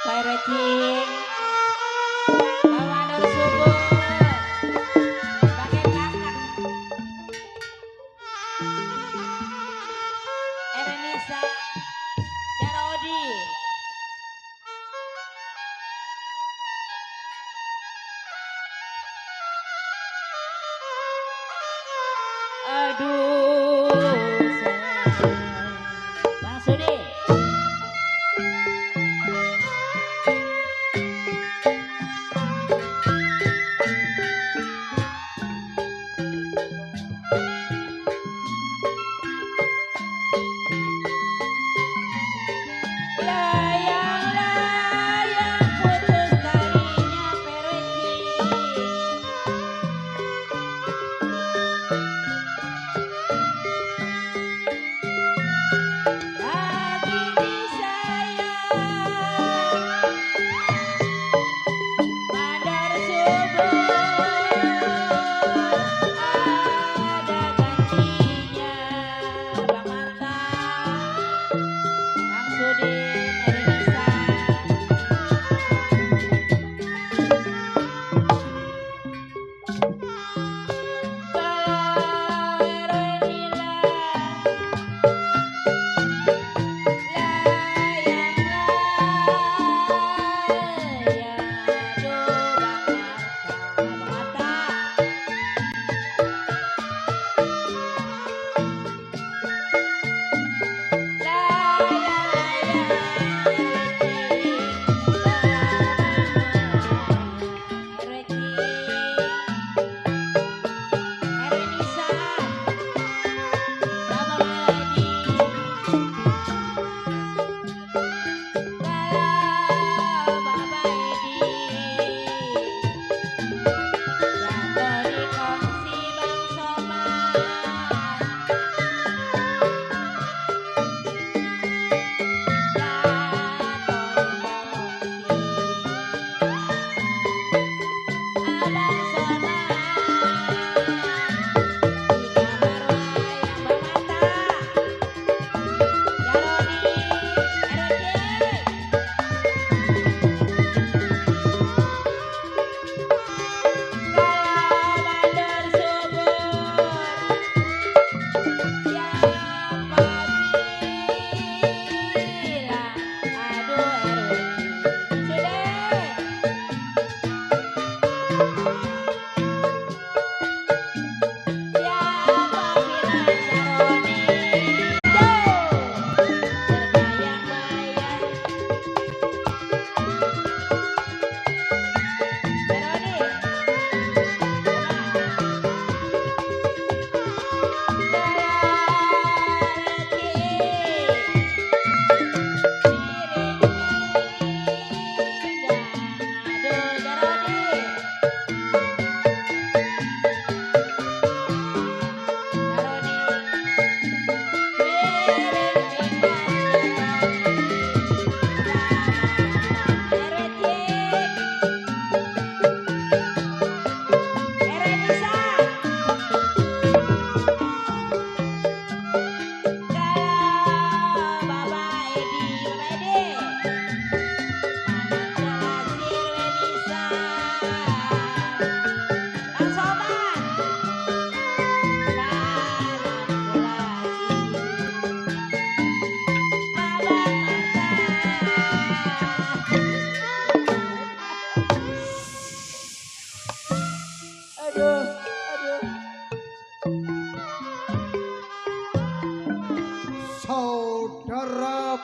Pak Recing, bawa dor subuh, bagian belakang. Erenisa, Jarodi. Aduh, Bang Sudi.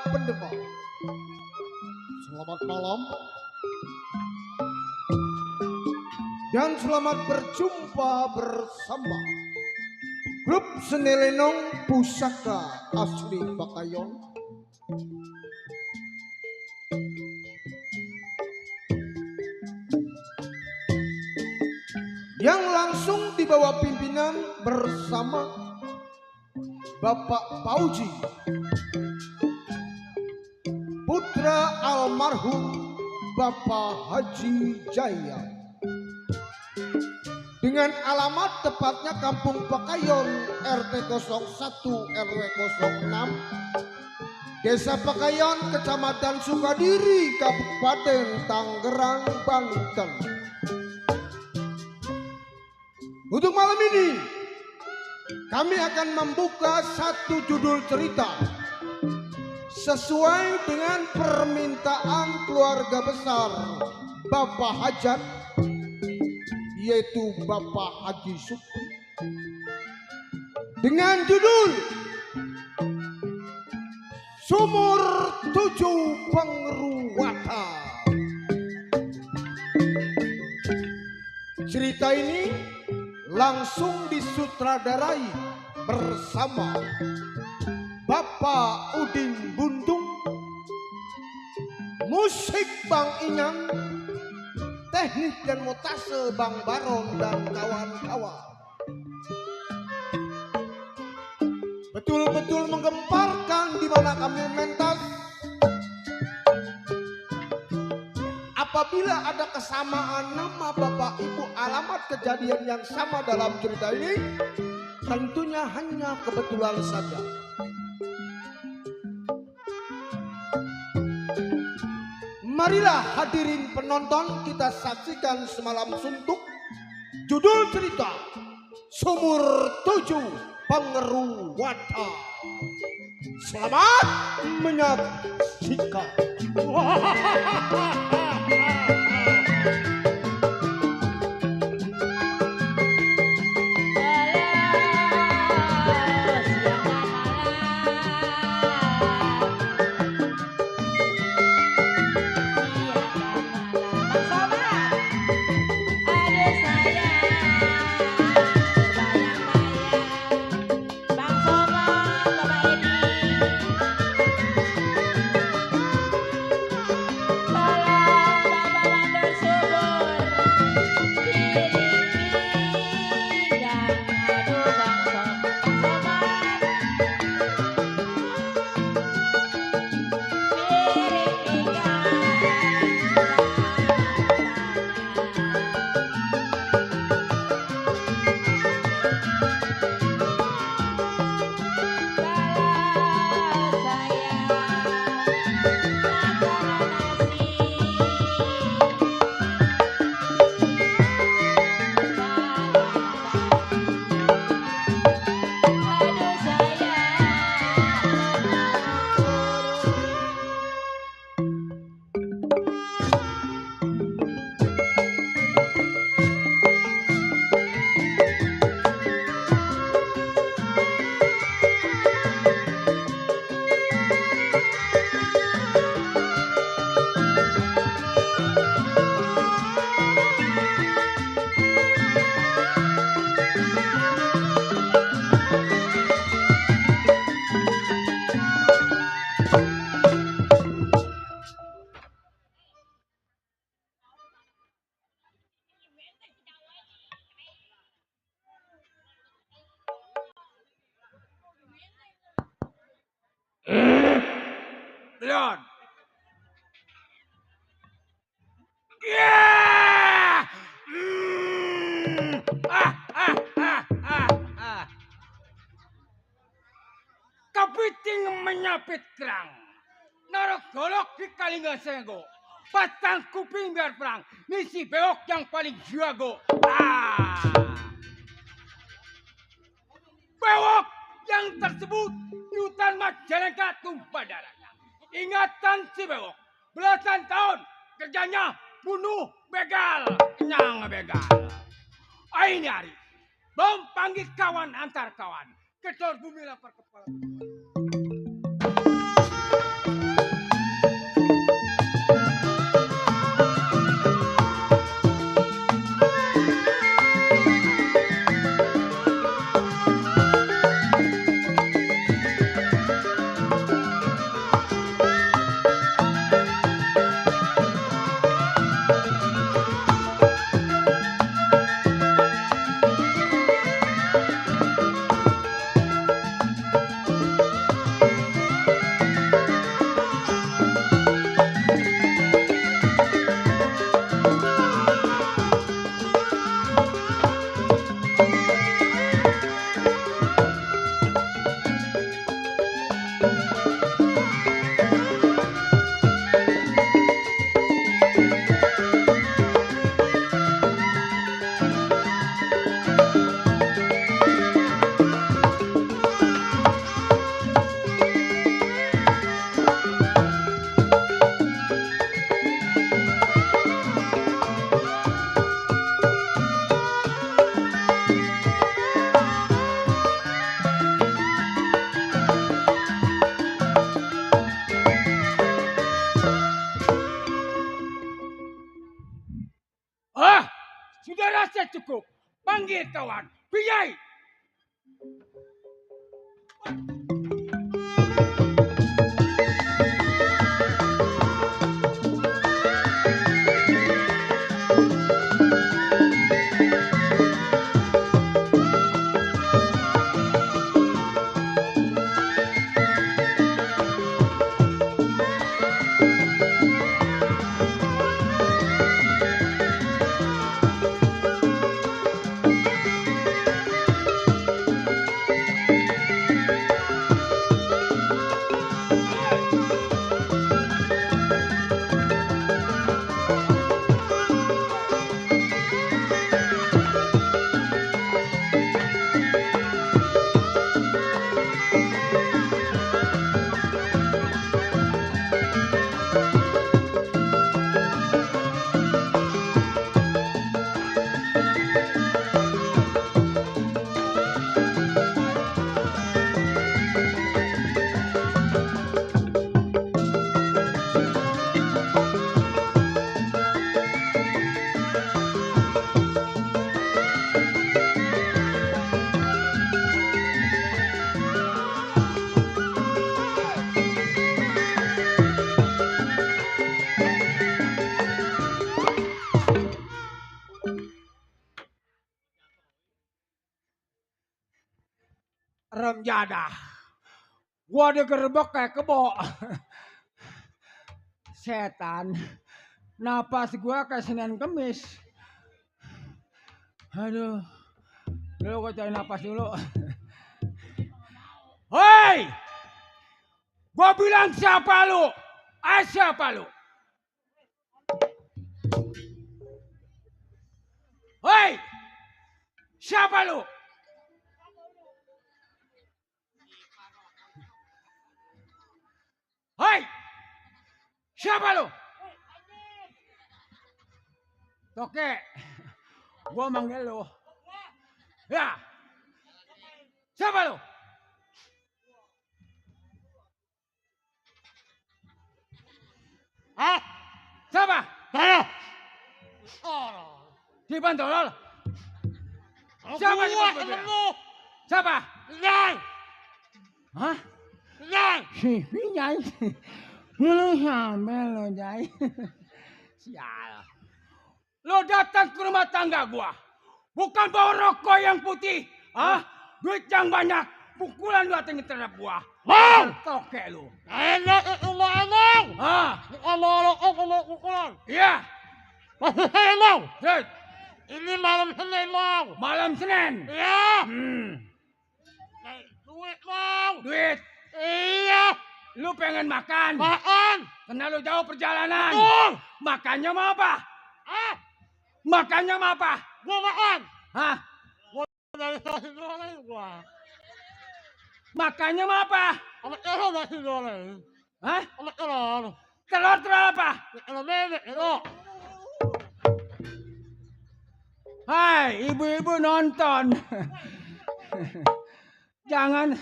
pendengar, selamat malam dan selamat berjumpa bersama grup seni lenong pusaka asli Bakayon yang langsung di bawah pimpinan bersama Bapak Pauji, putra almarhum Bapak Haji Jaya, dengan alamat tepatnya Kampung Pakayon RT 01 RW 06 Desa Pakayon, Kecamatan Sukadiri, Kabupaten Tangerang, Banten. Untuk malam ini kami akan membuka satu judul cerita sesuai dengan permintaan keluarga besar Bapak Hajat, yaitu Bapak Haji Supri, dengan judul Sumur Tujuh Pengruwata. Cerita ini langsung disutradarai bersama Bapak Udin Buntung, musik Bang Inang, teknik dan montase Bang Baron dan kawan-kawan. Betul-betul menggemparkan di mana kami mentas. Apabila ada kesamaan nama Bapak Ibu, alamat kejadian yang sama dalam cerita ini, tentunya hanya kebetulan saja. Marilah hadirin penonton, kita saksikan semalam suntuk judul cerita Sumur Tujuh Pengruwata. Selamat menyaksikan. Leon. Yeah! Kepiting menyapit kerang. Naruh golok di Kalingga Senggo. Patang kuping biar perang. Misi beok yang paling jago. Bewok yang tersebut di hutan Majalengka tumpah darah. Ingatan si bewok, belasan tahun kerjanya bunuh begal, kenyang begal. Ini hari, bom panggil kawan antar kawan, kedor bumi lapar kepala. cukup. Panggil kawan. Pijai. Rem jadah. Gua digerebek kayak kebo. Setan. Napas gua kayak Senin Kemis. Aduh. Dulu gua cari napas dulu. Hei! Gua bilang siapa lu? Siapa lu? Hei! Siapa lu? Hei! Siapa lu? Toke. Gua manggil lu. Ya. Siapa lu? Siapa? Saya. Si Bantolol. Siapa si Gua Bantolol? temenmu. Siapa? Nyai. Hah? Nyai. Si Nyai. Lu sampe lo Nyai. Sial. Lo datang ke rumah tangga gua. Bukan bawa rokok yang putih. Duit yang banyak. Pukulan lu datang terhadap gua. Bang! Toke lu. Enak itu emang. Bukan mau rokok sama pukulan. Iya. Masih saya mau. Terus. Ini malam Senin mau. Malam Senin. Iya. Hmm. Duit mau. Duit. Iya. Lu pengen makan. Makan. Karena lu jauh perjalanan. Betul. Makannya mau apa? Makannya mau apa? Gua makan. Hah? Dari nasi goreng gua. Makannya mau apa? Sama telur nasi goreng. Hah? Sama telur. Telur apa? Telur bebek itu. Hai, ibu-ibu nonton. Jangan.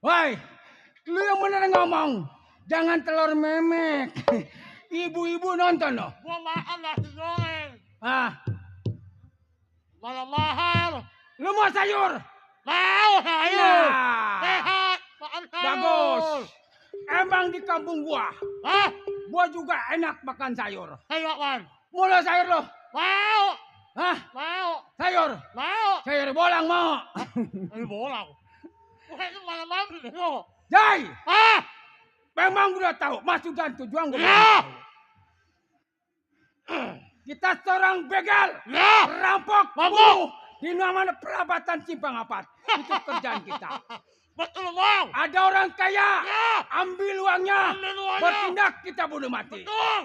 Woi, lu yang bener ngomong. Jangan telur memek. Ibu-ibu nonton loh. Gua makan nasi goreng. Mahal-mahal. Lu mau sayur? Mau sayur. Nah, Sehat. Makan sayur. bagus. Emang di kampung gua, Hah? gua juga enak makan sayur. Sayur apaan? Mulai sayur lo. Mau. Hah? Mau. Sayur. Mau. Sayur bolang mau. Sayur bolang. Bukan itu malam-malam itu. Jai, Memang udah tahu maksud dan tujuan gua. Ya. Kita seorang begal, Ya. rampok, Rampok. bunuh di namanya perabatan Simpang Apat. Itu kerjaan kita. Betul mau. Ada orang kaya, Ya. ambil uangnya, Ambil uangnya. bertindak kita bunuh mati. Betul.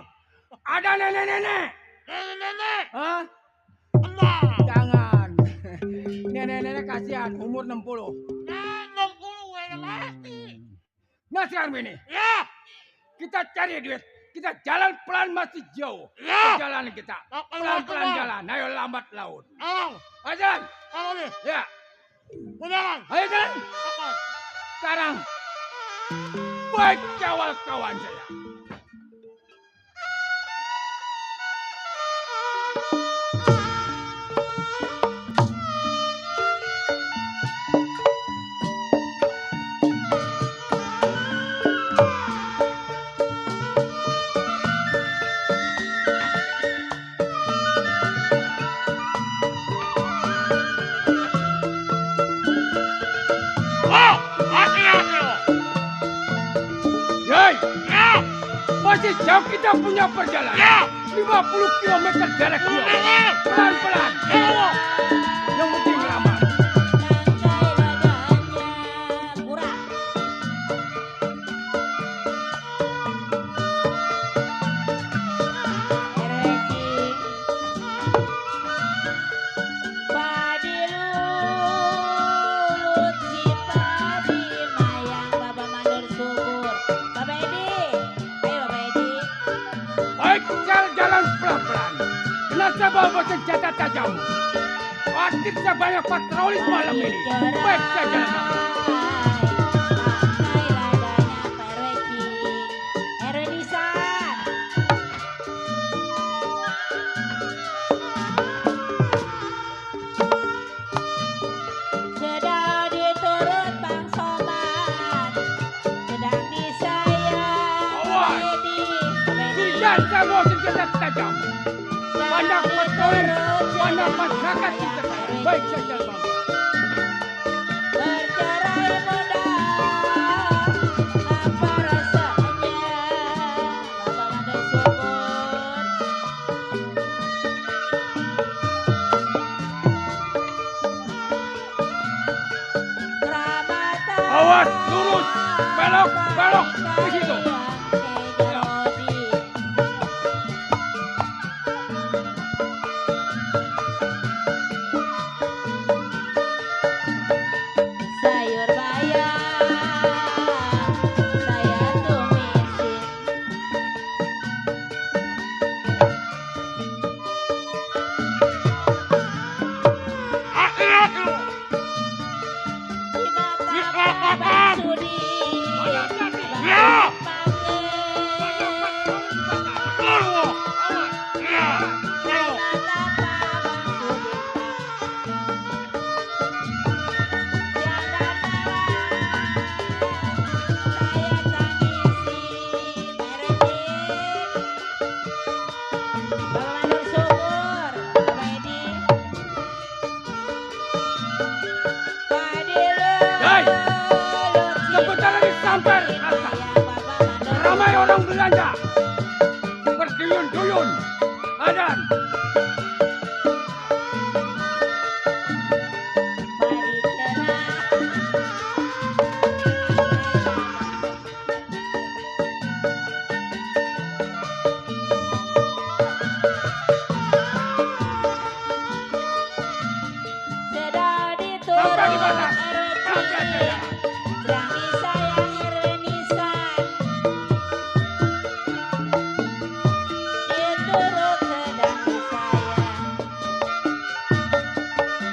Ada nenek-nenek, Nenek-nenek. hah? Tenang. Jangan. Nenek-nenek kasihan, umur 60. Nah, 60 udah mati. Nah sekarang ini, Ya. kita cari duit. Kita jalan pelan masih jauh. Ya. Perjalanan kita. Pelan-pelan. Pelan-pelan jalan. Ayo lambat laut. Ayo. Ayo jalan. Ayo nih. Ya. Berjalan. Ayo jalan. Apa? Sekarang. Buat kawal kawan saya. Masih jauh kita punya perjalanan. 50 km dari Kio. Pelan-pelan. Yang penting aman. Tangkai dadanya kurang. RWC Padilut si padi mayang Baba Mandor subur. Baba Edi, ayo Baba Edi. Baik, jalan pelan-pelan. Nasabah bawa senjata tajam. Aktif sebanyak patroli malam ini. Baik saja. Tangkai ladanya Pak RWC. RW Nisan. Sedang diturut Bang Soman, sedang disayang Awas. Edi. Sudah semua senjata tajam. Banyak patroli, banyak masyarakat di dekat. Baik saja, Bapak. Bercerai muda, apa rasanya? Bapak Mandor subur. Keramatan. Awas, lurus, belok, belok, di situ. Sayur bayam, saya tumisin. Di mata Bang Sudi, Banyak tadi. ya. Sebentar lagi sampai rasa. Ramai orang belanja. Berduyun-duyun. Adan. Sampai di mana? Sampai aja. Sedang disayang RW Nisan, diturut sedang disayang.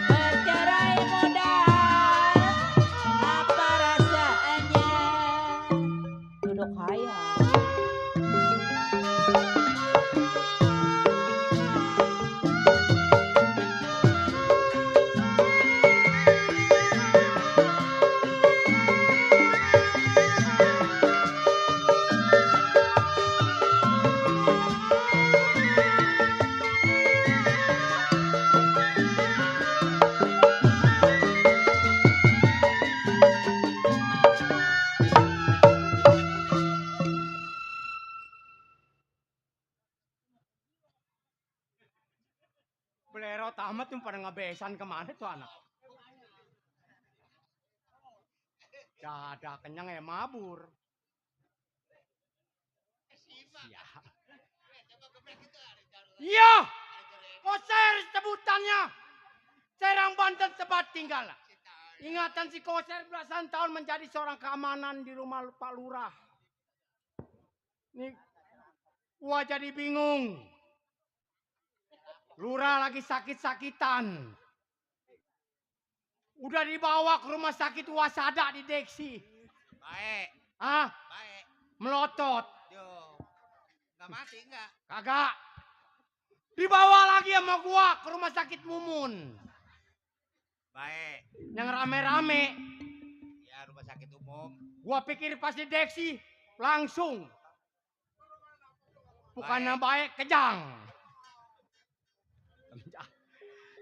Bercerai muda, apa rasanya? Duduk hayal. Belero tamat yung pada ngabesan kemana tuh anak? Dada kenyang ya mabur. Siap. Iya, Koser sebutannya. Serang Banten tempat tinggal. Ingatan si Koser belasan tahun menjadi seorang keamanan di rumah Pak Lurah. Nih, gua jadi bingung. Lurah lagi sakit-sakitan. Udah dibawa ke rumah sakit Wasada di Deksi. Baik, Ah, baik. melotot. Yo. Enggak mati enggak? Kagak. Dibawa lagi sama gua ke rumah sakit Mumun. Baik. Yang rame-rame. Ya rumah sakit umum. Gua pikir pas di Deksi langsung. Bukannya baik, kejang.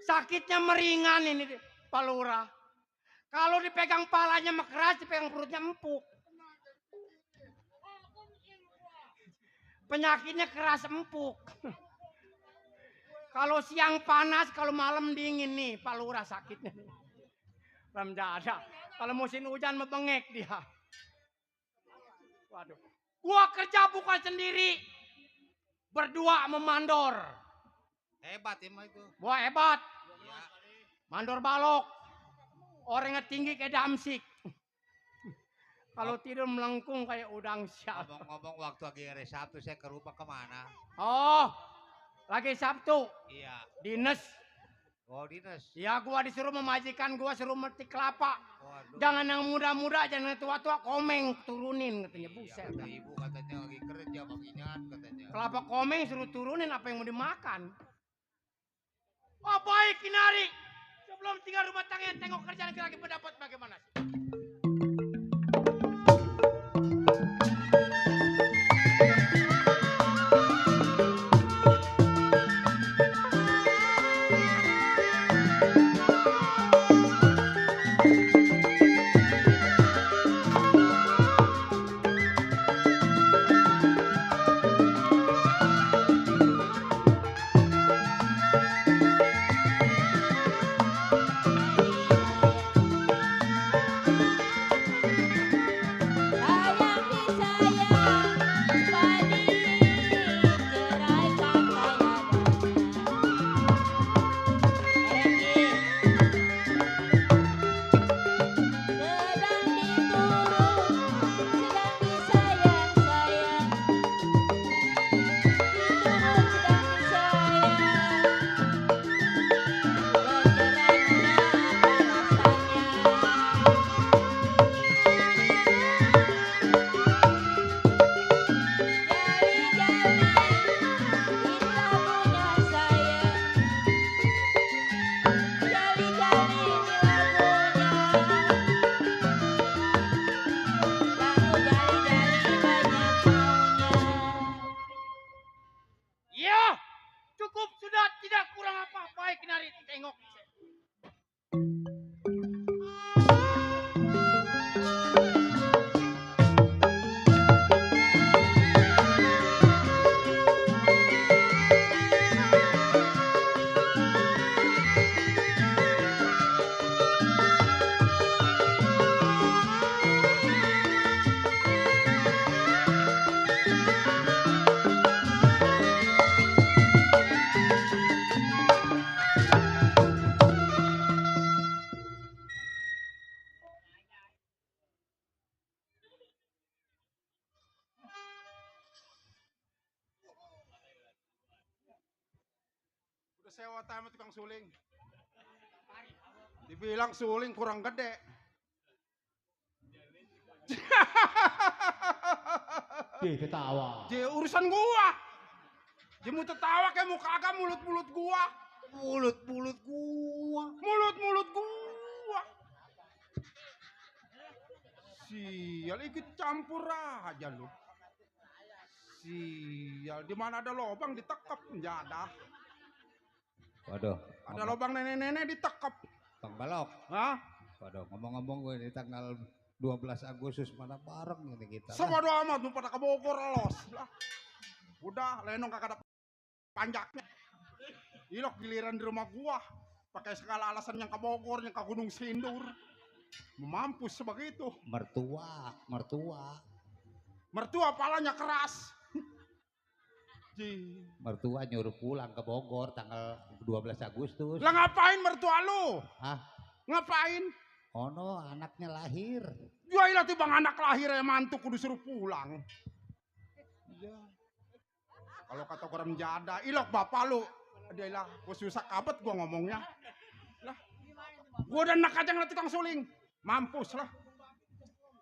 Sakitnya meringan ini Pak Lurah. Kalau dipegang palanya mah keras, dipegang perutnya empuk. penyakitnya keras empuk. Kalau siang panas, kalau malam dingin nih, Pak Lurah sakitnya. Ram Jada. Kalau musim hujan membengek dia. Waduh. Gua kerja bukan sendiri. Berdua memandor. Hebat emang itu. Gua hebat. Iya. Mandor balok. Orangnya tinggi kayak damsik. Kalau tidur melengkung kayak udang siap. Ngomong-ngomong waktu lagi hari Sabtu saya ke rumah kemana? Oh, lagi Sabtu. Iya. Dinas. Oh dinas. Ya gua disuruh memajikan gua suruh metik kelapa. Waduh. Jangan yang muda-muda, jangan yang tua-tua, komeng turunin katanya. Iya, Buset. kata ibu katanya lagi kerja bagian katanya. Kelapa komeng suruh turunin apa yang mau dimakan. Oh baik Kinari. Sebelum tinggal rumah tangga tengok kerja laki-laki pendapat bagaimana sih? Sewa tayo tukang suling. Dibilang suling kurang gede. Dia ketawa. Dia urusan gua. Dia mau tertawa kayak mau kagak mulut-mulut gua. Mulut-mulut gua. Mulut-mulut gua. Sial ikut campur aja lu. Sial di mana ada lubang ditekap menjadah. Waduh. Ada lubang nenek-nenek ditekap. Bang Balok. Hah? Waduh, ngomong-ngomong gue di tanggal 12 Agustus mana bareng ini kita. Sama doa amat lu pada ke Bogor los. Lah. Udah, lenong kagak ada panjaknya. Ilok giliran di rumah gua. Pakai segala alasan yang ke Bogor, yang ke Gunung Sindur. Mampus sebegitu. Mertua. Mertua palanya keras. Mertua nyuruh pulang ke Bogor tanggal 12 Agustus. Lah ngapain mertua lu? Hah? Ngapain? Oh no, anaknya lahir. Ya ilah tiba anak lahir ya mantu kudu suruh pulang. Iya. Kalau kata orang jada, ilok bapak lu. Dia ilah, gua susah kabet gua ngomongnya. Lah. Gua udah enak aja ngeliat tukang suling. Mampus lah.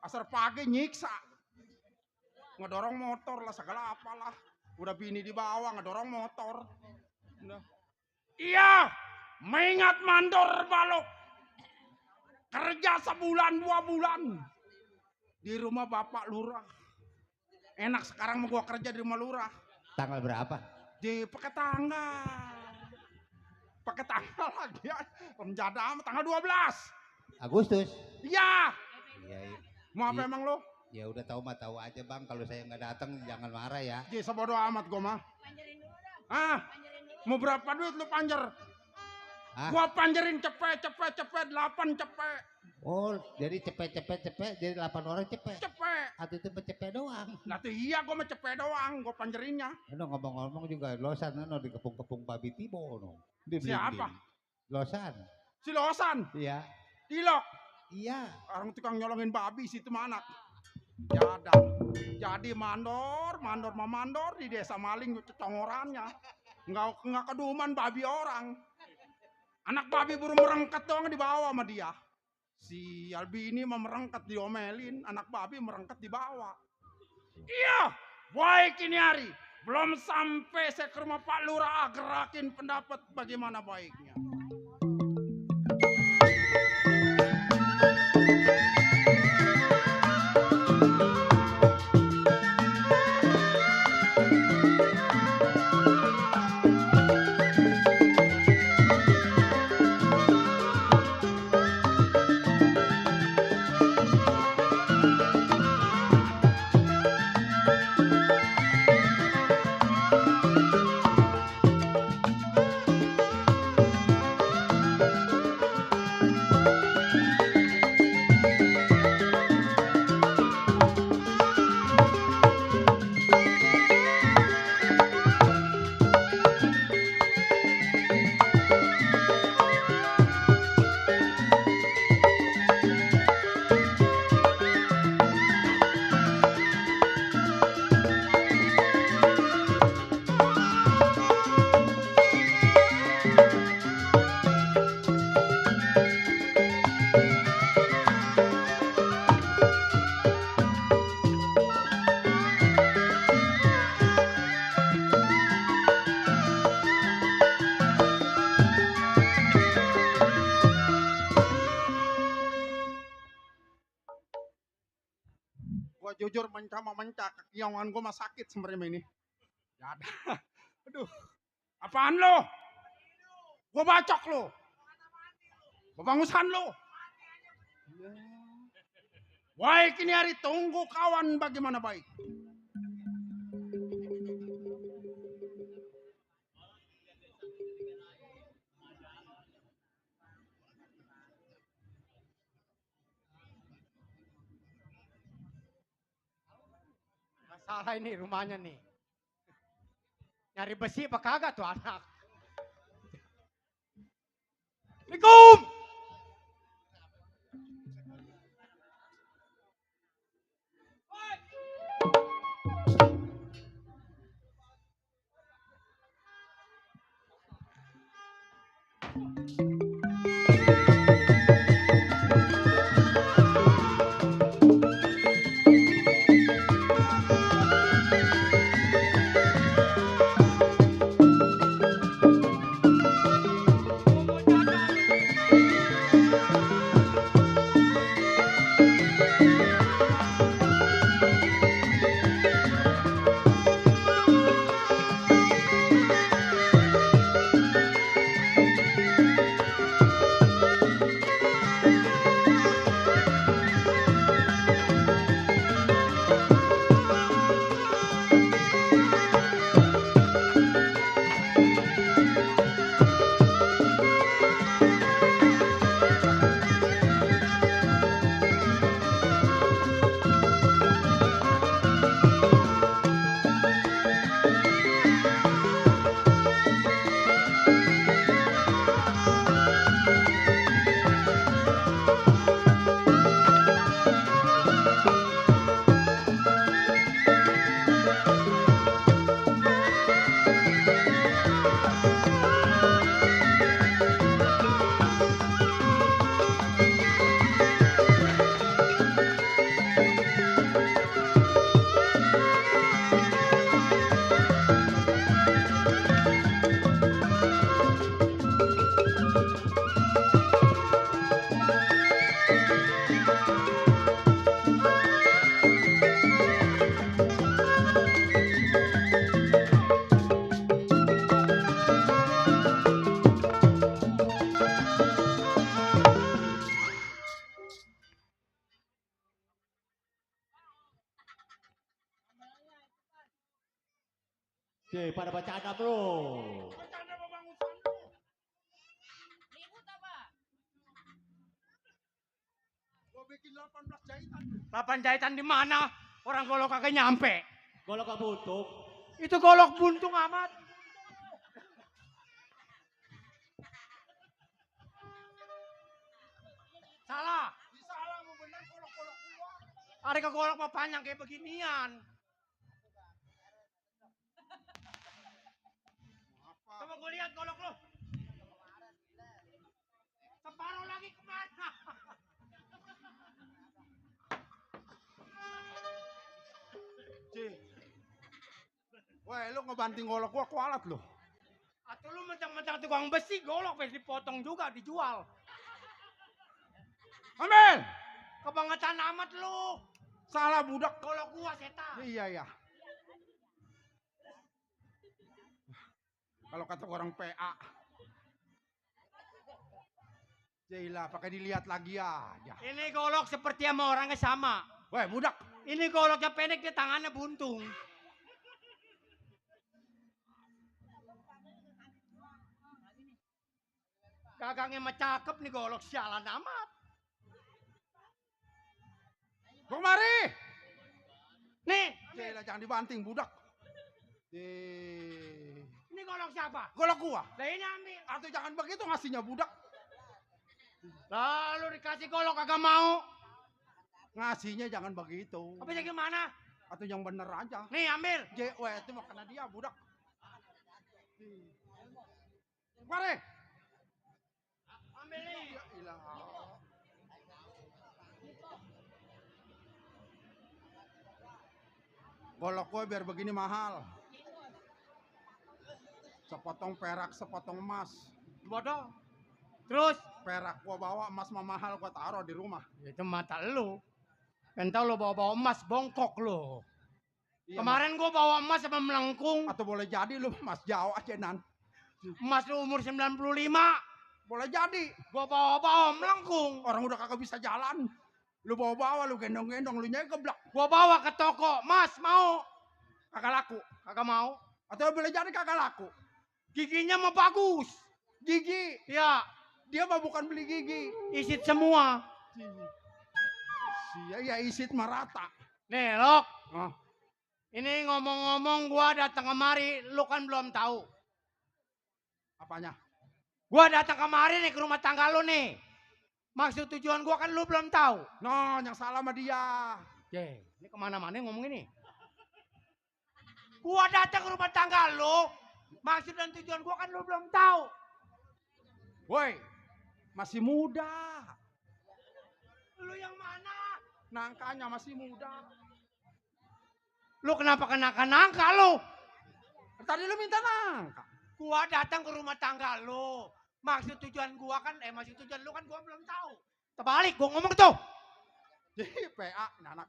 Asar pagi nyiksa. Ngedorong motor lah segala apalah. Udah bini di bawah ngedorong motor. Udah. Iya, mengingat mandor balok. Kerja sebulan 2 bulan. Di rumah Bapak Lurah. Enak sekarang mau gua kerja di rumah Lurah. Tanggal berapa? Di pakai tanggal. Pakai tanggal lagi ya. Penjada tanggal 12. Agustus. Iya. Iya. Mau apa emang lo? Ya udah tahu mah tahu aja bang. Kalau saya nggak datang jangan marah ya. Ji sebodoh amat gua mah. Panjerin dulu dong. Ah, Panjerin dulu. mau berapa duit lu panjer? Hah? Gua panjerin cepet 8 cepet. Oh jadi cepet jadi 8 orang cepet. Cepet. Atau itu cepet doang. Nah tuh iya gua mah cepet doang, gua panjerinnya. Ano ngomong-ngomong juga losan ano di kepung-kepung babi tibo no. Di Siapa? Losan. Si Losan, Iya. Tilok. Iya. Orang tukang nyolongin babi situ mana? Jadang. Jadi mandor di desa maling cecongorannya. Enggak keduman babi orang. Anak babi buru merengket doang dibawa sama dia. Si Albi ini mah merengket diomelin, anak babi merengket dibawa. Iya, baik ini hari. Belum sampai saya ke rumah Pak Lurah gerakin pendapat bagaimana baiknya. Gua jujur mencak, kekiawan gua mah sakit sebenarnya ini. Ya ada. Aduh. Apaan lo? Gua bacok lo. Gua bangusan lo. Baik ini hari tunggu kawan bagaimana baik. Masalah ini rumahnya nih. Nyari besi apa kagak tuh anak? Assalamualaikum. Oke, pada bercanda bro. Bercanda pembangunan lu. Ribut apa? Gua bikin 18 jahitan. 8 jahitan di mana? Orang golok kagak nyampe. Golok kebutuh. Itu golok buntung amat. Salah. Salah mau bener golok-golok gua. Ada ke golok mah panjang kayak beginian. Apa? Coba gue lihat golok lu. Separuh lagi kemana? Cih. Weh, lu ngebanting golok gua kualat lu. Atau lu mentang-mentang tukang besi, golok pasti dipotong juga, dijual. Ambil. Kebangetan amat lu. Salah budak. Golok gua setan. Iya ya. Kalau kata orang PA. Jailah, pakai dilihat lagi aja. Ini golok seperti sama orangnya sama. Weh, budak. Ini goloknya pendek, dia tangannya buntung. Gagangnya mah cakep nih golok, sialan amat. Gua kemari. Nih, Jailah, jangan dibanting budak. ini golok siapa? Golok gua. Lah ini ambil. Atau jangan begitu ngasihnya budak. Lalu dikasih golok kagak mau. Ngasihnya jangan begitu. Apa gimana? Atau yang bener aja. Nih ambil. Weh, itu mau kena dia budak. Kemari. Ambil nih. Ya ilah. Golok gue biar begini mahal. Sepotong perak, sepotong emas. Bodoh. Terus, Perak gua bawa, emas mah mahal gua taruh di rumah. itu mata lu. Entah lu bawa-bawa emas bongkok lu. Iya, Kemarin gua bawa emas sama melengkung. Mas. Atau boleh jadi lu emas Jawa aja nan. Emas lu umur 95. Boleh jadi. Gua bawa-bawa melengkung. Orang udah kagak bisa jalan. Lu bawa-bawa, lu gendong-gendong, lu nyegeblak. Gua bawa ke toko. Mas mau? Kagak laku. Kagak mau. Atau boleh jadi kagak laku. Giginya mah bagus. Gigi. Ya, Dia mah bukan beli gigi. isit semua. Ya isit mah rata. Nih, Lok. Oh, Ini ngomong-ngomong gua datang kemari, lu kan belum tahu. apanya? Gua datang kemari nih ke rumah tangga lu nih. Maksud tujuan gua kan lu belum tahu. No, yang salah sama dia. Ini kemana-mana ngomong ini. Gua datang ke rumah tangga lu. Maksud dan tujuan gua kan lu belum tahu. Woi, masih muda. Lu yang mana? Nangkanya masih muda. Lu kenapa nangka lu? Tadi lu minta nangka. Gua datang ke rumah tangga lu. Maksud tujuan gua kan, maksud tujuan lu kan gua belum tahu. Terbalik gua ngomong tuh. Jadi PA, ini anak.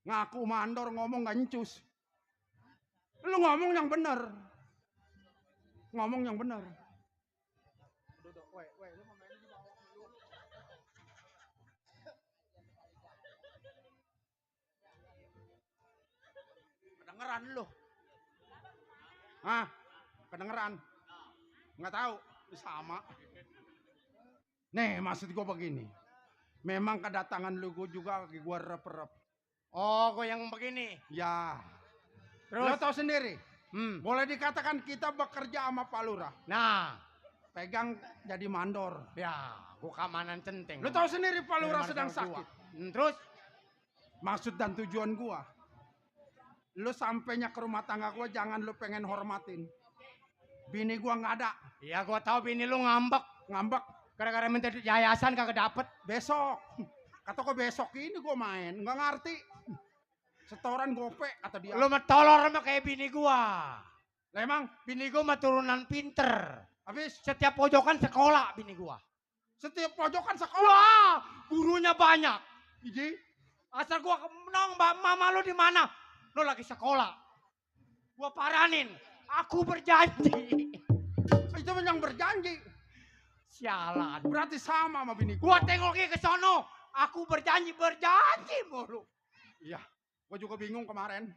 Ngaku mandor ngomong gak nyus. Lu ngomong yang bener. Ngomong yang bener. Duduk, weh, lu mau main di bawah dulu. Kedengeran lu. Hah? Kedengeran? Nggak tahu, sama. Nih, maksud gua begini. Memang kedatangan lu gua juga lagi gua rep-rep. Oh, gua yang begini. Ya. Terus? Lo tahu sendiri. Hmm. Boleh dikatakan kita bekerja sama Pak Lurah. Nah, Pegang jadi mandor. ya, gua keamanan centeng. Lo tahu sendiri Pak Lurah Dari sedang marga gua. sakit. Terus? Maksud dan tujuan gua. Lo sampainya ke rumah tangga gua jangan lo pengen hormatin. Bini gua nggak ada. Iya, gua tahu bini lu ngambek. Ngambek Gara-gara minta duit yayasan kagak dapet. besok. Kata kok besok ini gua main. Nggak ngerti. Setoran gope kata dia. Lu mah tolor sama kayak bini gua. Lah emang Bini gua mah turunan pinter. habis Setiap pojokan sekolah bini gua. setiap pojokan sekolah. Wah, gurunya banyak. Iji, Asal gua nong, mama lu di mana? Lu lagi sekolah. Gua paranin. Aku berjanji. itu yang berjanji. Sialan. Berarti sama sama bini Gua gua. tengoknya ke sono. Aku berjanji mulu. Iya, gua juga bingung kemarin.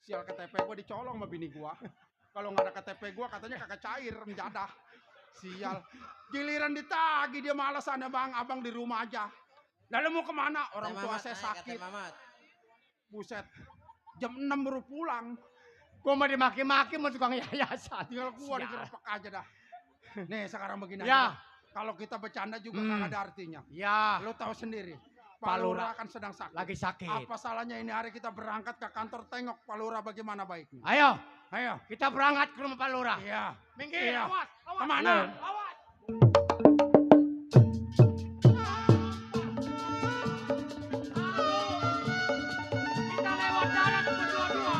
Sial KTP gua dicolong sama bini gua. Kalau nggak ada KTP gua katanya kagak cair menjadah. Sial. Giliran ditagi dia malasannya bang, abang di rumah aja. Lalu mau kemana? Orang tua saya sakit. Buset. Jam 6 baru pulang. Gua mah dimaki-maki mau tukang yayasan. Tinggal gua digerebek aja dah. Nih sekarang begini Ya. aja. Kalau kita bercanda juga kagak ada artinya. Ya, Lo tahu sendiri. Pak Pak Lurah Lurah kan sedang sakit. lagi sakit. Apa salahnya ini hari kita berangkat ke kantor tengok Pak Lurah bagaimana baiknya. Ayo, Ayo. kita berangkat ke rumah Pak Lurah. Iya. Minggir, Iya. awas, awas. Kemana? Awas. Kita lewat darat berdua-dua.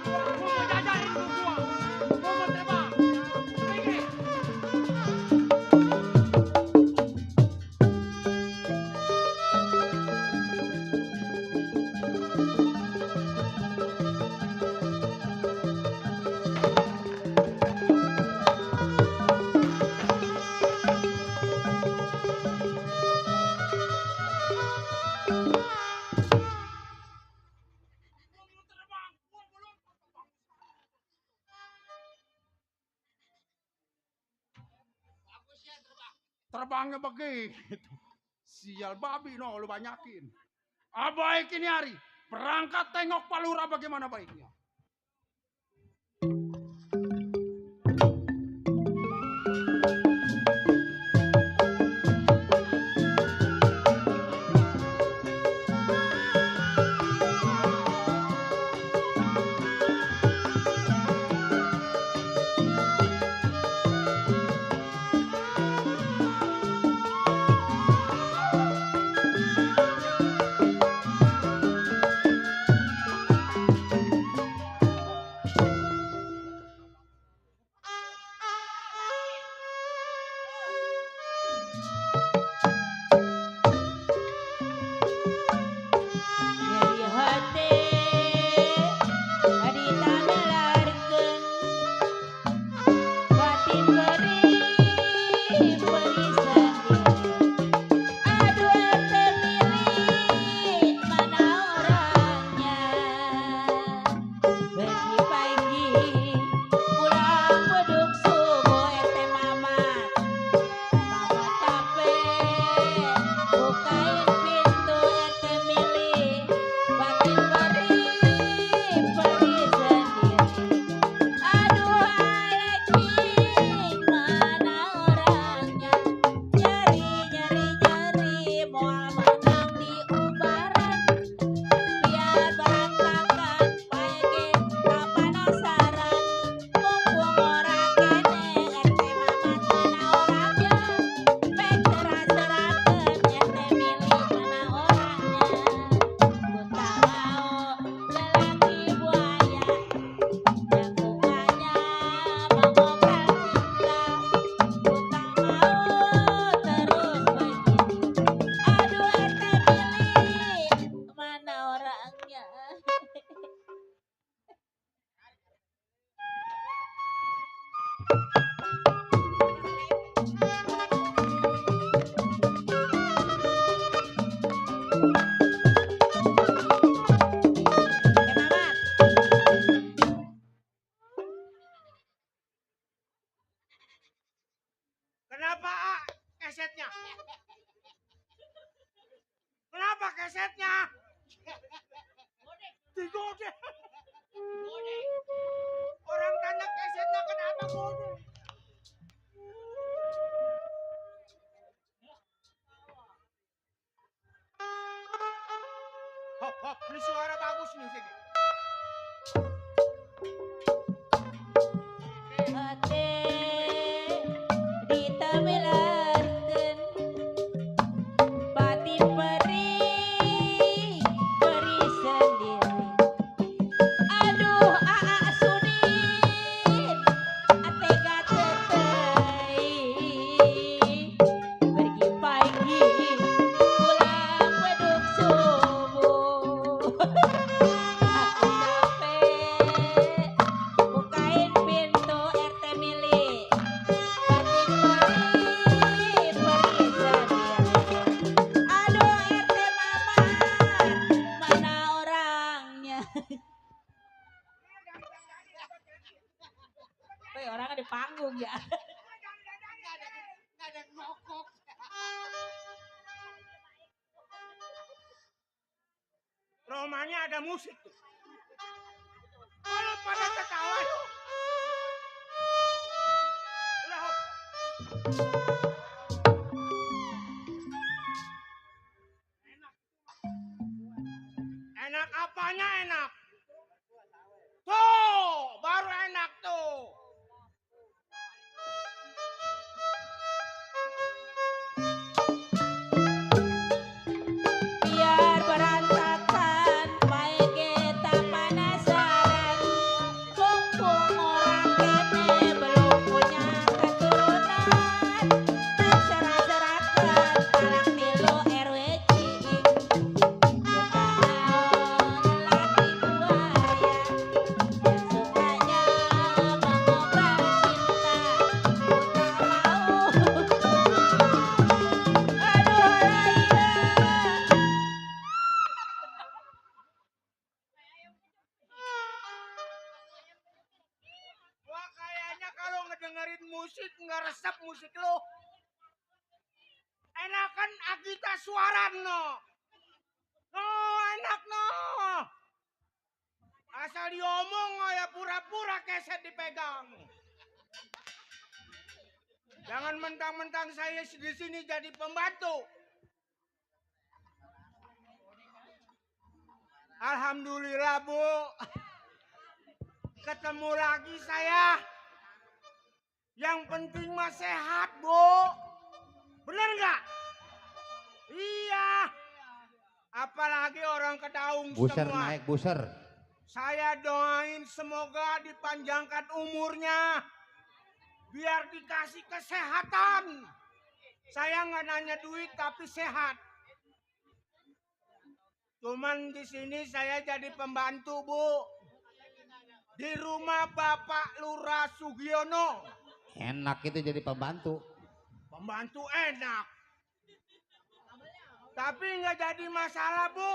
Gua mau jajarin gua. Gua mau terbang. Minggir. Terbangnya begitu. Sial babi no lu banyakin. Baik ini hari. Berangkat tengok Pak Lurah bagaimana baiknya. Nyeri hati adita melarkeun batin beri sendiri. Aduh ente milih mana orangnya. Pergi pagi pulang beduk subuh ente mamat. Mamat capek bukain pintu ente milih batin beri sendiri. Aduh aleking mana orangnya. Nyeri moal menang di ubaran. Biar berantakan pagi kapanasaran. Mumpung ora kene ente mamat mana orangnya. Pecera-cerakeun ente milih mana orangnya. Ku tak mau lelaki buaya yang mukanya mengobral cinta. Ku tak mau terus begitu. Aduh ente milih mana orangnya. Mamat. Kenapa kesetnya? Kenapa kesetnya? Digodek. Orang tanda kesetnya kenapa godek? Hop, hop, ini suara bagus nih sini. Hati ditamelarkeun batin beri sendiri. Aduh aa Sudin atega tetei. Pergi pagi pulang beduk subuh. Aku capek bukain pintu RT milih batin beri sendiri. Aduh rumahnya ada musik tuh. Kalau pada ketawa lu. Lah, enak apanya enak? Tuh, baru enak tuh. Biar berantakan, bae kita penasaran. Kumpul orang kene belum punya keturunan. Tak serah-serahkan, anak milu RW Ciing. Buka naon lagi buaya, yang sukanya mengobrol cinta. Tak mau. Aduh, Raya. Wah, kayaknya kalau ngedengerin musik nggak resep musik lo. Enakan Agita Suaran no. No, enak no. Asal diomong ya pura-pura keset dipegang. Jangan mentang-mentang saya di sini jadi pembantu. Alhamdulillah, Bu. Ketemu lagi saya. Yang penting mah sehat, Bu. Bener nggak? Iya. Apalagi orang Kedaung Buser semua. naik buser. Saya doain semoga dipanjangkan umurnya. Biar dikasih kesehatan. Saya nggak nanya duit tapi sehat. Cuman di sini saya jadi pembantu, Bu. Di rumah Bapak Lurah Sugiono. Enak itu jadi pembantu. Pembantu enak. Tapi nggak jadi masalah, Bu.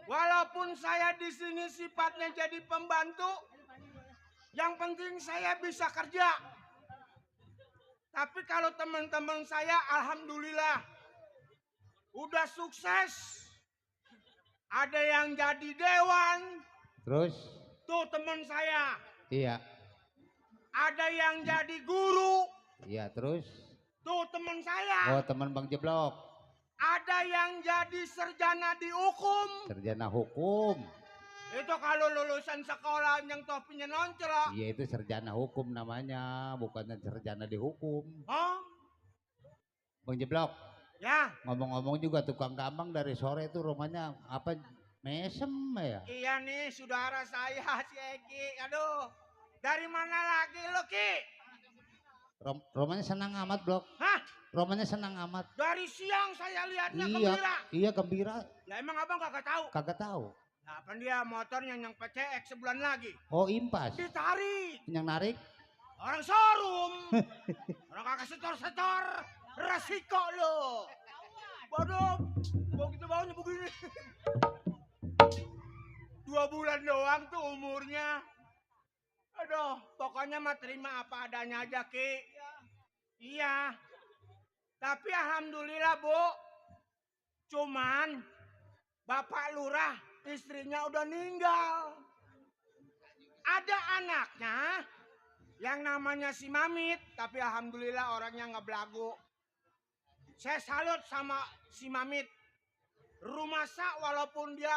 Walaupun saya di sini sifatnya jadi pembantu, yang penting saya bisa kerja. Tapi kalau teman-teman saya, alhamdulillah, udah sukses. Ada yang jadi dewan, Terus? tuh teman saya. Iya. Ada yang jadi guru, Iya terus? tuh teman saya. Oh teman Bang Jeblok. Ada yang jadi sarjana di hukum. Sarjana hukum. Itu kalau lulusan sekolah yang topinya noncel. Iya itu sarjana hukum namanya. Bukannya sarjana di hukum. Oh, Bang Jeblok. ya. Ngomong-ngomong juga tukang gambang dari sore itu rumahnya apa mesem ya? Iya nih saudara saya si Eki. Aduh, dari mana lagi lo Ki? Rumahnya senang amat Blok. Hah? Rumahnya senang amat. Dari siang saya lihatnya Iya, gembira. iya gembira. Ya emang abang kagak tahu. Kagak tahu. Nah, apa dia motornya yang PCX sebulan lagi? Oh impas. Ditarik. Yang narik? Orang showroom. Orang kagak setor-setor. Resiko lo. Waduh, gua gitu baunya begini. 2 bulan doang tuh umurnya. Aduh, pokoknya mah terima apa adanya aja, Ki. Iya. Tapi alhamdulillah, Bu. Cuman Bapak Lurah istrinya udah meninggal. Ada anaknya yang namanya si Mamit, tapi alhamdulillah orangnya nggak belagu. Saya salut sama si Mamit. Rumasa walaupun dia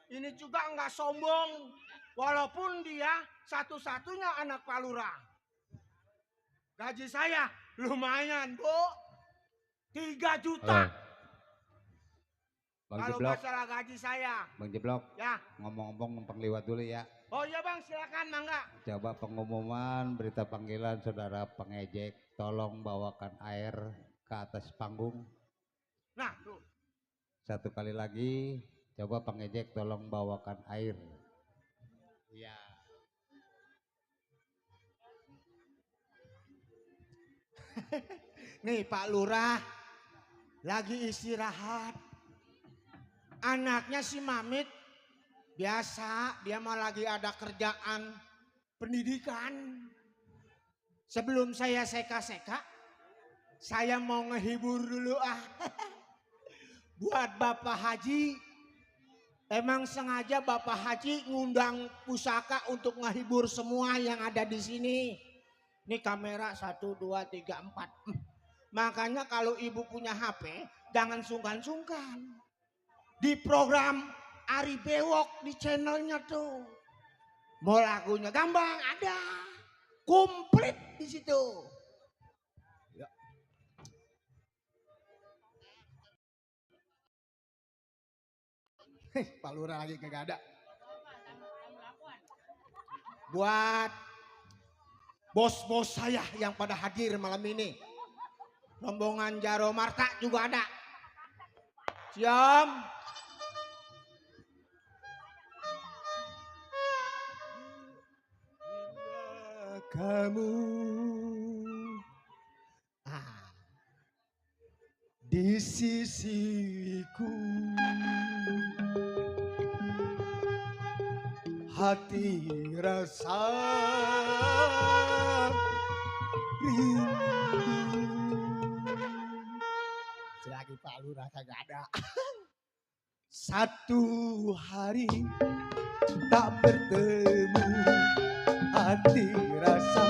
ini juga nggak sombong. Walaupun dia satu-satunya anak Pak Lurah. Gaji saya lumayan, Bu. 3 juta. Bang Kalau Jeblok, masalah gaji saya. Bang Jeblok, Ya. ngomong-ngomong numpang liwat dulu ya. Oh iya Bang, silakan mangga. Coba pengumuman berita panggilan saudara pengejek, tolong bawakan air ke atas panggung. Nah, tuh. Satu kali lagi, coba pengejek tolong bawakan air. Iya. Nih Pak Lurah lagi istirahat. Anaknya si Mamit biasa dia mah lagi ada kerjaan pendidikan. Sebelum saya seka-seka, saya mau ngehibur dulu Buat Bapak Haji Emang sengaja Bapak Haji ngundang pusaka untuk ngehibur semua yang ada di sini. Ini kamera 1, 2, 3, 4. Makanya kalau ibu punya HP, jangan sungkan-sungkan. Di program Ari Bewok di channelnya tuh. Mau lagunya gampang ada. Komplit di situ. Ya. Pak Lurah lagi kagak ada. Buat bos-bos saya yang pada hadir malam ini. Rombongan Jaro Marta juga ada. Siap. Kamu di sisiku, hati rasa rindu. Selagi Pak Lurah kagak ada. Satu hari tak bertemu, hati rasa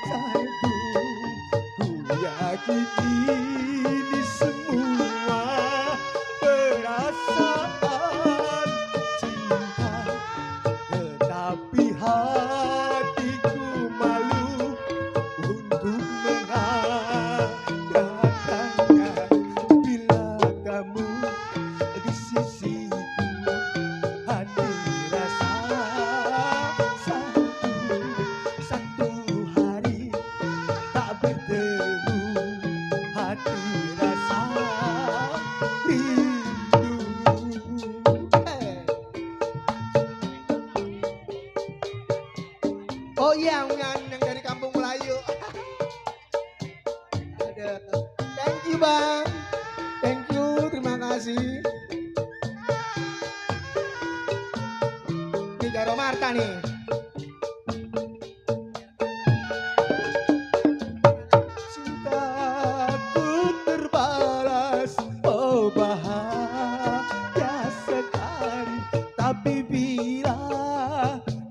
satu. Ku yakin ini semua perasaan cinta, tetapi hatiku malu untuk mengatakannya. Bila kamu di sisiku, hati rasa satu. Satu hari tak bertemu, hati rasa rindu. Oh iya, yang dari Kampung Melayu. Ada. Thank you Bang. Thank you, terima kasih. Ini Jaro Marta nih. Cintaku terbalas, oh bahagia sekali. Tapi bila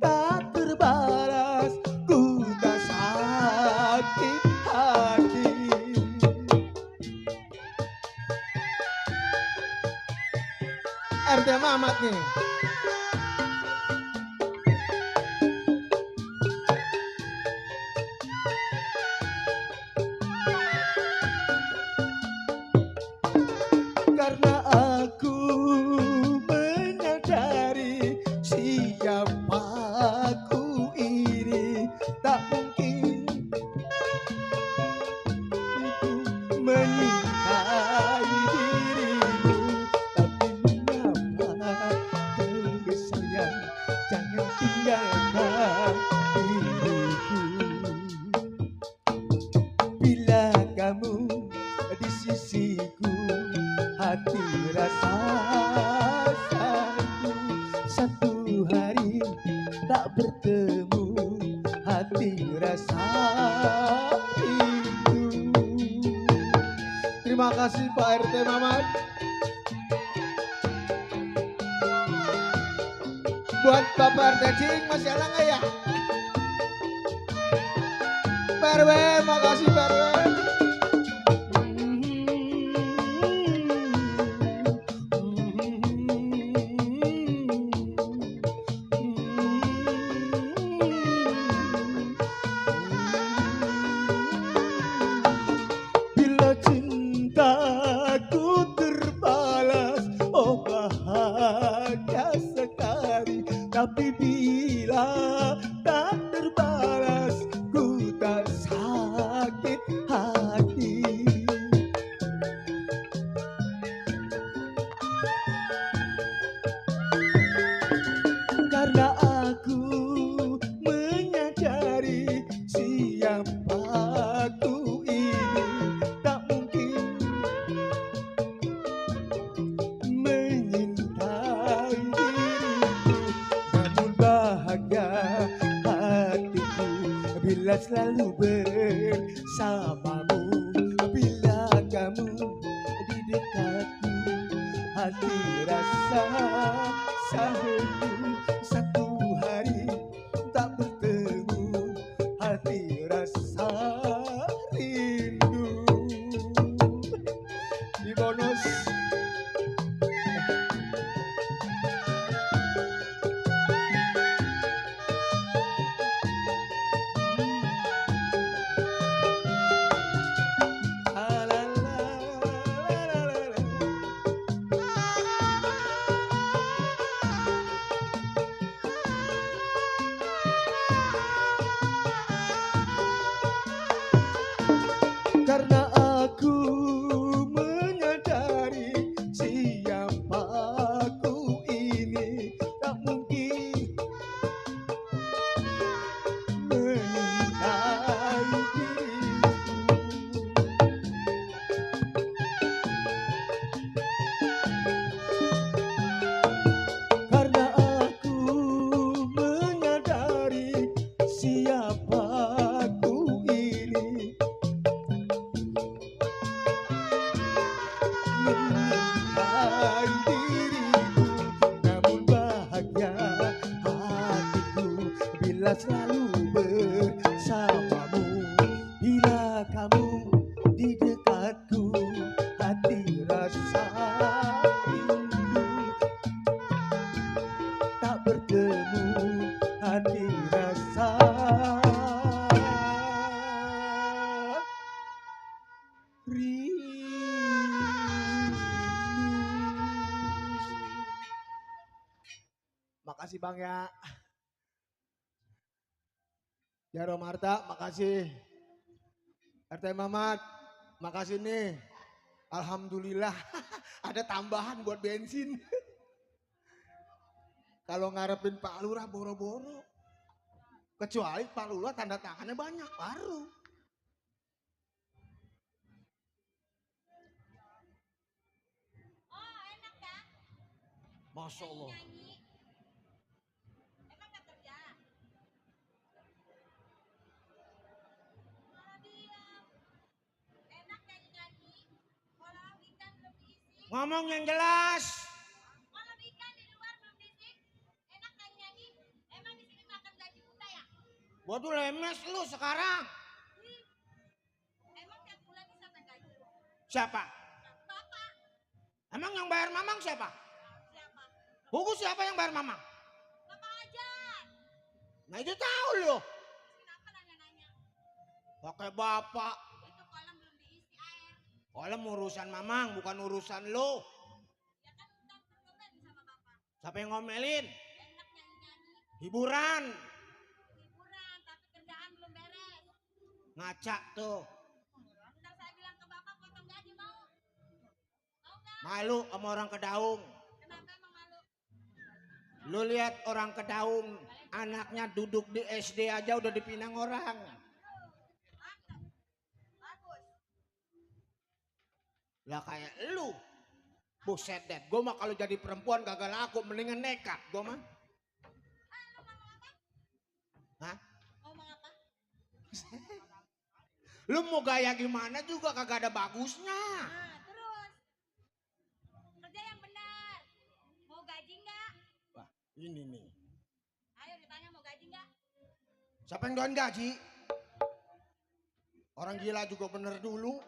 tak terbalas, ku tak sakit hati. RT Mamat nih. Karena aku menyadari siapa aku ini, tak mungkin itu menyintai dirimu. Tapi mengapa kau sayang, jangan tinggalkan diriku. Bila kamu di sisiku, hati rasa satu. Satu hari tak bertemu, hati rasa rindu. Terima kasih Pak RT Mamat. Buat Bapak RT Cing masih ada nggak ya? PRW, makasih PRW. Bila cintaku terbalas, oh bahagia sekali. Tapi bila tak terbalas, ku tak sakit hati. Karena aku menyadari siapa aku ini, tak mungkin menyintai diriku. Namun bahagia hatiku bila selalu bersamamu. Bila kamu di dekatku, hati rasa sahayu satu hari tak bertemu hati rasa rindu di bonus karena aku menyadari siapa aku ini tak mungkin mencintai dirimu karena aku menyadari siapa aku ini mencintai diriku namun bahagia hatiku bila selalu bersamamu bila kamu di dekatku hati rasa rindu tak bertemu hati rasa makasih Bang ya. Jaro Marta, makasih. RT Mamat, makasih nih. Alhamdulillah ada tambahan buat bensin. Kalau ngarepin Pak Lurah boro-boro. Kecuali Pak Lurah tanda tangannya banyak baru. Oh, enak ya? Masya Allah. Nyanyi. Emang gak kerja? Malah diam. Enak nyanyi-nyanyi. Kalau ikan belum diisi. Ngomong yang jelas. Kalau ikan di luar belum diisi. Enak nyanyi-nyanyi. Emang di sini makan gaji buta ya? Gua tuh lemes lu sekarang. Emang tiap bulan bisa gaji? Siapa? Bapak. Emang yang bayar Mamang siapa? Siapa? Buku siapa yang bayar Mamang? Bapak aja. Nah itu tahu lu. Kenapa nanya-nanya? Pakai bapak. Itu kolam belum diisi air. Kolam urusan Mamang bukan urusan lu. Ya kan ntar ngomelin sama bapak. Siapa yang ngomelin? Enak nyanyi-nyanyi. Hiburan. Hiburan tapi kerjaan belum beres. Ngaca tuh. Ntar saya bilang ke bapak potong gaji mau. Mau nggak? Malu sama orang Kedaung. Kenapa emang malu? Lu lihat orang Kedaung. Anaknya duduk di SD aja udah dipinang orang. Mantap. Bagus. Lah kayak lu. Buset deh. Gue mah kalau jadi perempuan gagal laku. Mendingan nekat. Gue mah. Lu mau apa? Hah? Ngomong apa? Lu mau gaya gimana juga kagak ada bagusnya. Nah, terus. Kerja yang benar. Mau gaji nggak? Wah, ini nih. Ayo ditanya mau gaji nggak? Siapa yang doain gaji? Orang gila juga bener dulu.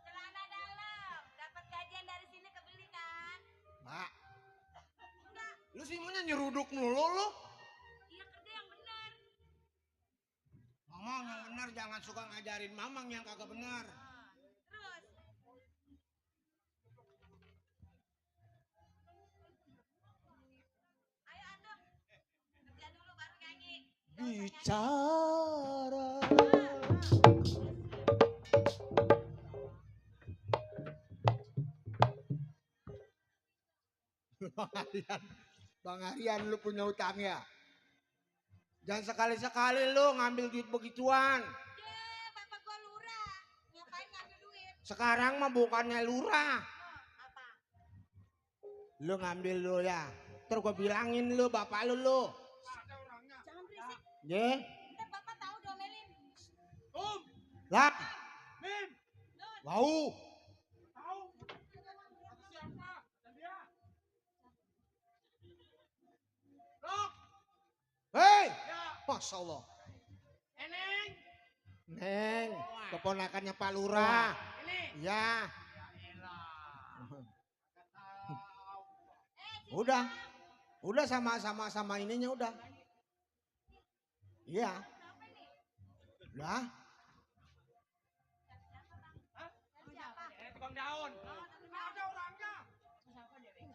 Celana dalam. Dapat gajian dari sini kebeli kan? Mbak, Enggak. lu sih maunya nyeruduk mulu lu. Iya kerja yang benar. Mamang yang bener jangan suka ngajarin Mamang yang kagak bener. Terus. Ayo atuh. Kerja dulu baru nyanyi. Bicara. Bang Aryan lu punya utang ya? Jangan sekali-sekali lu ngambil duit begituan. Bapak gua lurah. Ngapain ngambil duit? Sekarang mah bukannya lurah. Apa? Lu ngambil lu ya. Terus gua bilangin lu bapak lu. Jangan berisik. Ye. Ntar bapak tahu diomelin. Lah. Min, Bau. tahu? Siapa? Dan dia? Masya Allah. Eneng. Neng, keponakannya Pak Lurah. Ini. Ya. Udah sama ininya udah. Iya. Lah, Tukang daun. Ada orangnya.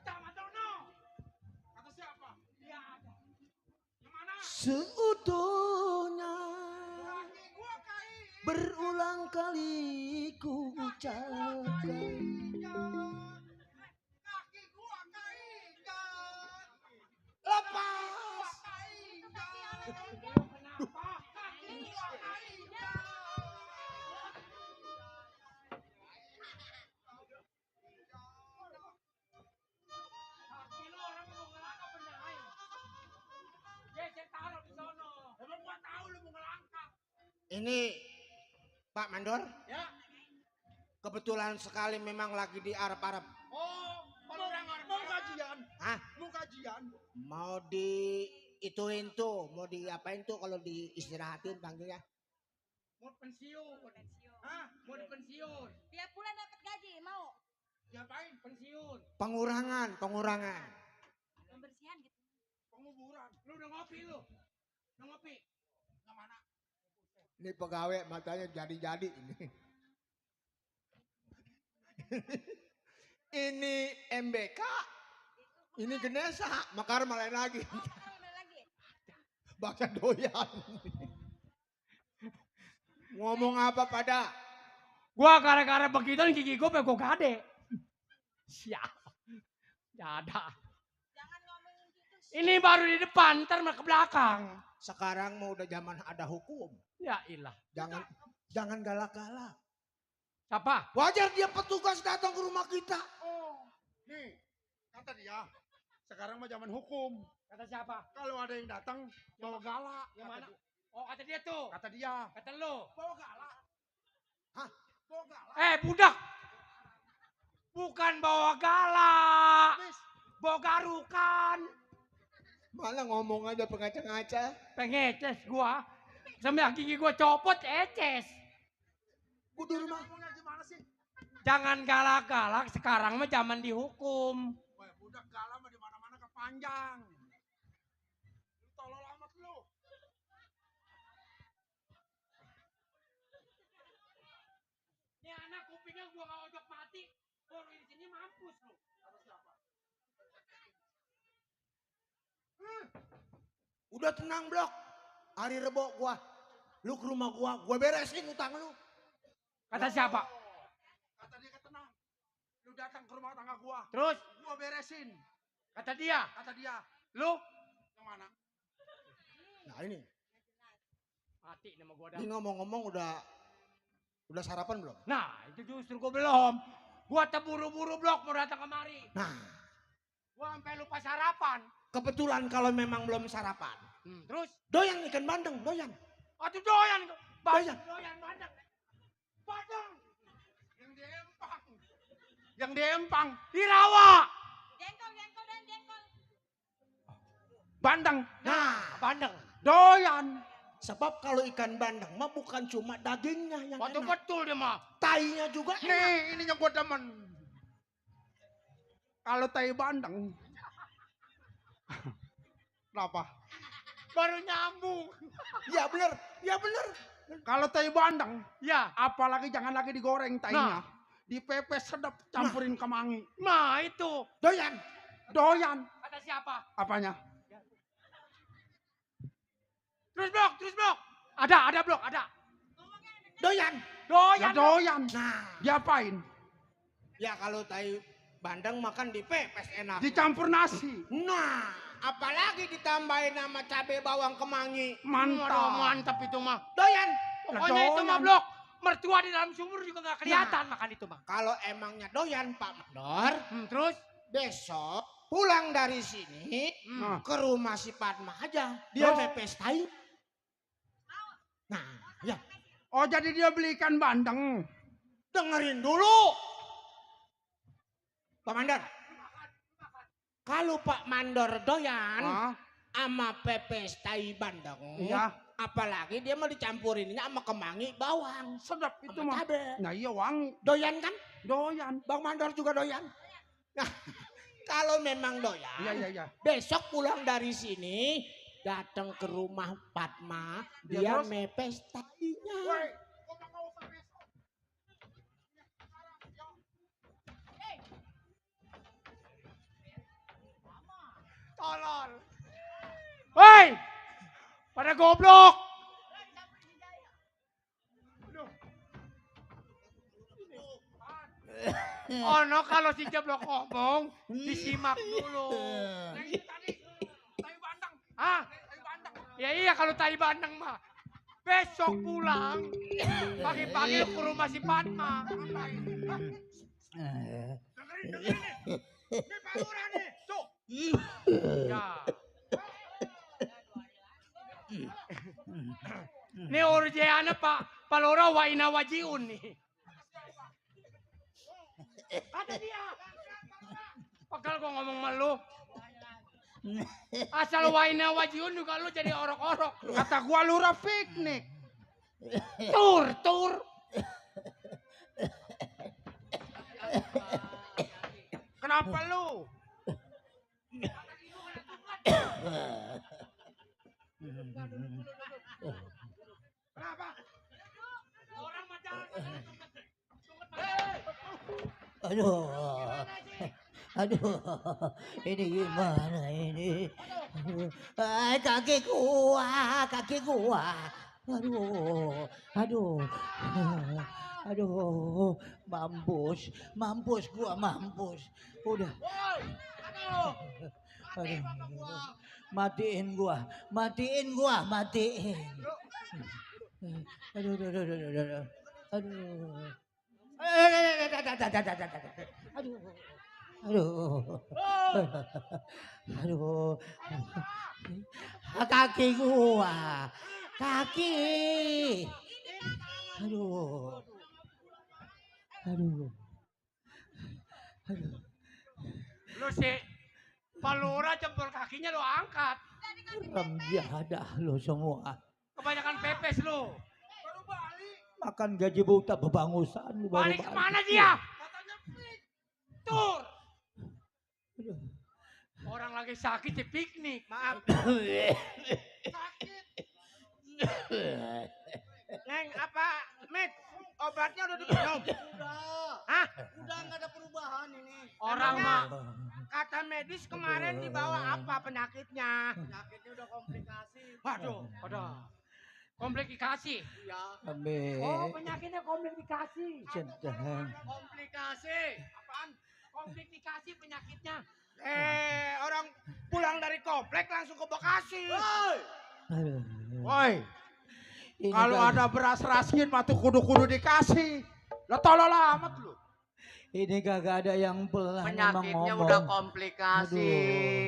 Sama Dono. Kata siapa? Dia ada. Yang mana? seutuhnya Kaki gua kai. berulang kali ku ucapkan. Kaki gua keinjak. Lepas. Kenapa? Kaki gua keinjak. Kaki lu orang mau ngelangkap bener, ay. Saya taruh di sono. Emang gua tahu lu mau ngelangkap. Ini Pak Mandor, Ya. kebetulan sekali memang lagi di Arab-Arab. Oh, mau kajian. Hah? Mau kajian. Mau di ituin tuh, mau diapain tuh kalau diistirahatin panggilnya? Mau pensiun. Hah? Mau dipensiun. Tiap bulan dapat gaji, mau Diapain? Pensiun. Pengurangan. pembersihan gitu. Penguburan. Lu udah ngopi lu? Udah ngopi? Yang mana? Ini pegawai matanya jadi-jadi ini. Ini MBK, ini Genesa, makar malah lagi. Oh, kawin lagi. Baca doyan. Ngomong apa pada? Gua gara-gara begitu gigi gua pengen gua gade. Siap. Gak ada. Jangan ngomongin gitu. Ini baru di depan, ntar malah ke belakang. Sekarang mau udah zaman ada hukum. Ya ilah. Jangan galak-galak. Siapa? Wajar dia petugas datang ke rumah kita. Oh, nih, kata dia, sekarang mah zaman hukum. Kata siapa? Kalau ada yang datang, bawa galak. Yang Kata mana? dia. Oh kata dia tuh. Kata dia, Kata lu. bawa galak. Hah? Bawa galak. Budak. Bukan bawa galak. Habis, Bawa garukan. Malah ngomong aja pengaca-ngaca. Pengeces gua. Sampai gigi gua copot eces. Gua di rumah. ngomongnya gimana sih? Jangan galak-galak, sekarang mah zaman dihukum. Wah, budak galak mah di mana-mana kepanjang. Lu tolol amat lu. Ini anak kupingnya gua gak ojok mati, baru di sini mampus lu. Kata siapa? Udah tenang blok. Hari Rebo gua. Lu ke rumah gua beresin utang lu. Kata siapa? Kata dia tenang. Lu datang ke rumah tangga gua. Terus Gua beresin. kata dia, Kata dia, lu yang mana? Nah ini. mati nama gua Ini dah. ngomong-ngomong udah sarapan belum? Nah, itu justru gua belum. Gua terburu-buru blok mau datang kemari. Nah, Gua sampai lupa sarapan. kebetulan kalau memang belum sarapan. Terus, Doyan ikan bandeng, doyan. aduh doyan. Doyan. Doyan bandeng. Bandeng. Yang di Empang. Yang di Empang. Di rawa. Jengkol dan jengkol. Bandeng. Nah, Bandeng. Doyan. sebab kalau ikan bandeng mah bukan cuma dagingnya yang Waktu enak. betul dia mah. Tainya juga enak. Nih, ininya gua demen. Kalau tai bandeng. Kenapa? Baru nyambung. Ya bener, ya bener. Kalau tai bandeng, Ya. apalagi jangan lagi digoreng tainya. Dipepes sedap, campurin kemangi. Nah itu. Doyan. Doyan. Kata siapa? Apanya? Terus blok. Ada blok, ada. Doyan. Ya Doyan. doyan. Nah, Diapain? ya kalau tai bandeng makan dipepes enak. Dicampur nasi. Nah, apalagi ditambahin nama cabai bawang kemangi. Aduh, Mantap. mantap itu mah. Doyan. Pokoknya itu mah doyan. blok. Mertua di dalam sumur juga gak kelihatan makan itu mah. Kalau emangnya doyan Pak Mandor, Terus? besok pulang dari sini Nah, ke rumah si Padma aja. Dia Oh. pepes tai. Nah, ya oh jadi dia beli ikan bandeng. dengerin dulu. Pak Mandor. Kalau Pak Mandor doyan, Hah? sama pepes tai bandeng. Iya. Apalagi dia mau dicampurinnya sama kemangi bawang. Sedap itu Sama mah. cabe. Nah iya wangi. Doyan kan? Doyan. Bang Mandor juga doyan. Nah, kalau memang doyan, Iya. besok pulang dari sini datang ke rumah Fatma, Ya, dia terus? mepes tainya. Tolol. Hei! Pada goblok. Oh no, kalau si Jeblok ngomong, disimak dulu. Yang itu tadi, tai bandeng. Hah? Tai bandeng. Ya iya kalau tai bandeng mah. Besok pulang, pagi-pagi lu ke rumah si Fatma. Ngapain? Hah? Dengerin nih. Ini Pak Lurah nih. Tuh. Ya. Ini urjana Pak Lurah wa ina wajiun nih. Ada dia. Pakal gua ngomong sama lu. Asal waina wajiun juga lu jadi orok-orok. Kata gua lurah piknik. Tur. Kenapa lu? Kenapa? Orang macam Aduh, ini gimana ini? Ay, kaki gua. Aduh, mampus gua. Udah. Aduh, matiin gua. Aduh. Kaki gua. Aduh. lu sih Pak Lurah jempol kakinya lu angkat. Remjadah lo semua. Kebanyakan pepes lu. Makan gaji buta bebangusan lu baru Balik kemana dia? Katanya tur. Aduh. Orang lagi sakit di piknik. Maaf. Neng, apa? Mit, obatnya udah diminum? Hah? Udah nggak ada perubahan ini. Orang mah Kata medis kemarin dibawa apa penyakitnya? Penyakitnya udah komplikasi. waduh, komplikasi. Iya. Amin. Oh, penyakitnya komplikasi. Sedang. Komplikasi. Apaan? Komplikasi penyakitnya. Orang pulang dari komplek langsung ke Bekasi. Aduh. Woi, Ini kalau kagak- ada beras raskin mah tuh kudu-kudu dikasih. Lah tolol amat lu. Ini kagak ada yang pelan Penyakitnya emang udah ngomong. komplikasi.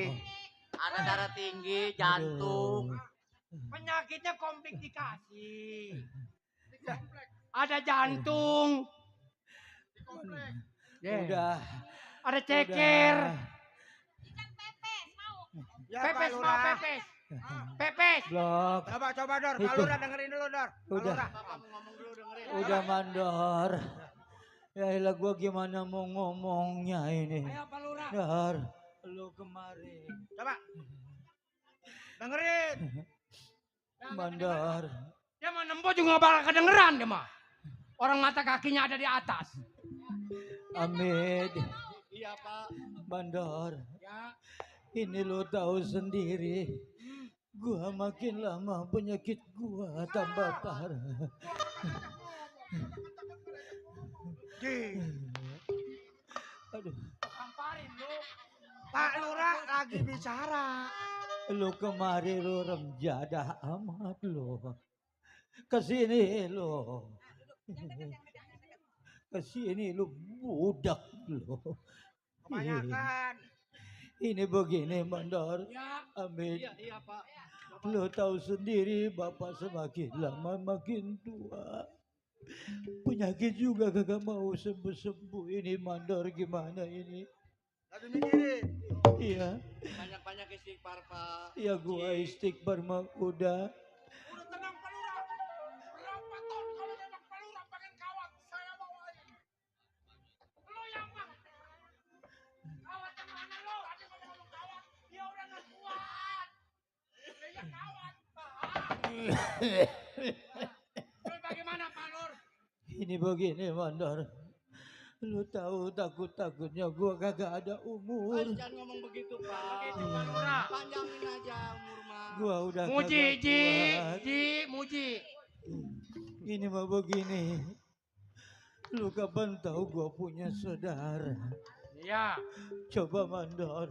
Aduh. Ada darah tinggi, jantung. Penyakitnya komplikasi. Ada jantung. Yeah. Udah. Ada ceker. Ya, Pepes Pak mau Lurah. pepes. Pepes. Blok. Coba Dor, Pak Itu. Lurah dengerin dulu Dor. Pak Udah. Lurah. Udah mandor. Ya elah gua gimana mau ngomongnya ini. Ayo Pak Lurah. Dar, lu kemarin. Coba. Dengerin. Mandor. Dia mah nembo juga gak bakal kedengeran dia mah. Orang mata kakinya ada di atas. Amit. Iya Pak. Mandor. Ini lo tahu sendiri. Gua makin lama penyakit gua tambah parah. Aduh, Kamparin lu. Pak Lurah lagi bicara. lu kemari lu remjadah amat lu. Kesini lu. Kesini lu budak lu. Kebanyakan. Ini begini Mandor. Ya. Amin. Iya Pak. Lo tahu sendiri bapak semakin lama makin tua. Penyakit juga kagak mau sembuh-sembuh. Ini Mandor gimana ini? Lagi mikirin. Iya, Banyak-banyak istighfar, Pak. iya gua istighfar mah udah. Udah tenang Pak Lurah. Berapa tahun kalau memang Pak Lurah pengen kawat, saya bawain. Lo yang mah. Kawat yang mana lo? Tadi ngomong kawat, dia udah nggak kuat. Dia kawat. Lu bagaimana Pak Lur? Ini begini Mandor. Lu tahu takut-takutnya gua kagak ada umur. Jangan ngomong begitu, Pak. Begitu Pak Lurah. Panjangin aja umur mah. Gua udah Muji, kagak kuat. muji. Ini mah begini. Lu kapan tahu gua punya saudara? Iya. Coba Mandor.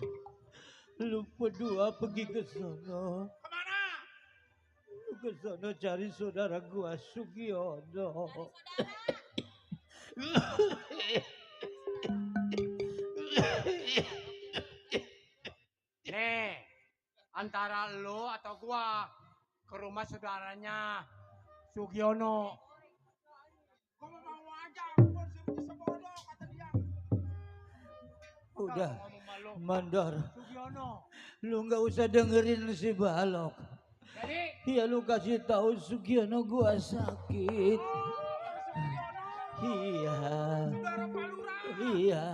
Lu berdua pergi ke sono. Kemana? Lu ke sono cari saudara gua Sugiono. Nih, antara lu atau gua ke rumah saudaranya Sugiono. Gua mau aja, gua suruh sebodoh kata dia. Udah, Ngomong malu. Mandor. Sugiono. Lu nggak usah dengerin si Balok. Jadi, Ya lu kasih tahu Sugiono gua sakit. Iya. Saudara Pak Lurah. Iya.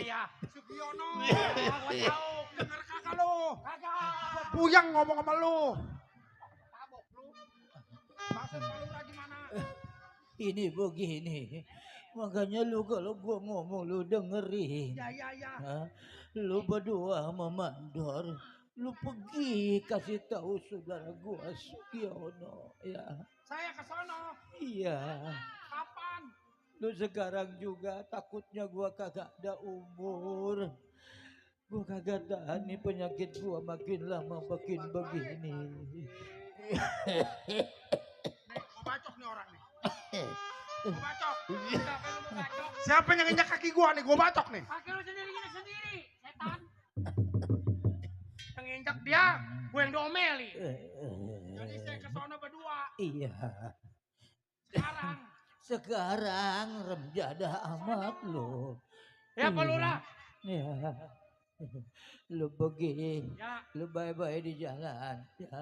ya. Sugiono. Gua tahu. Dengar kagak lo? Kagak. Puyang ngomong sama lu. Tabok lu. Maksud Pak Lurah gimana? Ini begini. Makanya lu kalau gua ngomong lu dengerin. Ya. Hah? Lu berdua sama Mandor. Lu pergi kasih tahu saudara gua Sugiono. Ya. Saya ke sono. Iya. Kapan? Lu sekarang juga takutnya gua kagak ada umur. Gua kagak tahan nih penyakit gua makin lama makin begini. Nih, gua bacok nih orang nih. Gua bacok. Siapa yang lu mau bacok? Siapa yang nginjak kaki gua nih? Gua bacok nih. Kaki lu sendiri, setan. Yang injak dia, gue yang domeli. Jadi saya ke sono berdua. Iya. Sekarang. Sekarang remjadah amat lu. Ya Pak Lurah. Ya. Lu pergi. Ya. Lu bye-bye di jalan. Ya.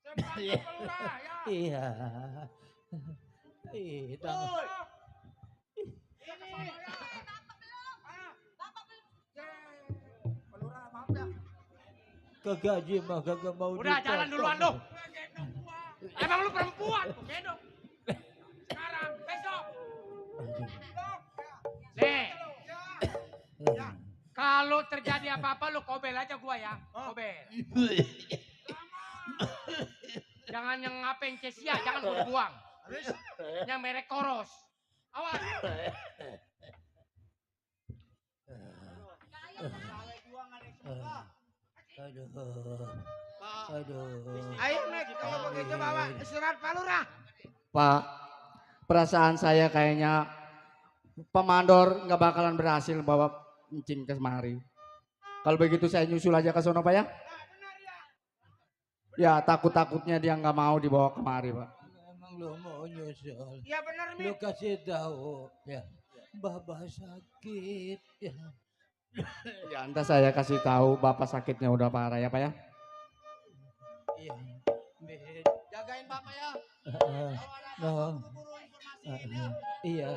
Saya bacok Pak Lurah ya. Iya. Tangan. Woi. Saya ke sono ya. Ah. Ya. Pak Lurah maaf ya. Kegaji mah kagak mau Udah jalan duluan lu. Gua gendong gua. Emang lu perempuan, tuh gendong. Sekarang, besok. Nih, Ya. kalau terjadi apa-apa lu kobel aja gua ya. Kobel. Jangan yang ngapain kesia, jangan gua buang. Yang merek koros. Awas. Aduh. Pak, Aduh. Ayo Mek, kalau begitu bawa surat Pak Lurah. Pak, perasaan saya kayaknya Pak Mandor nggak bakalan berhasil bawa Encing ke semari. Kalau begitu saya nyusul aja ke sono Pak ya. Ya takut-takutnya dia nggak mau dibawa kemari Pak. Emang lu mau nyusul? Iya benar Lu Mek. kasih tahu ya. Babah sakit ya. Ya entah saya kasih tahu bapak sakitnya udah parah ya Pak ya. Iya. Bet. Jagain bapak ya. No. Iya.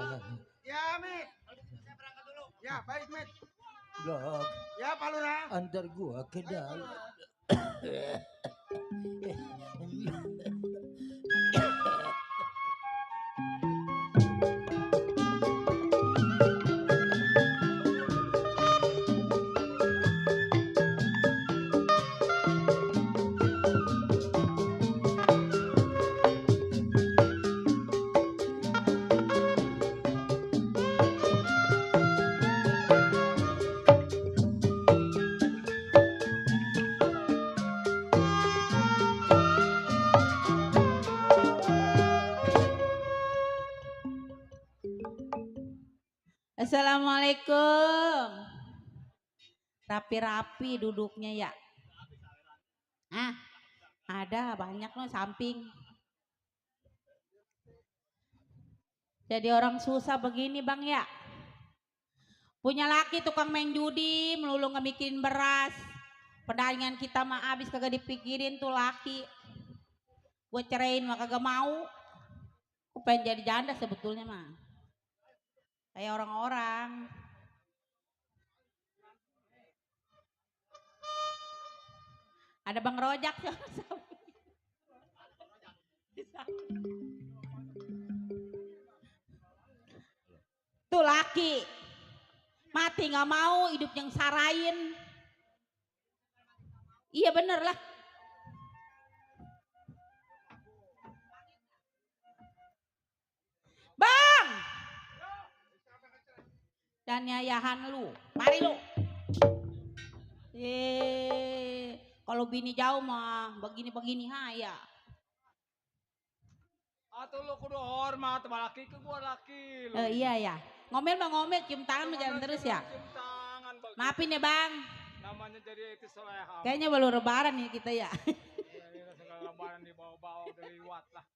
Ya Mek. Saya berangkat dulu. Ya baik Mek. Blok. Ya Pak Lurah. Antar gua ke dalam. Assalamualaikum. Rapi-rapi duduknya ya. Ada banyak loh samping. Jadi orang susah begini bang ya. Punya laki tukang main judi, melulu nggak mikirin beras. Perdagangan kita mah abis kagak dipikirin tuh laki. Gue ceraiin mah kagak mau. Gue pengen jadi janda sebetulnya mah. Kayak orang-orang. Ada Bang Rojak. Tuh laki. Mati nggak mau, hidup yang sarain. Iya bener lah. Bang! Dan yayahan lu, mari lu. Kalau bini jauh mah begini-begini haya. Atuh lu kudu hormat sama laki ke gua laki lu. Iya ya. Ngomel mah ngomel, cium tangan mah jalan terus ya. Cium tangan bagi. Maafin ya bang. Namanya jadi itu soleha. Kayaknya baru lebaran nih kita ya. Iya, segala lebaran dibawa-bawa udah liwat lah.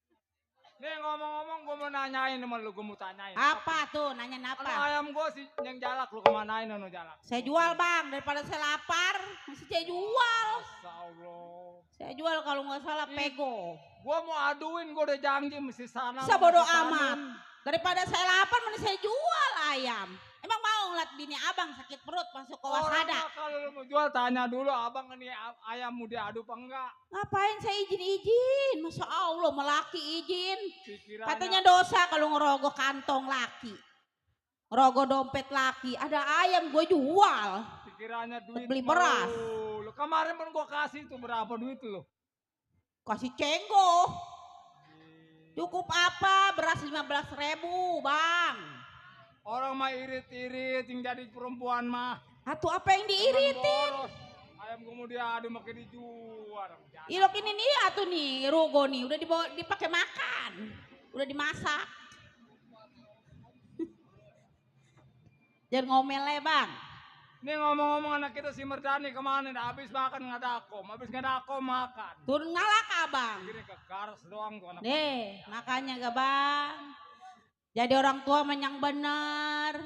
Nih ngomong-ngomong gue mau nanyain sama lu, gue mau tanyain. Apa tuh? Nanyain Ano apa? ayam gue sih yang jalak lu kemanain anu jalak? Saya jual bang, daripada saya lapar, mesti saya jual. Masya Allah. Saya jual kalau nggak salah pego. Gue mau aduin, gue udah janji mesti sana. Bisa bodo mesti sana. amat. Daripada saya lapar, mending saya jual ayam. Emang mau ngeliat bini abang sakit perut masuk ke wasada? Orang mah kalau lu mau jual tanya dulu abang ini ayam mau diadu apa enggak? Ngapain saya izin-izin? Masya Allah, melaki izin. Pikirannya, Katanya dosa kalau ngerogoh kantong laki. Ngerogoh dompet laki. Ada ayam gue jual. pikirannya duit. Beli beras. Lu kemarin pun gue kasih tuh berapa duit lu? Kasih cenggo. Cukup apa? Beras 15.000 bang. Orang mah irit-irit yang jadi perempuan mah. Atuh apa yang diiritin? Boros. Ayam gue mau diadu makin dijual. Ilok ini nih atuh nih rogo nih udah dibawa dipakai makan. Udah dimasak. Jangan ngomel ya bang. Nih ngomong-ngomong anak kita si Merdani kemana? Habis makan ngadakom, habis ngadakom makan. Turun ngalak abang. Gini ke garas doang tuh anak. Deh makanya gak bang. Jadi orang tua yang bener.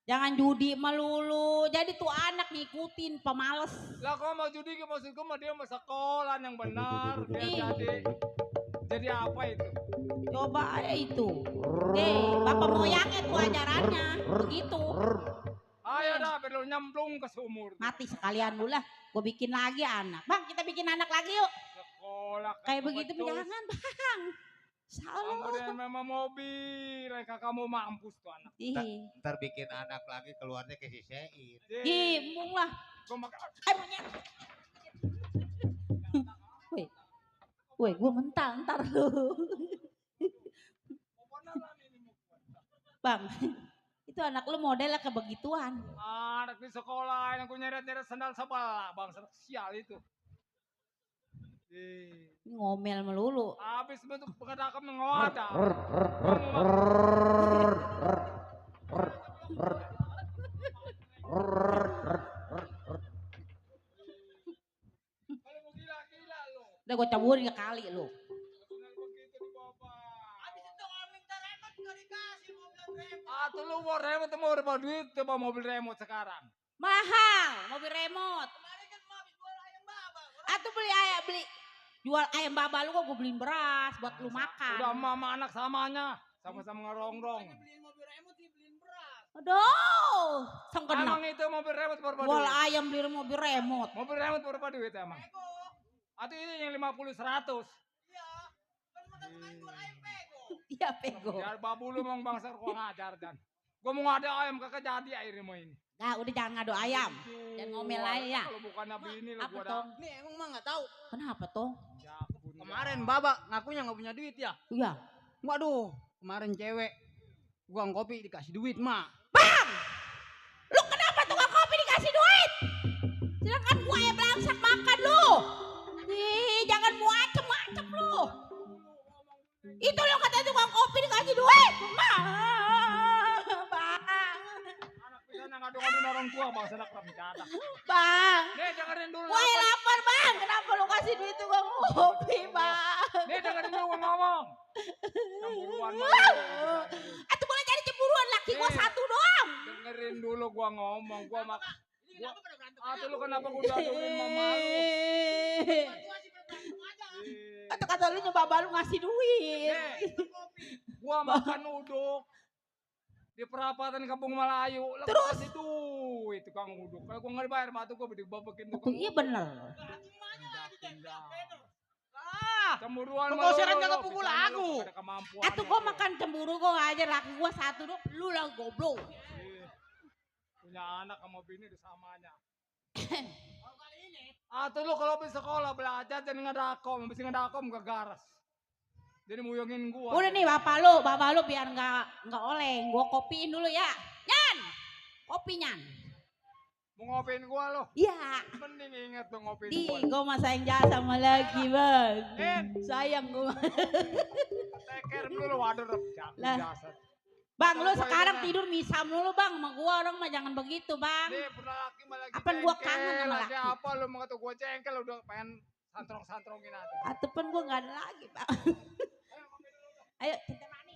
Jangan judi melulu. Jadi tuh anak ngikutin pemales. Lah kok mau judi ke maksud gue mah dia mau sekolah yang benar. Dia Ih. jadi apa itu? Coba aja itu. Deh bapak moyangnya tuh ajarannya. Begitu. Ayo dah belum nyemplung ke sumur. Mati sekalian dulu lah. Gue bikin lagi anak. Bang kita bikin anak lagi yuk. Sekolah. Kayak begitu jangan bang. Salah. Kemudian memang mobil, kakak kamu mampus tuh anak. Ih. Ntar bikin anak lagi keluarnya ke si Sein. Gimbung lah. Gua makan. Monyet. Woi, gue mental ntar lu. Bang, itu anak lu modelnya kebegituan. Anak di sekolah yang aku nyeret-nyeret sandal sebelah, bang sial itu. Ini ngomel melulu. Habis bentuk pengadakam mengawadah. Kalau mau gila-gila lo. Udah gue caburin kali lu. Begitu di bawah. Habis itu kalau minta remote nggak dikasih mobil remote. Tuh lu mau remote mau berapa duit coba mobil remote sekarang. Mahal, mobil remote. Kemarin kan mau habis jual ayam baba. Atau beli jual ayam baba lu kok gue beliin beras buat lu makan. Udah mama anak samanya. Sama-sama ngerongrong. Beliin mobil remote sih beliin beras. Aduh, sengkena. Emang itu mobil remote berapa Jual duit? ayam beli mobil remote. Mobil remote berapa duit emang? Pego. Atau ini yang 50-100? Iya. Kan makan jual ayam pego. Iya pego. Ya babu lu emang bangsa kurang ajar dan. Gua mau ngada ayam kagak jadi akhirnya mau ini. Nah udah jangan ngadu ayam. Jangan ngomel aja ya. Kalau bukan bini lu Apa gua toh? Nih emang mah nggak tahu. Kenapa toh? Kemarin Baba ngakunya nggak punya duit ya. Iya. Waduh, kemarin cewek gua kopi dikasih duit mak. Bang! Lu kenapa tukang kopi dikasih duit? Sedangkan gua yang belangsak makan lu. Ih, jangan macem-macem lu. Itu lu kata tukang kopi dikasih duit. Bang! Anak ngadu-ngadu orang tua bang senak ramcadak. Bang! Nih dengerin dulu. Gua yang lapar bang. Kenapa lu kasih duit tukang kopi bang? Nih dengerin dulu gua ngomong. Cemburuan lu. Atau boleh jadi cemburuan laki gua satu doang. Dengerin dulu lu gua ngomong, Atuh lu kenapa gua dadoin mama lu? Kata lu nyoba balu ngasih duit. Gua makan uduk di perapatan Kampung Melayu, lu Terus? kasih duit tukang uduk. Kalau gua nggak dibayar, mah tuh gua dibabekin tukang. Iya bener. Cemburuan Pengkoseran jangan pukul aku. Atuh gua makan cemburu gua aja laki gua satu dong, lu lah goblok. Punya anak sama bini udah samanya. Atuh lu kalau habis sekolah belajar jadi ngedakom, habis ngedakom ke garas. Jadi muyungin gua. Udah nih bapak lu biar nggak oleng, gua kopiin dulu ya. Nyan, kopinya. Mau ngopiin gua lo? Iya. Mending inget tuh ngopiin Di, gua. gua mah sayang jasa sama lagi bang. Sayang gua. Teker dulu waduh Lah. jasad. Bang, lu sekarang tidur misam dulu bang, sama gua orang mah jangan begitu bang. Nih pernah laki mah lagi Apaan gua jengkel, kangen sama lagi laki. apa lu mau kata gua jengkel udah pengen santrong-santrongin aja. Atupan gua nggak ada lagi bang. Ayo kita mani.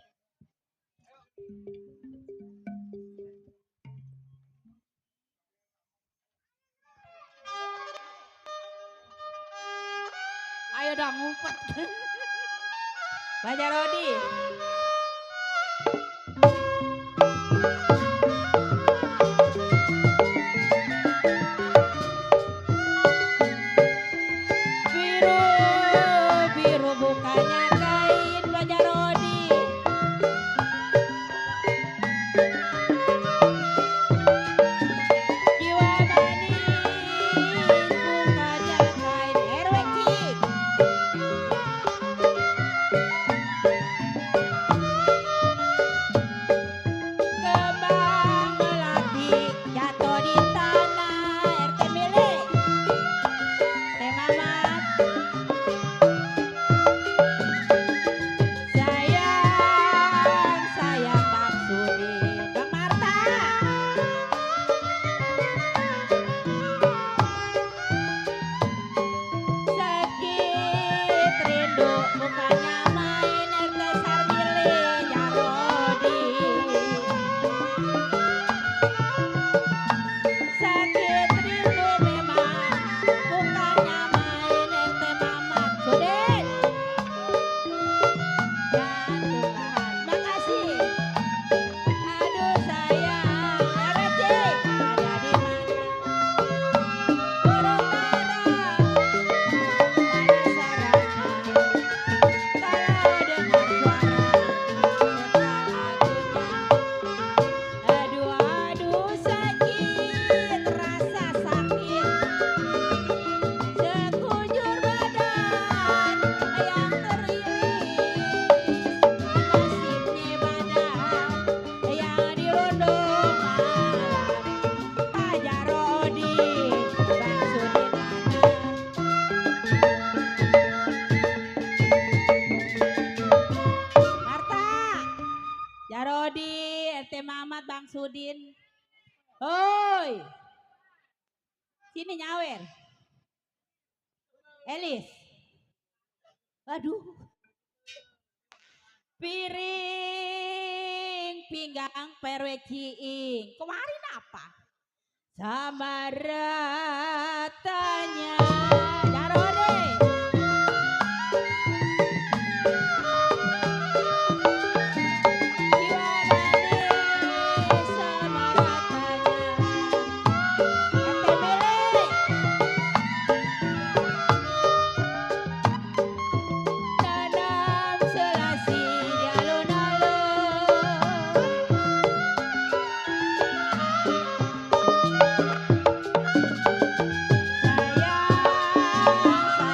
Ayo dong ngumpet. Baca Rodi. Biru, biru bukannya kain Baca Rodi. Jiwa manis bukannya kain RWC. Kembang melati jatuh di tanah RT milik Teh Mamat. Sayang, sayang Bang Sudin, Bang Marta. Sakit rindu bukannya main RT Sarmili Jarodi. Sakit rindu memang bukannya main RT Mamat Sudin. Ya Tuhan, makasih. Aduh sayang, RWC ada di mana? Burung dara, mana sarangnya? Kalau dengar suara setan lagunya. Aduh aduh sakit, rasa sakit. Sekujur badan yang teriris, nasibnya badan yang dirundung malam. Hajar Rodi, Bang Sudin Marta, Jarodi, RT Mamat, Bang Sudin. Hoi, sini nyawer. Elis. Waduh. Piring pinggang perwe ciing. Kemarin apa? Sama ratanya. Jarode. Jiwa manis sama ratanya. Ente milik. Tanam selasi di alun-alun. Sayang,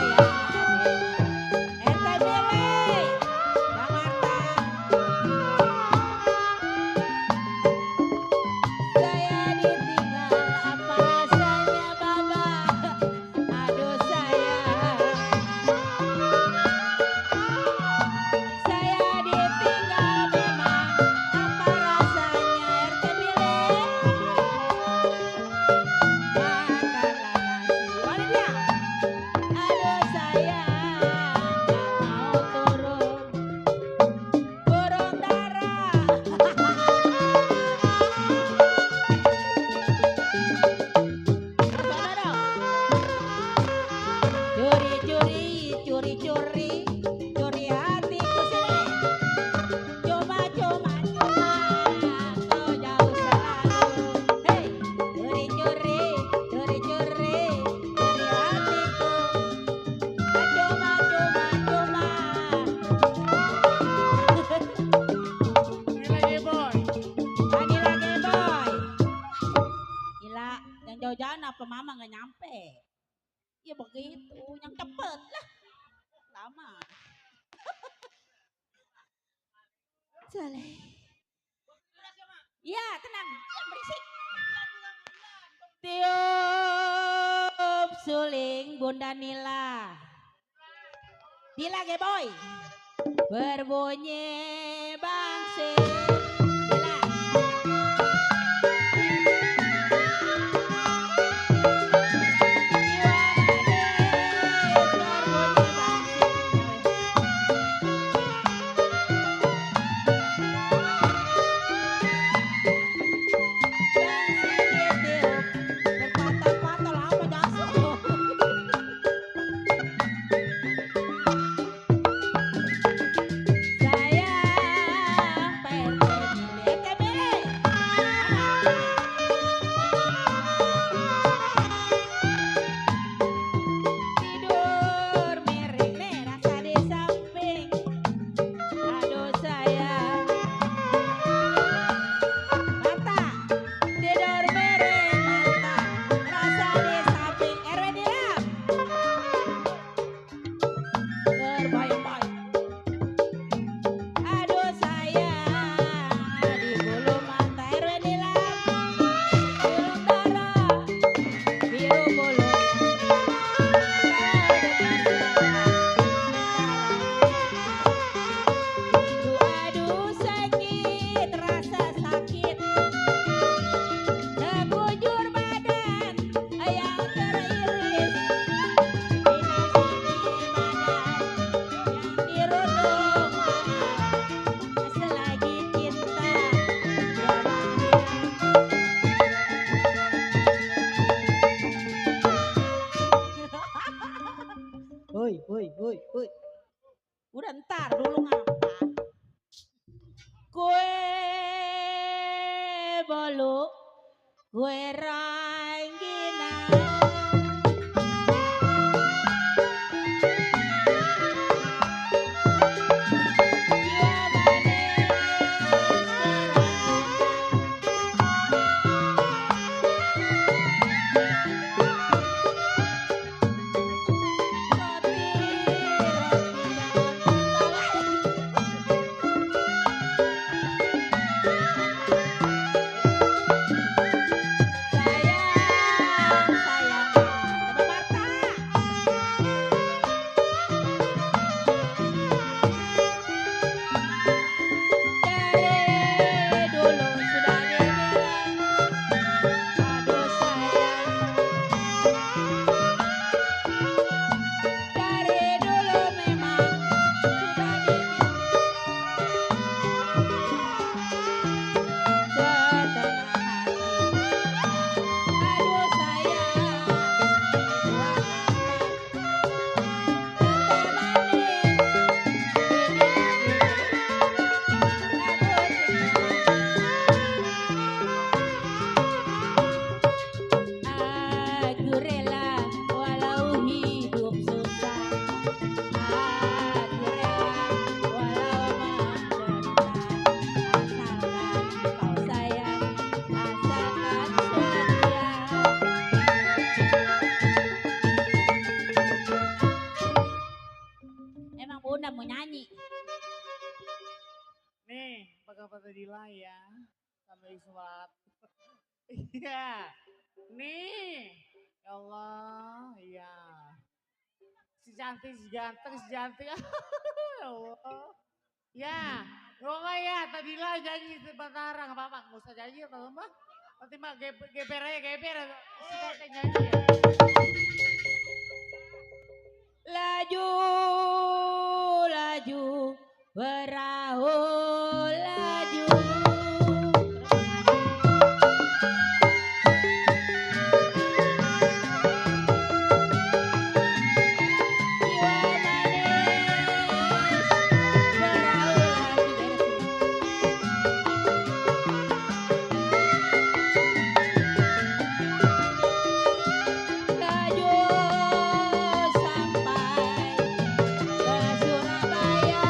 apa mama nggak nyampe. Ya begitu, yang cepet lah. Lama. Saleh. Ya tenang, jangan berisik. Tiup suling Bunda Nila. Dila ge boy. Berbunyi bangsi. Dila. Woi. Udah ntar dulu ngapa? Kue bolu, kue rangginang. Alhamdulillah ya, sampai sholat. Iya, nih, ya Allah, iya. Si cantik, si ganteng, si cantik, ya Allah. Ya, pokoknya ya, tadi lah janji sebentar, nggak apa-apa, nggak usah janji atau mah. Nanti mah geber aja, geber. Si pakai nyanyi ya. Laju, laju, perahu laju. Laju sampai ke Surabaya.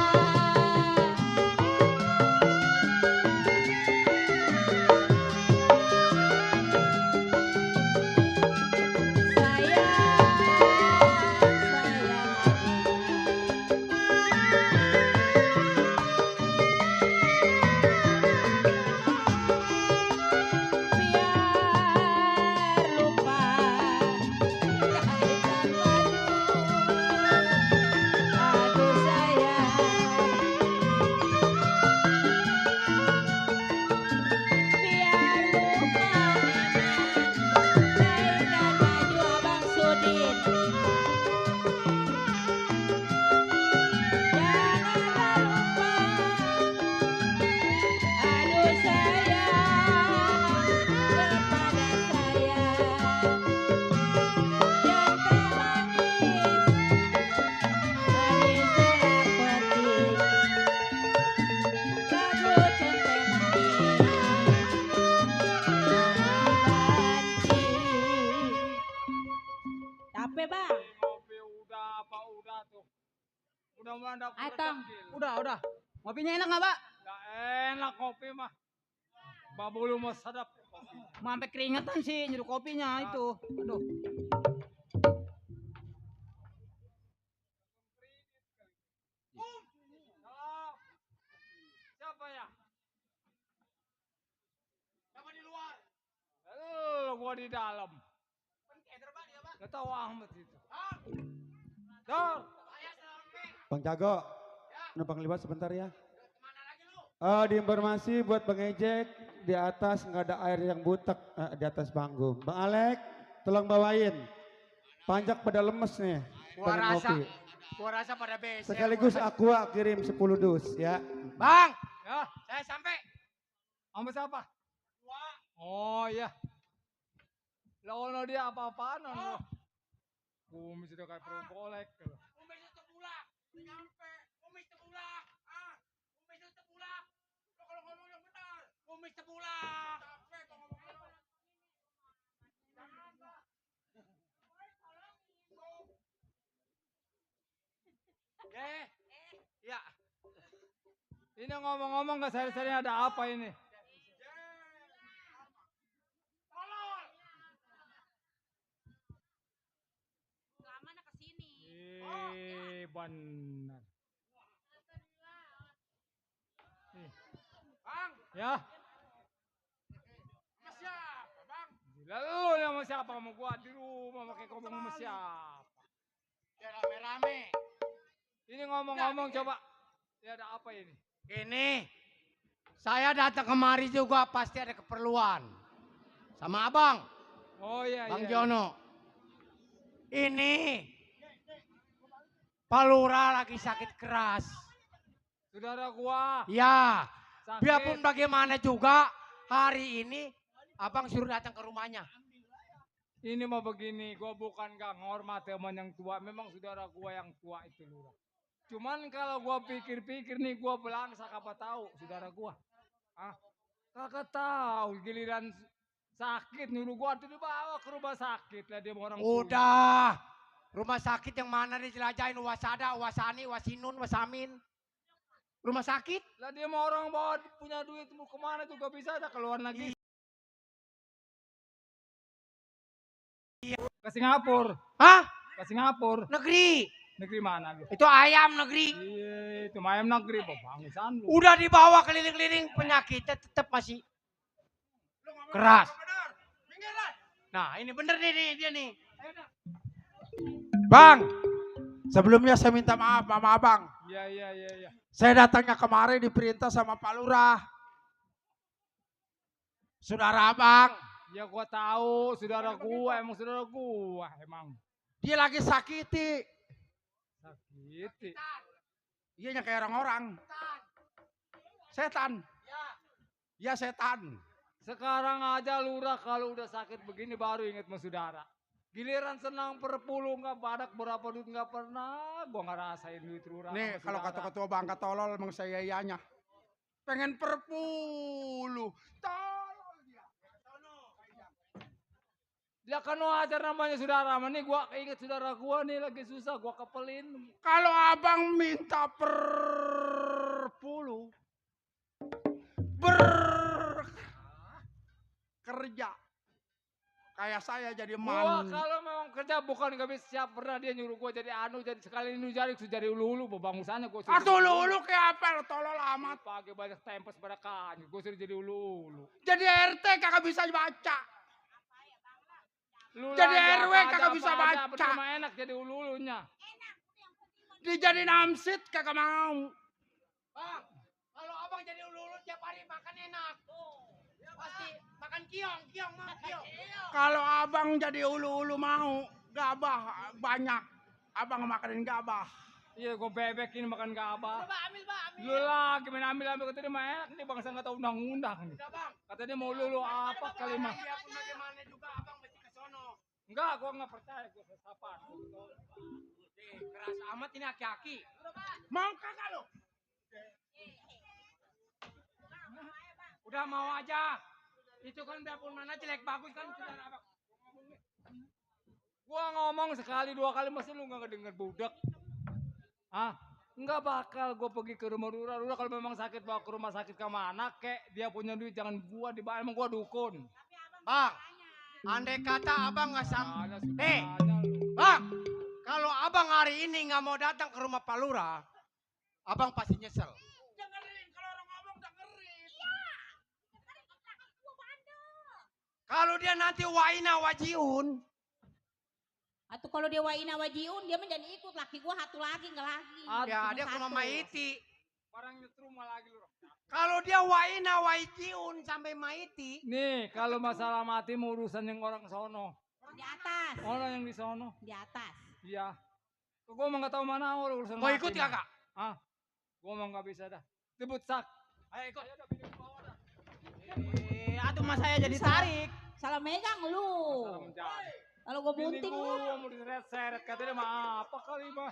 ada Ayo, Tong. Udah. Ngopinya enak nggak, Pak? Gak enak kopi mah. Babulu mah sedap. Sampai keringetan sih nyuruh kopinya itu. Aduh. Halo. Siapa ya? Siapa di luar? Gua di dalam. Gak tahu Ahmad itu. Dor. Bang Jago, numpang lewat sebentar ya. Di informasi buat Bang Ejek, di atas nggak ada air yang butek di atas panggung. Bang Alek, tolong bawain. Panjak pada lemes nih. pengen Gua rasa pada BC. Sekaligus Aqua kirim 10 dus ya. Bang, Ya, saya sampai. sama siapa? Oh iya. Lah ono dia apa-apaan ono. Kumis udah kayak perlu kolek. Kumis itu tebulak, nyampe. Kumis tebulak, kumis itu tebulak. Lo kalau ngomong yang benar, kumis tebulak. Capek kok ngomong. Ya. Ini ngomong-ngomong ke sehari-hari ada apa ini? Lama nak kesini. Benar. Bang, Ya. sama siapa, Bang? Lalu yang sama siapa sama gua di rumah pakai ngomong sama siapa? Ya rame-rame. Ini ngomong-ngomong coba. Ya ada apa ini? Ini, saya datang kemari juga pasti ada keperluan. Sama abang, Oh iya Bang iya. Jono. Ini, Pak Lurah lagi sakit keras. Saudara gua. Ya, Sakit. biarpun bagaimana juga, hari ini abang suruh datang ke rumahnya. Ini mah begini, gua bukan gak ngormat teman yang tua, memang saudara gua yang tua itu lurah. Cuman kalau gua pikir-pikir nih, gua belangsak apa tahu saudara gua. Kagak tahu giliran sakit nyuruh gua tuh dibawa ke rumah sakit lah dia mau orang punya. Udah, rumah sakit yang mana dijelajahin Wasada, Wasani, Wasinun, Wasamin. Rumah sakit? Lah dia mau orang bawa punya duit mau kemana juga bisa ada keluar lagi. Ke Singapura. Hah? Ke Singapura. Negeri. Negeri mana lu? Itu ayam negeri. Iya, itu ayam negeri, bangsan lu. Udah dibawa keliling-keliling, penyakitnya tetap masih keras. Nah, ini bener nih dia nih. Bang, sebelumnya saya minta maaf sama abang. Iya. Saya datangnya kemarin diperintah sama Pak Lurah. Saudara abang, Ya gua tahu, saudara gua emang saudara gua emang. dia lagi sakiti. Sakit. Iya kayak orang-orang. Setan. Ya setan. Sekarang aja lurah kalau udah sakit begini baru inget sama saudara. Giliran senang perpuluh nggak badak berapa duit nggak pernah. Gua nggak rasain duit lurah. Nih sama kalau saudara. kata ketua bangka tolol emang saya ianya. Pengen perpuluh. Tolol dia. Ya kan wajar namanya saudara. Nih gua inget saudara gua nih lagi susah. Gua kepelin. Kalau abang minta perpuluh. Kerja. Kayak saya jadi Gua man. kalau memang kerja bukan gak bisa siap pernah dia nyuruh gua jadi anu jadi sekali ini jadi ulu-ulu bangusanya gua suruh. Ulu-ulu kayak apa? Tolol amat. Pakai banyak tempes pada kanyu. Gua suruh jadi ulu-ulu. Jadi RT kagak bisa baca. Lu Jadi lagi RW apa aja, kagak bisa apa aja, baca. berdua enak jadi ulu-ulunya. Dijadiin amsit kagak mau. Bang, kalau abang jadi ulu-ulu tiap hari makan enak. Pasti makan kiong mau kiong. Kalau abang jadi ulu-ulu mau, gabah banyak. Abang makanin gabah. Iya, gua bebekin makan gabah. Coba ambil, Bang, ambil. Lu lagi main ambil kata dia mah enak nih bangsa nggak tahu undang-undang nih. Udah, Bang. Kata dia mau lulu apa kali mah. Biarpun bagaimana juga abang mesti ke sono. Enggak, gua nggak percaya gua sesapaan. Keras amat ini aki-aki. Mau kagak lu? Udah mau aja. Itu kan biarpun mana jelek bagus kan saudara abang. Gua ngomong sekali dua kali masih lu nggak denger budak. Enggak bakal gue pergi ke rumah Lura. Lura kalau memang sakit bawa ke rumah sakit ke mana kek. Dia punya duit jangan gua dibayar, emang gua dukun. Bang, andai kata abang nggak Ada Nih, sudahnya lu. bang, kalau abang hari ini nggak mau datang ke rumah Pak Lurah, abang pasti nyesel. Dengerin, kalau orang ngomong dengerin. Kalau dia nanti waina wajiun, Atau kalau dia waina wajiun, dia menjadi ikut laki gua satu lagi nggak lagi. ya Cuma dia ke rumah satu. Maiti. Barang nyetrum lagi lu. Kalau dia waina wajiun sampai Maiti, Nih, kalau masalah mati mau urusan yang orang sono. Di atas, Orang yang di sono. di atas. Iya. Gue emang gak tahu mana urusan mau mati ikut nih. kakak? Ah, gue emang gak bisa dah. Jemput sak. Ayo ikut. Aduh mas saya jadi tarik. Salah megang lu. Masalah menjadi. Kalau gua Bini bunting lu. gua mau diseret-seret katanya mah apa kali mah.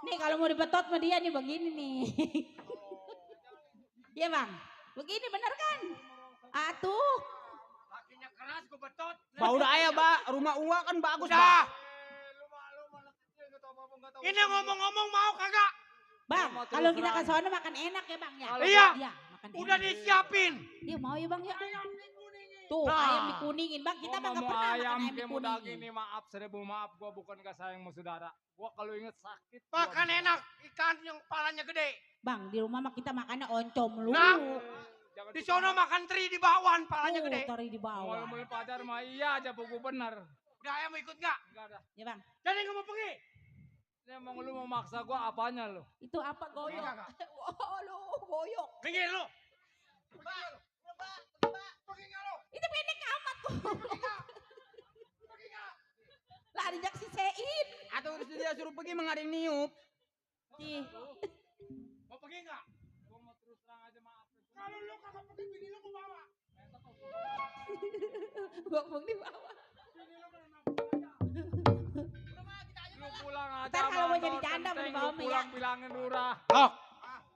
Nih kalau mau dibetot sama dia nih begini nih. Iya bang, begini bener kan? Atuh, Lakinya keras gue betot. Bau udah ayah rumah Uwa kan bagus Udah. Bang. Ini ngomong-ngomong mau kagak? bang, Sama kalau terus kita ke terang. sono makan enak ya bang ya. Kalau Iya. Iya, makan Udah enak. disiapin. Iya mau ya bang ya. Tuh Nah. ayam dikuningin bang, kita Gua mah nggak mau pernah ayam makan ayam kayak mau daging dikuningin. nih maaf seribu maaf gua bukan gak sayang sama saudara. Gua kalau inget sakit. gua Makan bisa. enak ikan yang palanya gede. Bang di rumah mah kita makannya oncom lu. Nah, Jangan di sono makan teri di bawah palanya Tuh, gede. tori di bawah. mau pacar mah iya aja pokok benar. Udah ayam mau ikut nggak? Enggak ada. Ya bang, Jadi nggak mau pergi. Ini emang lu mau maksa gua apanya lu? itu apa goyok? Oh lu goyok. Minggir lu. Itu pendek amat tuh. Lah dijak si Sein. Atau dia suruh pergi mengading niup. Ih, Mau pergi nggak? Gua mau terus terang aja maaf. Kalau lu kagak pergi bini lu ke bawah. gua ngomong di bawah. Lu pulang aja. Ntar kalau mau Mandor, jadi janda mau penting dibawa lu mah pulang ya. bilangin Lurah. Oh,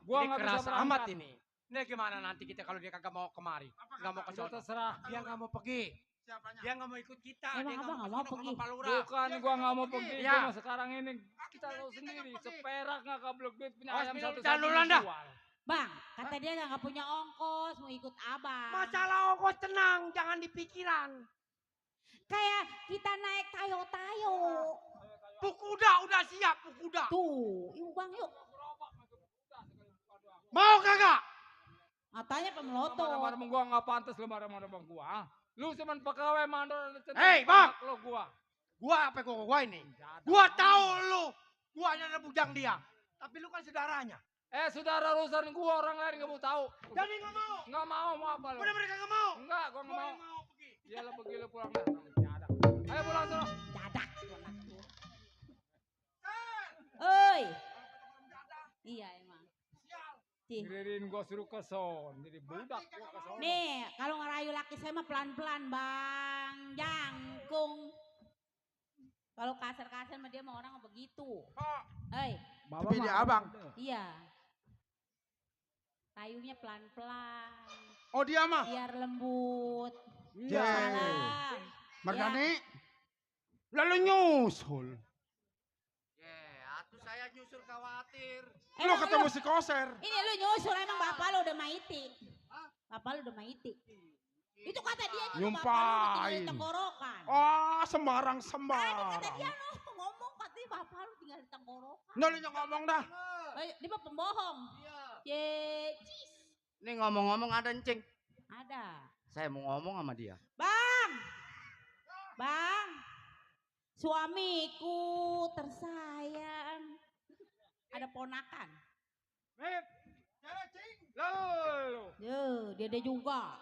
Gua ini nggak bisa keras berangkat. amat ini. Ini gimana nanti kita kalau dia kagak mau kemari, nggak mau ke Udah sono. terserah. Dia nggak mau pergi. Dia nggak mau ikut kita. Emang Dia abang nggak nggak mau ke sono ke pergi? rumah Pak Lurah. Bukan gua nggak mau pergi. Iya. Gua mah sekarang ini kita tahu sendiri. Seperak nggak keblok duit punya Awas ayam minum satu jangan satu duluan dah. dijual. Bang, kata dia nggak punya ongkos mau ikut abang. Masalah ongkos tenang, jangan dipikiran. Kayak kita naik tayo-tayo. Pukuda udah siap, Pukuda. Tuh, yuk bang yuk. Mau kagak? Matanya pemelotot. Marah-marah sama gua nggak pantas lu marah-marah sama gua. ah. Lu cuman pegawai mandor. Hei, Bang. Lo gua. Gua apa gua ini? Gua tahu lu. Gua adalah bujang dia. Tapi lu kan saudaranya. Saudara urusan gua orang lain nggak mau tahu. Jadi nggak mau. Nggak mau apa lu? Udah mereka nggak mau. Enggak, gua nggak Gua mau. yang mau pergi. Iya lo pergi lu pulang dah. Nggak ada. Ayo pulang sono. Dadak. Oi. Iya emang. Cih. Ngiririn gua suruh ke son. Jadi budak gua ke sono. Nih, kalau ngerayu laki saya mah pelan-pelan, Bang. Jangkung. Kalau kasar-kasar sama dia mah orang mah begitu. Hei, Tapi dia abang. iya. Rayunya pelan-pelan, Oh dia mah. biar lembut. Iya. Salam. Mardani. Lalu nyusul. Atuh saya nyusul khawatir. Lu Emang ketemu si Koser. ini lu nyusul emang bapak lu udah maiti. Bapak lu udah maiti. Itu kata dia juga bapak lu tinggal di Nyumpain. tenggorokan. Oh Kata dia sembarang-sembarang. no, ngomong katanya bapak lu tinggal di tenggorokan. Nah lu yang ngomong dah. Dia mah pembohong. Ye, cis. Ini ngomong-ngomong ada encing. Ada. Saya mau ngomong sama dia. Bang. Bang. Suamiku tersayang. Ada ponakan. Mip. Lalu. Dia juga.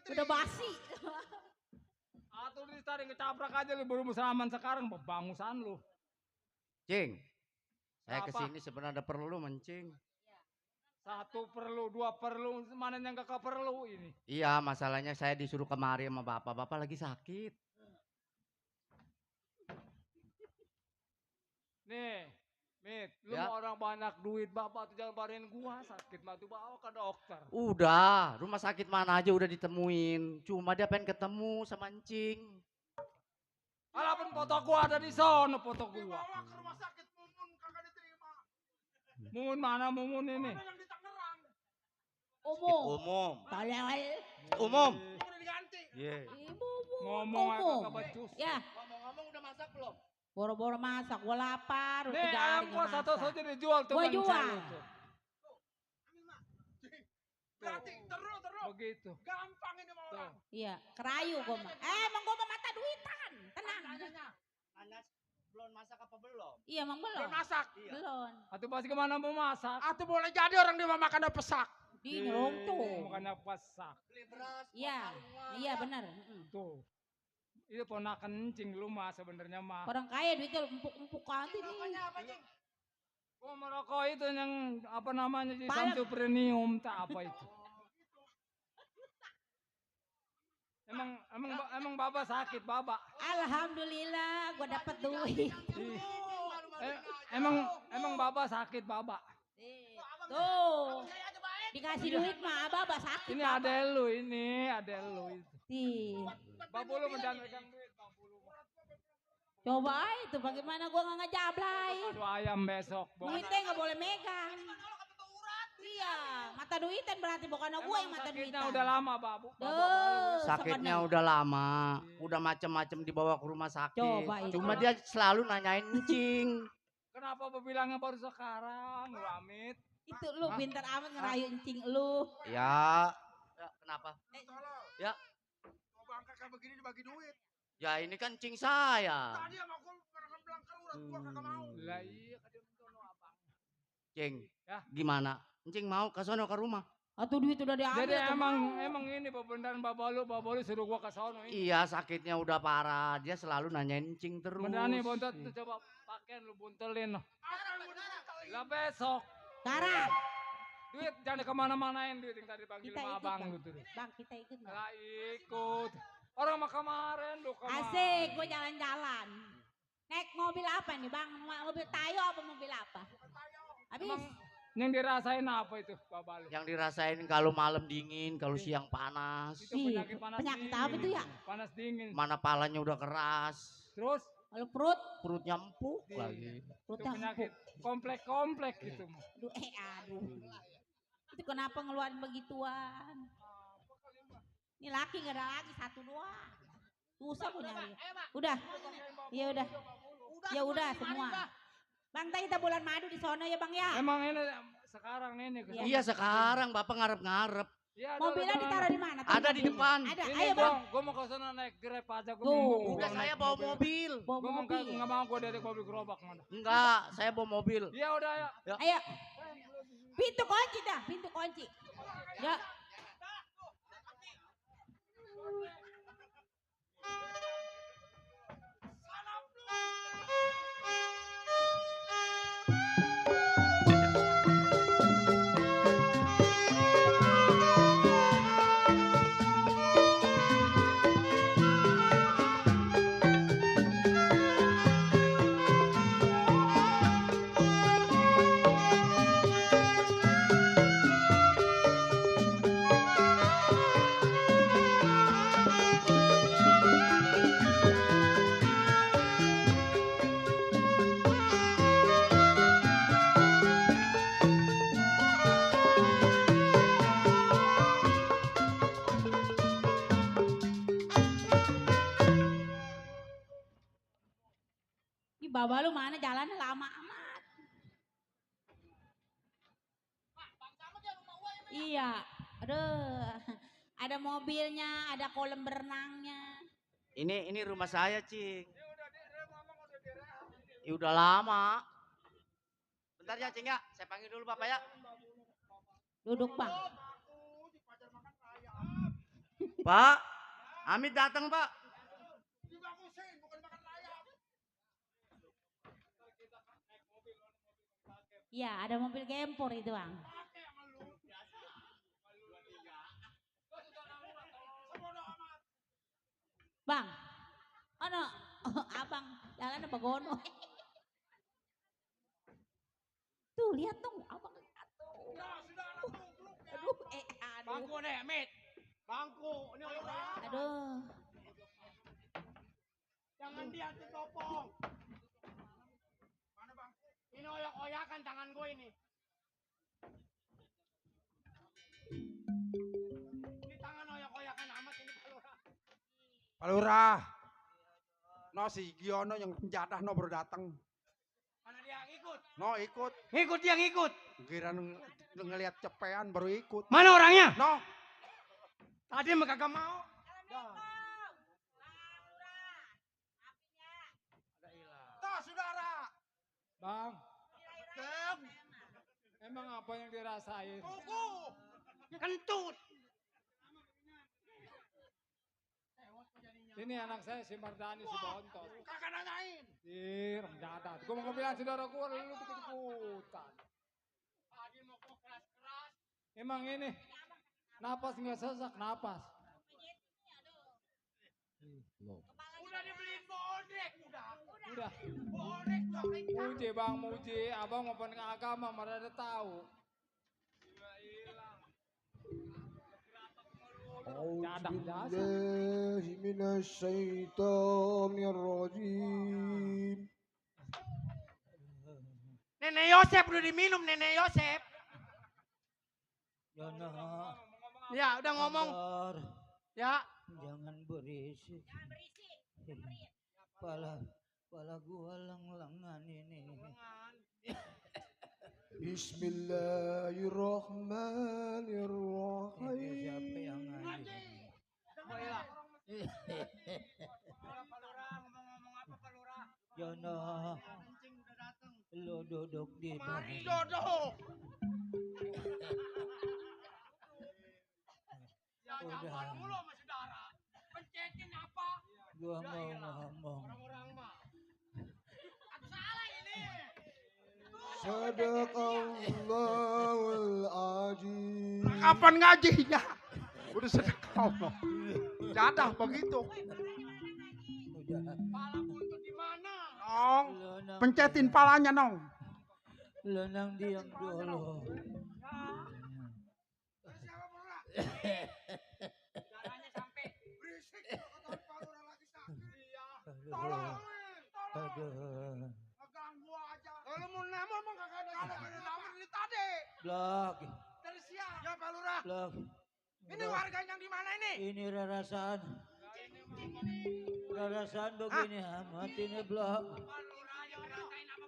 Udah basi. Atau di tadi ngecabrak aja lu baru salaman sekarang bangusan lu. Cing, saya Apa? kesini sebenarnya ada perlu mencing. Satu perlu, dua perlu, mana yang gak perlu ini. Iya, masalahnya saya disuruh kemari sama bapak. Bapak lagi sakit. Nih, Mit, lu Ya. mau orang banyak duit, bapak tuh jangan barin gua sakit mah tuh bawa ke dokter. Udah, rumah sakit mana aja udah ditemuin. Cuma dia pengen ketemu sama encing. Walaupun foto gua ada di sono foto gua. Dibawa ke rumah sakit Mumun kagak diterima. Mumun mana Mumun ini? Ada yang di Tangerang. Umum. Tolol. Udah diganti. Ngomong aja kagak becus. Ya, Ngomong-ngomong udah masak belum? boro-boro masak. Gua lapar. udah Nih 3 hari ayam nggak gua satu masak. saja dijual tuh. Gua Bang jual. Calo tuh. Berarti terus. Begitu. Gampang ini mau orang. Iya, kerayu gua mah. Emang gua mah mata duitan. Tenang. Anas belum masak apa belum? Iya, emang belum. Belum masak. Belum. Atau pasti kemana mau masak? Atau boleh jadi orang dia mau makan pesak. Di nyelong tuh. Makanya pasak. Beli beras. Iya, iya benar. Tuh. Itu ponakan encing lu mah sebenarnya mah. Orang kaya duitnya empuk-empuk aja nih. Apa Cing? Gua merokok itu yang apa namanya di Palem. Samsu Premium tak apa itu. Emang baba sakit baba. Alhamdulillah gua dapat duit. Emang baba sakit baba. Tuh. Dikasih duit mah abah sakit. Ini ada lu itu. Ih, Babu lu mendandakan duit babu lu. coba itu bagaimana gua nggak ngejablay. Aduh ayam besok. Duitnya nggak boleh megang. Iya, mata duitan berarti bukan gua yang mata Sakitnya duitan. udah lama babu. Duh, Sakitnya sebenarnya. udah lama, udah macem-macem dibawa ke rumah sakit. Coba itu. Cuma dia selalu nanyain encing. Kenapa bilangnya baru sekarang lu Amit? Itu lu pintar amat ngerayu encing lu. Ya, kenapa? Ya, Mau bangka kayak begini dibagi duit. ya ini kan encing saya. Tadi sama gua pernah bilang keluar gua kagak mau. Lah iya kadang sono abang. Cing, Ya. gimana? Encing mau ke sono ke rumah? Atau duit udah diambil. Jadi atau mau. emang ini pembenaran babalu suruh gua ke sono ini. Iya, sakitnya udah parah. Dia selalu nanyain encing terus. Beneran nih bontot tuh coba pakaian lu buntelin. Lah besok Sekarang duit jangan kemana-manain duit yang tadi panggil kita sama ikut abang bang. lu tuh. Bang kita ikut bang. Lah ikut. Orang mah kemarin lu kemarin. Asik, gue jalan-jalan. Naik mobil apa nih bang? Mobil Tayo apa mobil apa? Habis Emang yang dirasain apa itu babalu? Yang dirasain kalau malam dingin, kalau siang panas. Itu Ih, penyakit panas penyakit dingin. apa itu ya? Panas dingin. Mana palanya udah keras. Terus kalau perut, Perutnya empuk Iya. lagi. itu perutnya penyakit empuk. komplek-komplek gitu mah. Aduh. Itu kenapa ngeluarin begituan? Ini laki gak ada lagi, satu doang. Susah punya dia. Udah, ya udah. Ya udah semua. Bang, tadi kita bulan madu di sono ya bang ya. Emang ini sekarang ini. Iya. Iya sekarang Bapak ngarep-ngarep. Iya, ada Mobilnya udah ditaruh di mana? Ada di depan. Ada, Ini ayo bang. gua mau ke sana naik Grab aja gua Tuh. mau Udah saya bawa mobil. Bawa Gua mau mobil. enggak mau gua dari mobil gerobak mana. Enggak, saya bawa mobil. Iya udah ya. Ayo. Pintu kunci dah, pintu kunci. Ya. Ih, baba lu mana jalannya lama amat. Iya, aduh. Ada mobilnya, ada kolam berenangnya. Ini rumah saya, Cing. Ya udah lama. Bentar ya, Cing ya. Saya panggil dulu Bapak ya. Duduk bang. Pak, Amit datang, Pak. Dibagusin, bukan makan ayam. Iya, ada mobil gempor itu bang. Bang, ano, abang jalan apa gono? Tuh lihat dong, abang lihat tuh. Aduh, aduh, Bangku nih, Mit. Bangku. Ini orang. aduh. Jangan dia si Kopong. Mana bang? Ini oyak-oyakan tangan gue ini. Ini tangan oyak-oyakan amat ini Pak Lurah. Pak Lurah. No si Giono yang penjadah no baru datang. Mana dia ngikut? No ikut. Ngikut dia ngikut. Kira ngelihat cepean baru ikut. Mana orangnya? No. Tadi mah kagak mau. Tuh saudara. Bang, emang apa yang dirasain? Kuku. Kentut. Ini anak saya si Mardani si Bontot. Kagak nanyain. Ih, rendadat. Gue mau bilang saudara gue, lu ikut-ikutan. Tadi mau kok keras-keras. Emang ini, napas nggak sesak, napas. Udah dibeliin bodrek, udah. Udah. Bodrek sampai Muji bang, muji. Abang mau ke agama, mana ada tahu. Cadak dasar. Nenek Yosep udah diminum, Nenek Yosep. Jono. Ya, udah ngomong. Sabar. Ya. Jangan berisik. Pala gua lang-langan ini. Bismillahirrahmanirrahim. Siapa yang ngaji? Ngomong apa Pak Lurah? Jono, Kencing udah datang. lu duduk di Mari bawah. dodok. Udah. Jangan mulu sama saudara. Pencetin apa? Gua mau ngomong. Orang-orang mah. Aku salah ini. Sadaqallahul azim. Kapan ngajinya? Udah sedek ngomong. Jadah begitu. Udah. Pala buntut di mana? Nong. Lu nang Pencetin palanya nong. Lu nang diam dulu. Siapa Pak Lurah? Darahnya sampai berisik. Kata Pak Lurah lagi sakit. Iya. Tolong. Aduh. Ngeganggu aja. Kalau mau nama emang kagak ada. Kalau ada nama dari tadi. Blok. Dari siang. Ya Pak Lurah. Blok. Ini warganya di mana ini? Ini rarasan. Rarasan begini amat ini blok.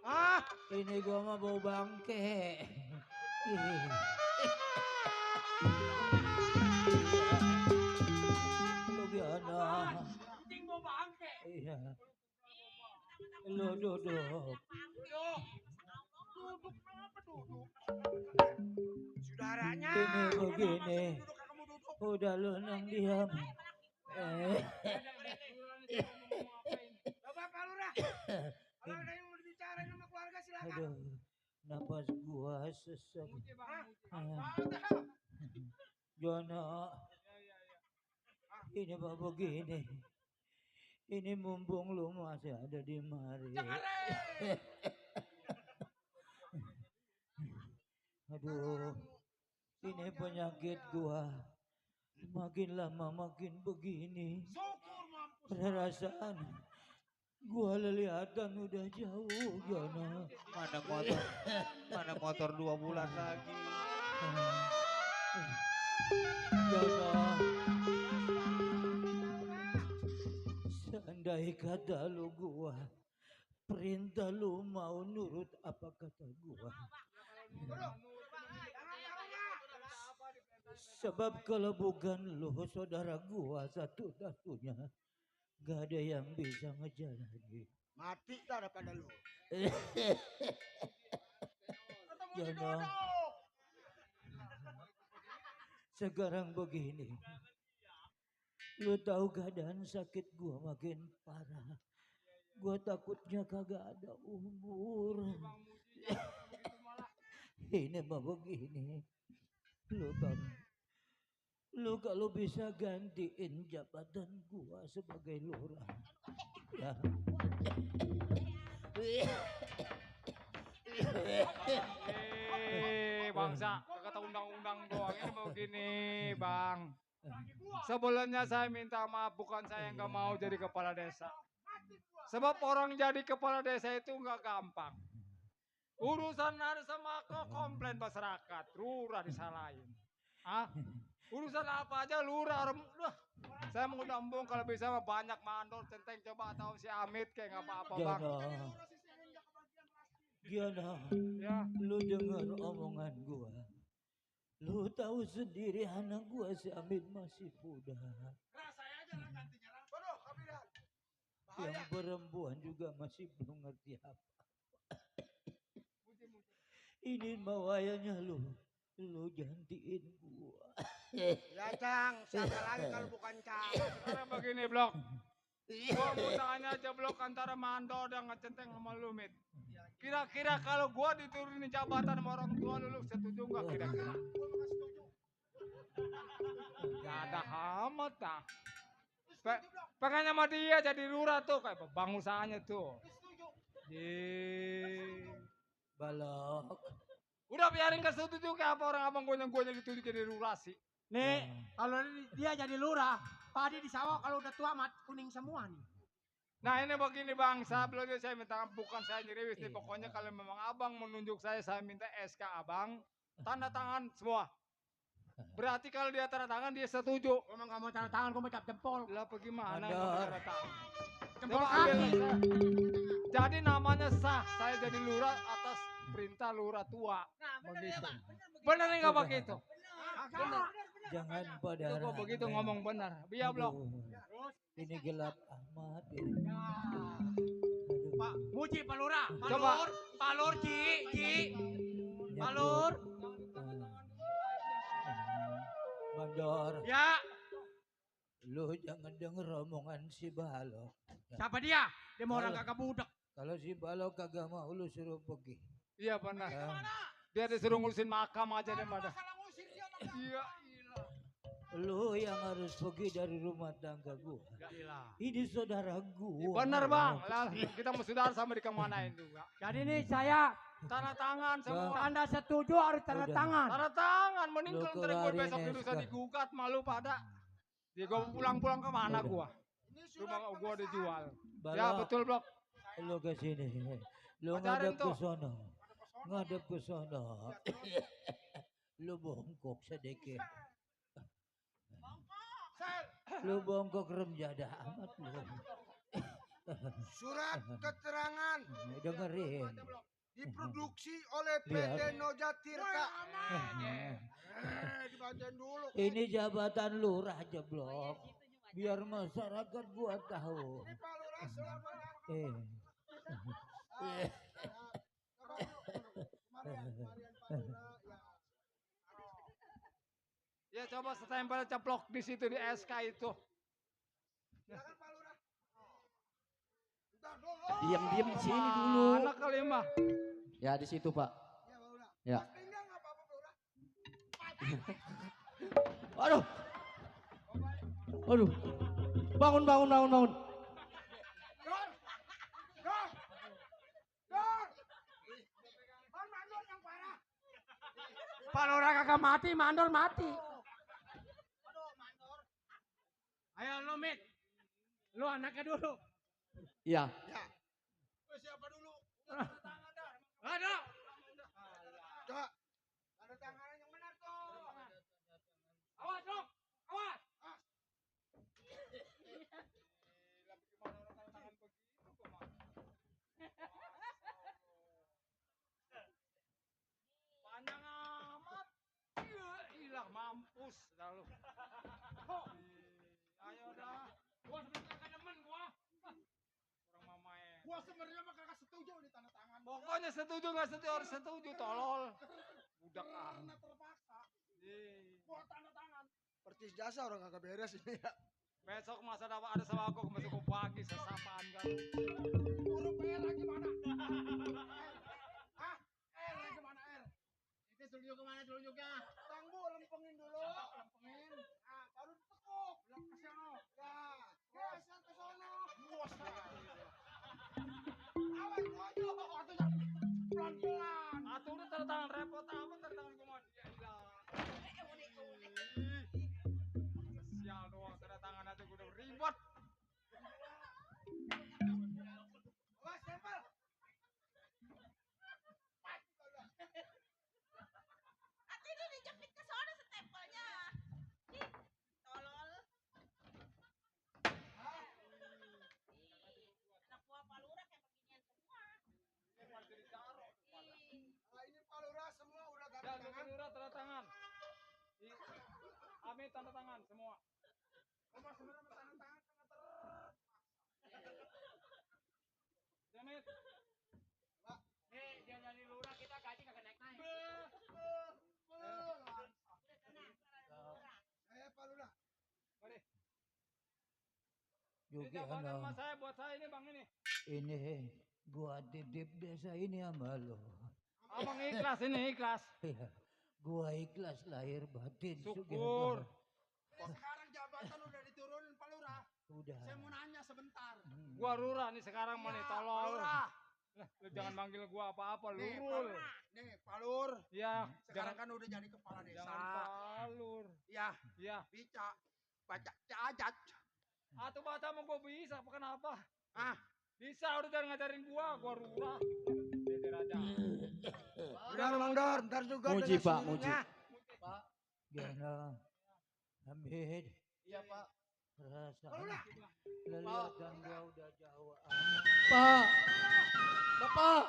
Ah, Ini gua mah bau bangke. Ih. Lu gimana? anjing mau bangke. Iya. Lu duduk. Duduk. Duduk kenapa duduk? Saudaranya. Ini begini. Duduk kamu duduk. Udah lu nang diam. Bapak Pak Lurah. Kalau ada yang mau dibicarain sama keluarga silakan. Aduh. Napas gua sesek. Jono. Ini apa begini? Ini mumpung lu masih ada di mari. Aduh, ini penyakit gua. Makin lama makin begini. Syukur mampus. Perasaan gua lelihatan udah jauh, Jono. Mana motor 2 bulan lagi. Jono. Seandai kata lu gua, perintah lu mau nurut apa kata gua. Sebab kalau bukan lu saudara gua satu-satunya, gak ada yang bisa ngejalanin. Mati tak daripada lu. Jono. Sekarang begini. Lu tahu keadaan sakit gua makin parah. Gua takutnya kagak ada umur. Ini mah begini. Lu kalau bisa gantiin jabatan gua sebagai lurah. Ya. Bangsa, kata undang-undang doang ini begini, Bang. Sebelumnya saya minta maaf, bukan saya yang nggak mau jadi kepala desa. Sebab orang jadi kepala desa itu nggak gampang. Urusan ada sama komplain masyarakat, lurah disalahin. Ah, urusan apa aja lurah. Saya mau dambung kalau bisa mah banyak mandor centeng coba tahu si Amit kayak nggak apa-apa bang. Giana, Ya. lu dengar omongan gua. Lu tahu sendiri anak gua si Amit masih muda. Yang perempuan juga masih belum ngerti apa. Ini mawayanya lu gantiin gua. Ya Cang, siapa lagi kalau bukan Cang? Sekarang begini blok. Gua mau tanya aja blok antara mandor dan ngecenteng sama lu Mit. Kira-kira kalau gua diturunin jabatan sama orang tua lu setuju nggak kira-kira? Gak ada amat dah. Pengen sama dia jadi lurah tuh kayak bang usahanya tuh. Balok. Udah biarin gak setuju kayak apa orang abang gue ditunjuk jadi lurah sih. Nih, kalau dia jadi lurah, padi di sawah kalau udah tua mat kuning semua nih. Nah ini begini bang, sebelumnya saya minta bukan saya nyeriwis nih. Pokoknya kalau memang abang menunjuk saya minta SK abang, tanda tangan semua. Berarti kalau dia tanda tangan dia setuju. Gua emang gak mau tanda tangan, gua mau cap jempol. Lah bagaimana Mandor. yang tanda tangan? Jempol Coba kaki. ambil saya. Jadi namanya sah, saya jadi lurah atas perintah lurah tua. Begitu. Benar nggak begitu? Jangan pada Itu kok begitu ngomong benar. Biar blok. Ini gelap amat ini. Pak, muji Pak Lurah. Coba. Pak Lur, Ji. Pak Lur. Mandor, Ya, lu jangan denger omongan si Balok. siapa dia? Dia mau orang kagak budak. Kalau si Balok kagak mau lu suruh pergi. Iya benar. Ya. Dia disuruh ngurusin makam aja dia pada. Iya. Lu yang harus pergi dari rumah tangga gua. Ini saudara gua. Benar bang. Lah, kita mau saudara sama dikemanain juga. Jadi nih saya Tanda tangan semua. tanda setuju harus tanda Udah. tangan. Tanda tangan. Mending Lu kalau ntar gue keluarin besok SK. bisa digugat malu pada. Dia gue pulang-pulang kemana Udah. gua? Rumah gua dijual. Balok, Ya betul blok. lu ke sini. Lu Pacarin ngadep ke tuh. sono. Ngadep ke sono. Lu bongkok sedikit. Lu bongkok rem jada amat lu. Surat keterangan Dengerin. diproduksi oleh Lihat. PT Noja Tirta. Dibacain dulu. Ini jabatan lurah aja blok. Biar masyarakat gua tahu. Eh. Ya coba stempel ceplok di situ di SK itu. Diam-diam di sini dulu. Anak kelima. Ya di situ Pak. Ya. Aduh. Aduh. Bangun. Pak Lurah kagak mati, mandor mati. Ayo lu Mit. Lu anaknya dulu. Iya. Siapa dulu? Ada. Coba. Tanda tangan yang benar tuh. Awas dong. Awas. Panjang amat. Iya, ilah mampus dah lu. Ayo dah. Gua sebenarnya kagak demen gua. Orang mamae. Gua sebenarnya mah kagak setuju nih tanda tangan. Pokoknya setuju nggak setuju harus setuju tolol. Budak ah. Karena terpaksa. Gua tanda tangan. Percis jasa orang kagak beres ini ya. besok masa dapat ada sama aku masuk ke pagi sesapaan kan. Huruf R lagi mana? Hah? R lagi mana R? Itu telunjuk kemana telunjuknya? Tangguh lempengin dulu. Lempengin. Ah, baru ditekuk. Belum ke sono. Ya, geser ke sono. Bos. Awas maju. Waktunya pelan-pelan. Atuh udah tanda tangan repot amat tanda tangan gua mah dia hilang. Sial doang tanda tangan aja gua udah ribet. Mit tanda tangan semua. Jamit. Nih, dia jadi lurah kita gaji kagak naik-naik. Saya Pak Lurah. Mari. Juga Ini jabatan mas saya buat saya ini bang ini. ini gua titip desa ini sama lo. Abang ikhlas ini ikhlas. Iya, gua ikhlas lahir batin. Syukur. Sekarang jabatan udah diturunin Pak Lurah. Udah. Saya mau nanya sebentar. Gua Lurah nih sekarang mau nih tolong. Lurah. Lah, lu jangan manggil gua apa-apa, Nih, Lurul. Nih, Pak Lur. Iya, Sekarang kan udah jadi kepala desa. jangan palur. Ya, Iya. bica. Baca cajat. Atuh baca mau gua bisa, apa kenapa? Ah, Bisa udah jangan ngajarin gua Lurah. Beda aja. Udah Mang Dor, ntar juga Muji, dengan Pak, sendirinya. Gana. Hamid. Iya Pak. Perasaan Lurah. leliatan gua udah jauh. Pak. Bapak.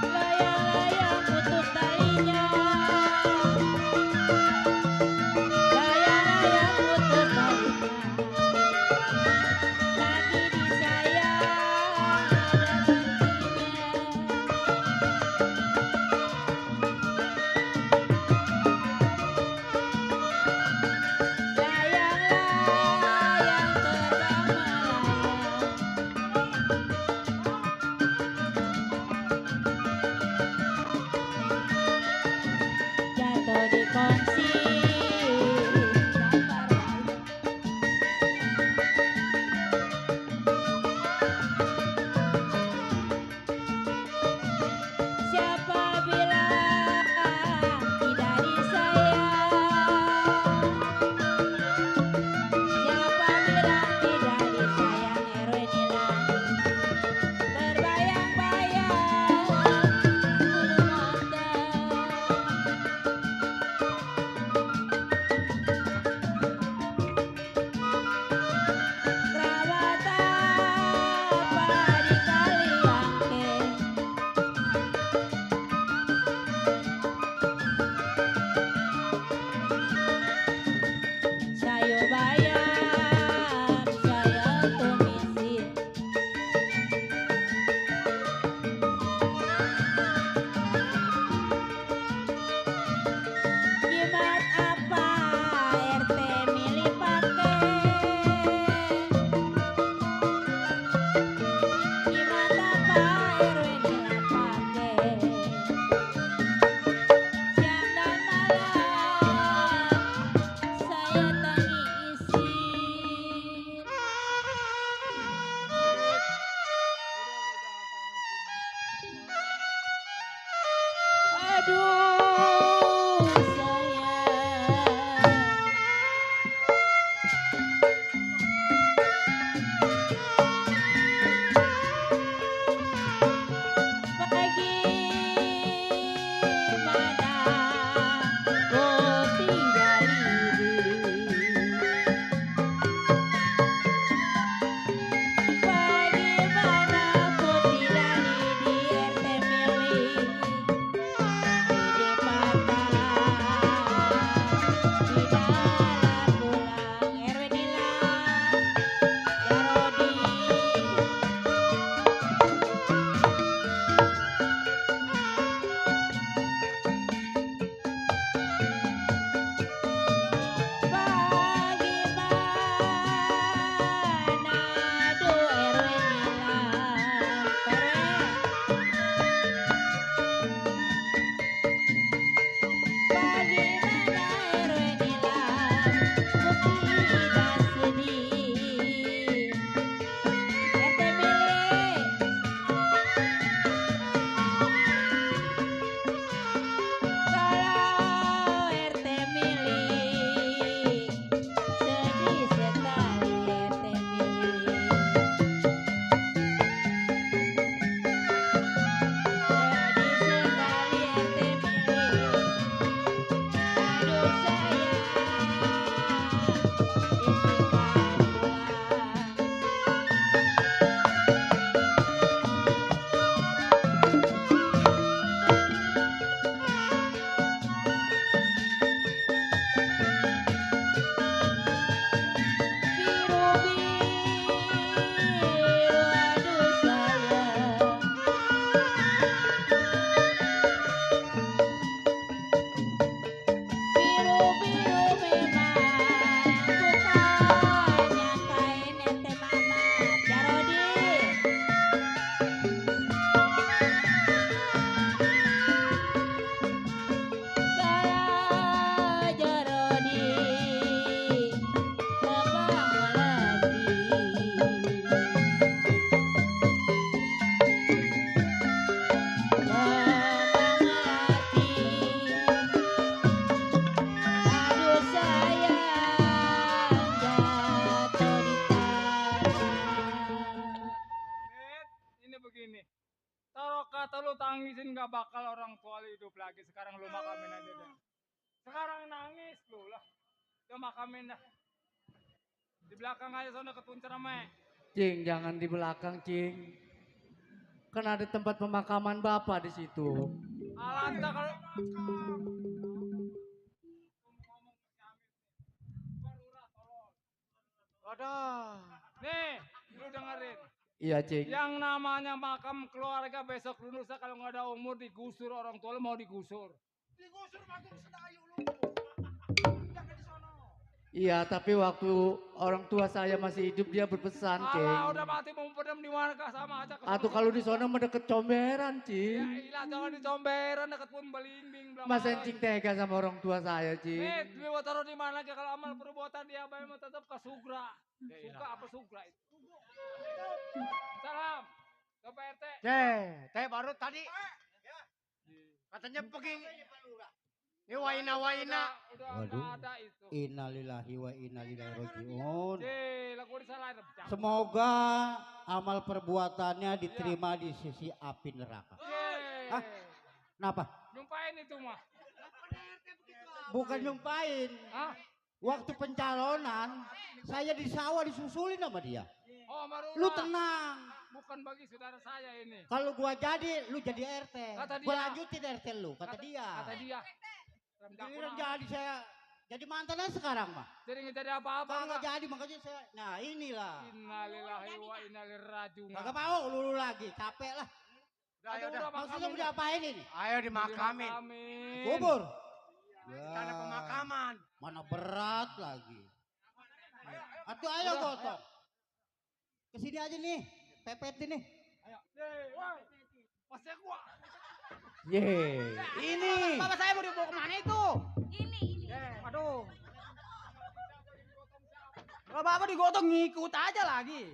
Layang-layang putus talinya. Layang-layang putus talinya. Lagi disayang ada layang-layang terbang melayang. Jatuh di kongsi gambar wajah. Siapa bilang tidak disayang? Siapa bilang tidak disayang? Erwenila terbayang-bayang bulu mata. Kerabat apa di Kaliangke? Saya bayar, saya tumisin. Jimat apa RT milih pakai? Jimat apa RW nila pakai? Siang dan malam saya tangi isin. Aduh sayang. Bagaimana kau tinggali Bagaimana kau tinggali di RT milih di Taruh kata lu tangisin gak bakal orang tua lu hidup lagi. Sekarang lu makamin aja deh. Sekarang nangis lu lah. Udah makamin dah. Di belakang aja sana ketun cerame. Cing, jangan di belakang, Cing. Kan ada tempat pemakaman Bapak di situ. Alanta kalau Waduh. nih, lu dengerin. Iya, Cing. Yang namanya makam keluarga besok lusa kalau nggak ada umur digusur orang tua lu mau digusur. Digusur Bagong Sedayu lu. Jangan di sono. Iya, tapi waktu orang tua saya masih hidup dia berpesan, Cing. Alah, udah mati mau pedam di mana kah sama aja. Atau kalau di sana mendekat comberan, Ya Cing. ilah jangan di comberan dekat pun belimbing. Mas Encing tega sama orang tua saya, Cing. Nih, beli mau taruh di mana kalau amal perbuatan dia apa mau tetap ke sugra. Suka apa sugra itu? Salam. Ke PRT. Teh baru tadi. Katanya pergi. Ini waina. Udah Waduh. nggak ada itu. Innalillahi wa inna ilaihi rajiun. Lagu disalahin. Semoga amal perbuatannya diterima di sisi api neraka. Hah? Kenapa? Nyumpain itu mah. Bukan nyumpain. Hah? Waktu pencalonan, saya di sawah disusulin sama dia. Oh, Marula. Lu tenang. Bukan bagi saudara saya ini. Kalau gua jadi, lu jadi RT. Kata Gua dia. lanjutin RT lu, kata dia. Kata dia. Giliran jadi saya jadi mantannya sekarang mah. Jadi nggak jadi apa-apa. Kalau nggak jadi makanya saya. Nah inilah. Innalillahi wa inna ilaihi rajiun. Kagak mau lulu lagi, capek lah. Udah, Maksudnya mau diapain ini? Ayo dimakamin. Kubur. Tanda pemakaman. Mana berat lagi. Atuh ayo gotong. Kesini aja nih, pepetin nih. Ayo. Woi. Pasnya gua. Ye. Ini. Bapak saya mau dibawa kemana itu? Ini. Aduh. Kalau bapak digotong ngikut aja lagi.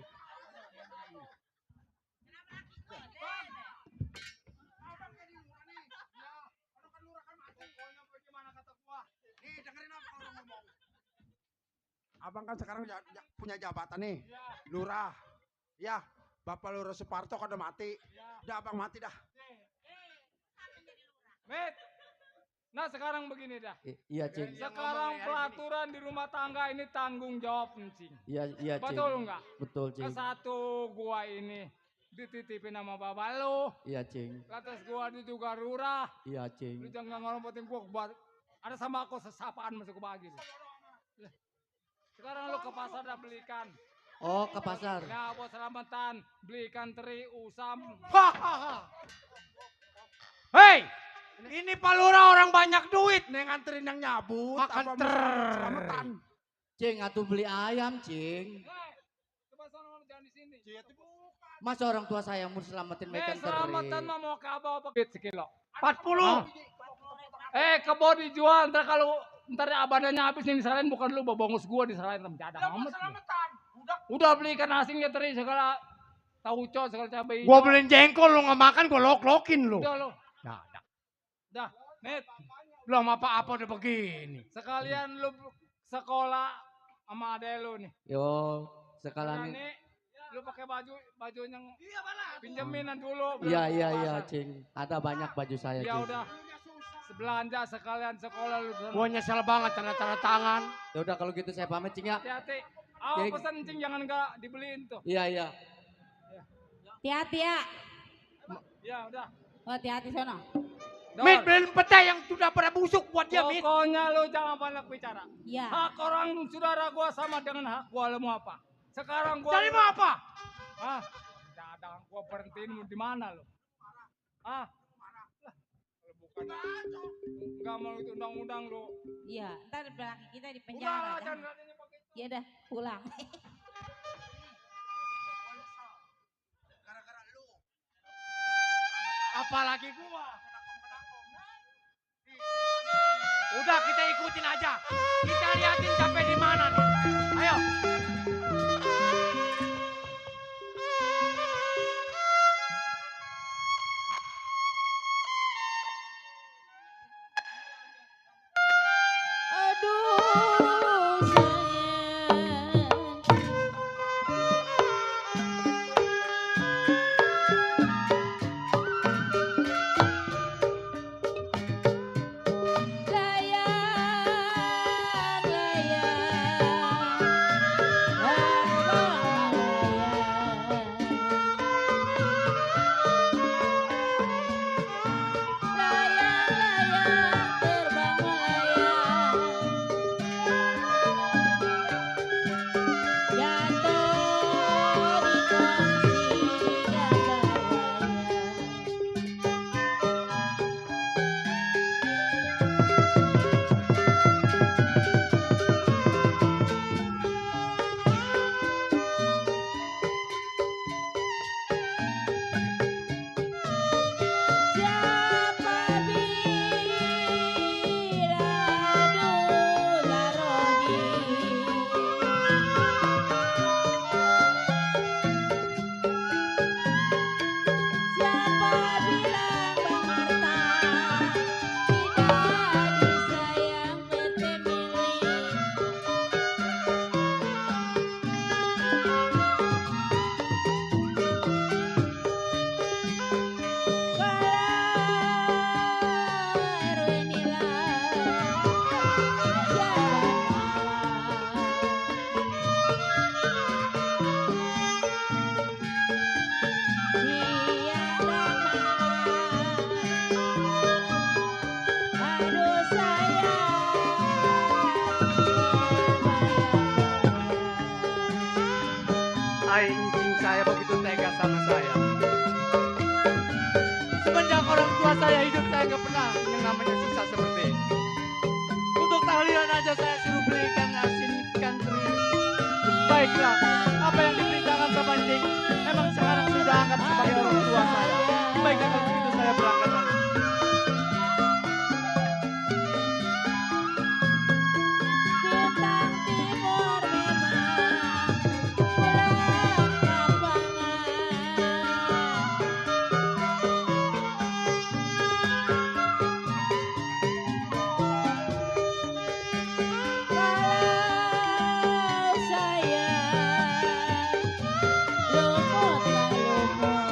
Abang kan sekarang punya jabatan nih, lurah. Ya, Bapak Lurah Suparto kan udah mati. Udah abang mati dah. Met. Nah sekarang begini dah. Iya, Cing. Sekarang peraturan di rumah tangga ini tanggung jawab Cing. Iya, Cing. Betul enggak? Betul, Cing. Satu gua ini dititipin sama bapak lu. Iya, Cing. Lantas gua juga lurah. Iya, Lu Cing. jangan ngelompotin gua buat ada sama aku sesapaan masuk ke bagi. Sekarang lu ke pasar dah belikan. Oh, ke pasar. Ya buat selamatan belikan teri usam. Hei, ini Pak Lurah orang banyak duit. Nih nganterin yang nyabut. Makan apa ter. selamatan. Cing, atuh beli ayam, Cing. Coba sana jangan di sini. Masa orang tua saya mau selamatin makan teri. Selamatan mah mau ke apa sekilo. 40. Kebo dijual ntar kalau ntar badannya habis nih disalahin bukan lu bongus gua disalahin sama cadang amat. Udah belikan asingnya teri segala tauco segala cabai. Gua beliin jengkol lu nggak makan gua lok-lokin lu. Udah lu. Dah, Net. Belum apa-apa udah begini. Sekalian lu sekolah sama adek lu nih. Yo, sekalian. Nih, lu pakai baju yang pinjeminan dulu. Iya, Cing. Ada banyak baju saya, Ya Cing. udah. Sebelanja sekalian sekolah lu. Gua nyesel banget tanda tangan. Ya udah kalau gitu saya pamit, Cing ya. Hati-hati. Cing. Pesan Cing jangan nggak dibeliin tuh. Iya. Hati-hati ya. Ya udah. Oh, hati-hati sono. Mit beliin pete yang sudah pada busuk buat dia, Mit. Pokoknya lu jangan banyak bicara. Iya. Hak orang saudara gua sama dengan hak gua, lu mau apa? Sekarang gua. Jadi mau apa? Hah? Dadang gua berhentiin di mana lu? Hah? Kalau bukan enggak mau itu undang-undang lu. Iya, ntar belakang kita di Udah, penjara. jangan katanya pakai. Ya udah, pulang. Apalagi gua. Udah kita ikutin aja. Kita liatin sampai di mana nih. Ayo. Aduh, sayang. orang tua saya hidup saya nggak pernah yang namanya susah seperti ini. Untuk tahlilan aja saya suruh beli ikan asin, ikan teri. Baiklah, apa yang diperintahkan sama Cing, emang sekarang sudah anggap sebagai orang tua saya. Baiklah kalau begitu saya berangkat aja. Bintang timur memang bulan kambangan. Kalau sayang lumutlah lumut.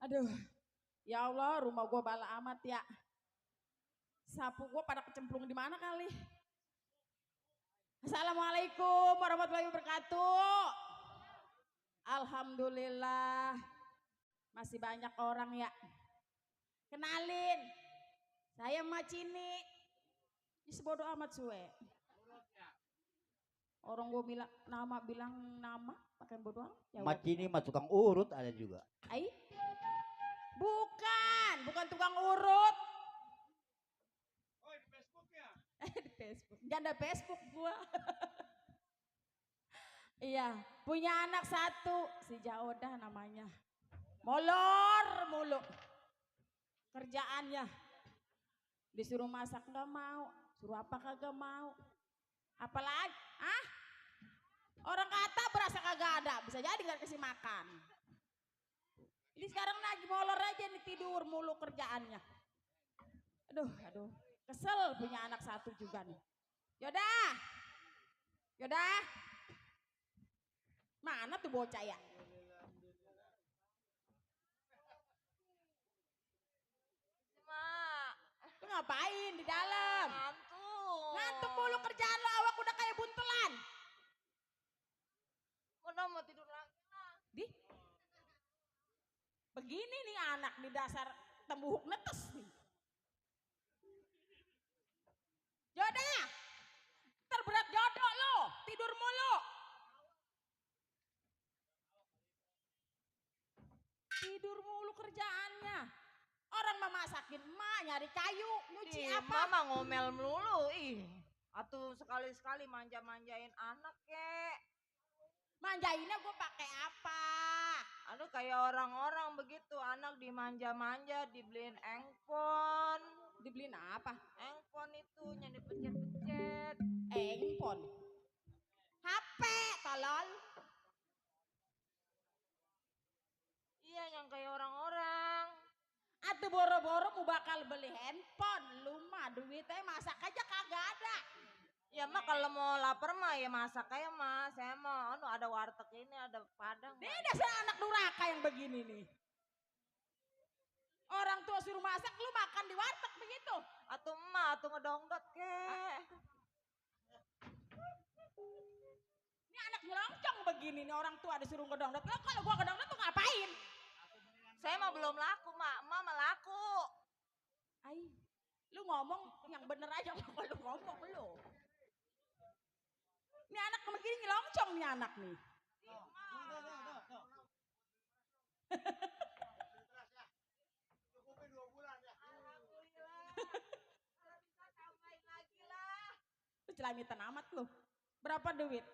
Aduh, ya Allah, rumah gua bala amat ya. Sapu gua pada kecemplung di mana kali? Assalamualaikum warahmatullahi wabarakatuh. Alhamdulillah, masih banyak orang ya. Kenalin, saya Macini. Ini sebodoh amat suwe. Orang gua bilang nama, pakai bodoh amat. Ya Mat ini mah tukang urut ada juga. Ai? Bukan tukang urut. Oh, di Facebook ya? Di Facebook. Janda Facebook gua. Iya, punya anak satu, si Jaodah namanya. Molor mulu. Kerjaannya. Disuruh masak nggak mau, suruh apa kagak mau. Apalagi, orang kata berasa kagak ada, bisa jadi nggak kasih makan. Ini sekarang lagi molor aja nih, tidur mulu kerjaannya. Aduh, kesel punya anak satu juga nih. Yaudah, mana tuh bocah ya? Mak, Lu ngapain di dalam? ngantuk. Ngantuk mulu kerjaan lo, awak udah kayak buntelan. Udah mau tidur lagi lah. Di? Begini nih anak di dasar tembuhuk netes nih. Yaudah, terberat jodoh lo, tidur mulu. Tidur mulu kerjaannya. Orang mah masakin emak, nyari kayu, nyuci Ih, apa. mama ngomel melulu. Ih, atuh sekali-sekali manja-manjain anak kek. Manjainnya gue pakai apa? Aduh kayak orang-orang begitu, anak dimanja-manja, dibeliin engpon. Dibeliin apa? Engpon itu yang dipencet-pencet. Handphone. HP, tolol. Iya, yang kayak orang-orang. Atuh boro-boro mau bakal beli handphone. Lu mah duitnya masak aja kagak ada. Ya mah kalau mau lapar mah ya masak aja mah. Saya mah ada warteg ini, ada padang. Dia dasar anak durhaka yang begini nih. Orang tua suruh masak, lu makan di warteg begitu. Atuh emak, atuh ngedongdot kek. Ini anak nyelongcong begini nih, orang tua disuruh ngedongdot. Lo kalau gua ngedongdot tuh ngapain? Saya mah belum laku mak, emak mah laku. Ai, lu ngomong yang bener aja kalau lu ngomong lu. Ini anak begini nyelongcong nih anak nih. Cukupin 2 bulan ya. Lu celamitan amat lu. Berapa duit?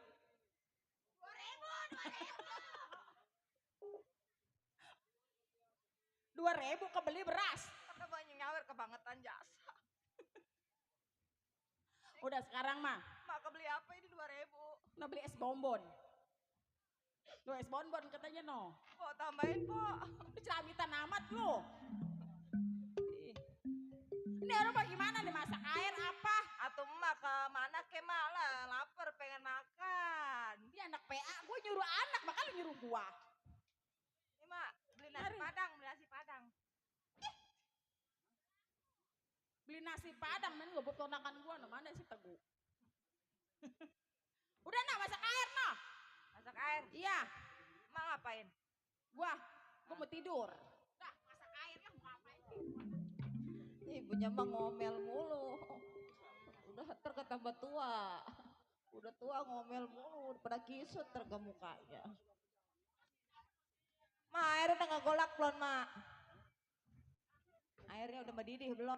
2.000. 2.000 kebeli beras. Kata banyak nyawer kebangetan jasa. Udah sekarang mah. Mak kebeli apa ini 2.000? Nah beli es bonbon. Lo es bonbon katanya no. Po tambahin po. Celamitan amat lo. Ini orang bagaimana nih masak air apa? Atau emak ke mana ke malah lapar pengen makan. Ini anak PA, gue nyuruh anak makanya nyuruh gua. Ini mak beli nasi padang, Beli nasi padang, men ngebut ponakan gua, mana sih Teguh? Udah nah masak air noh. Masak air? Iya. Mak ngapain? Gua mau tidur. Dah masak air lah mau ngapain? Ibunya mah ngomel mulu. Udah terketambah tua. Udah tua ngomel mulu, udah pada kisut terga mukanya. Ma, air udah gak golak belum, Mak? Airnya udah mendidih belum?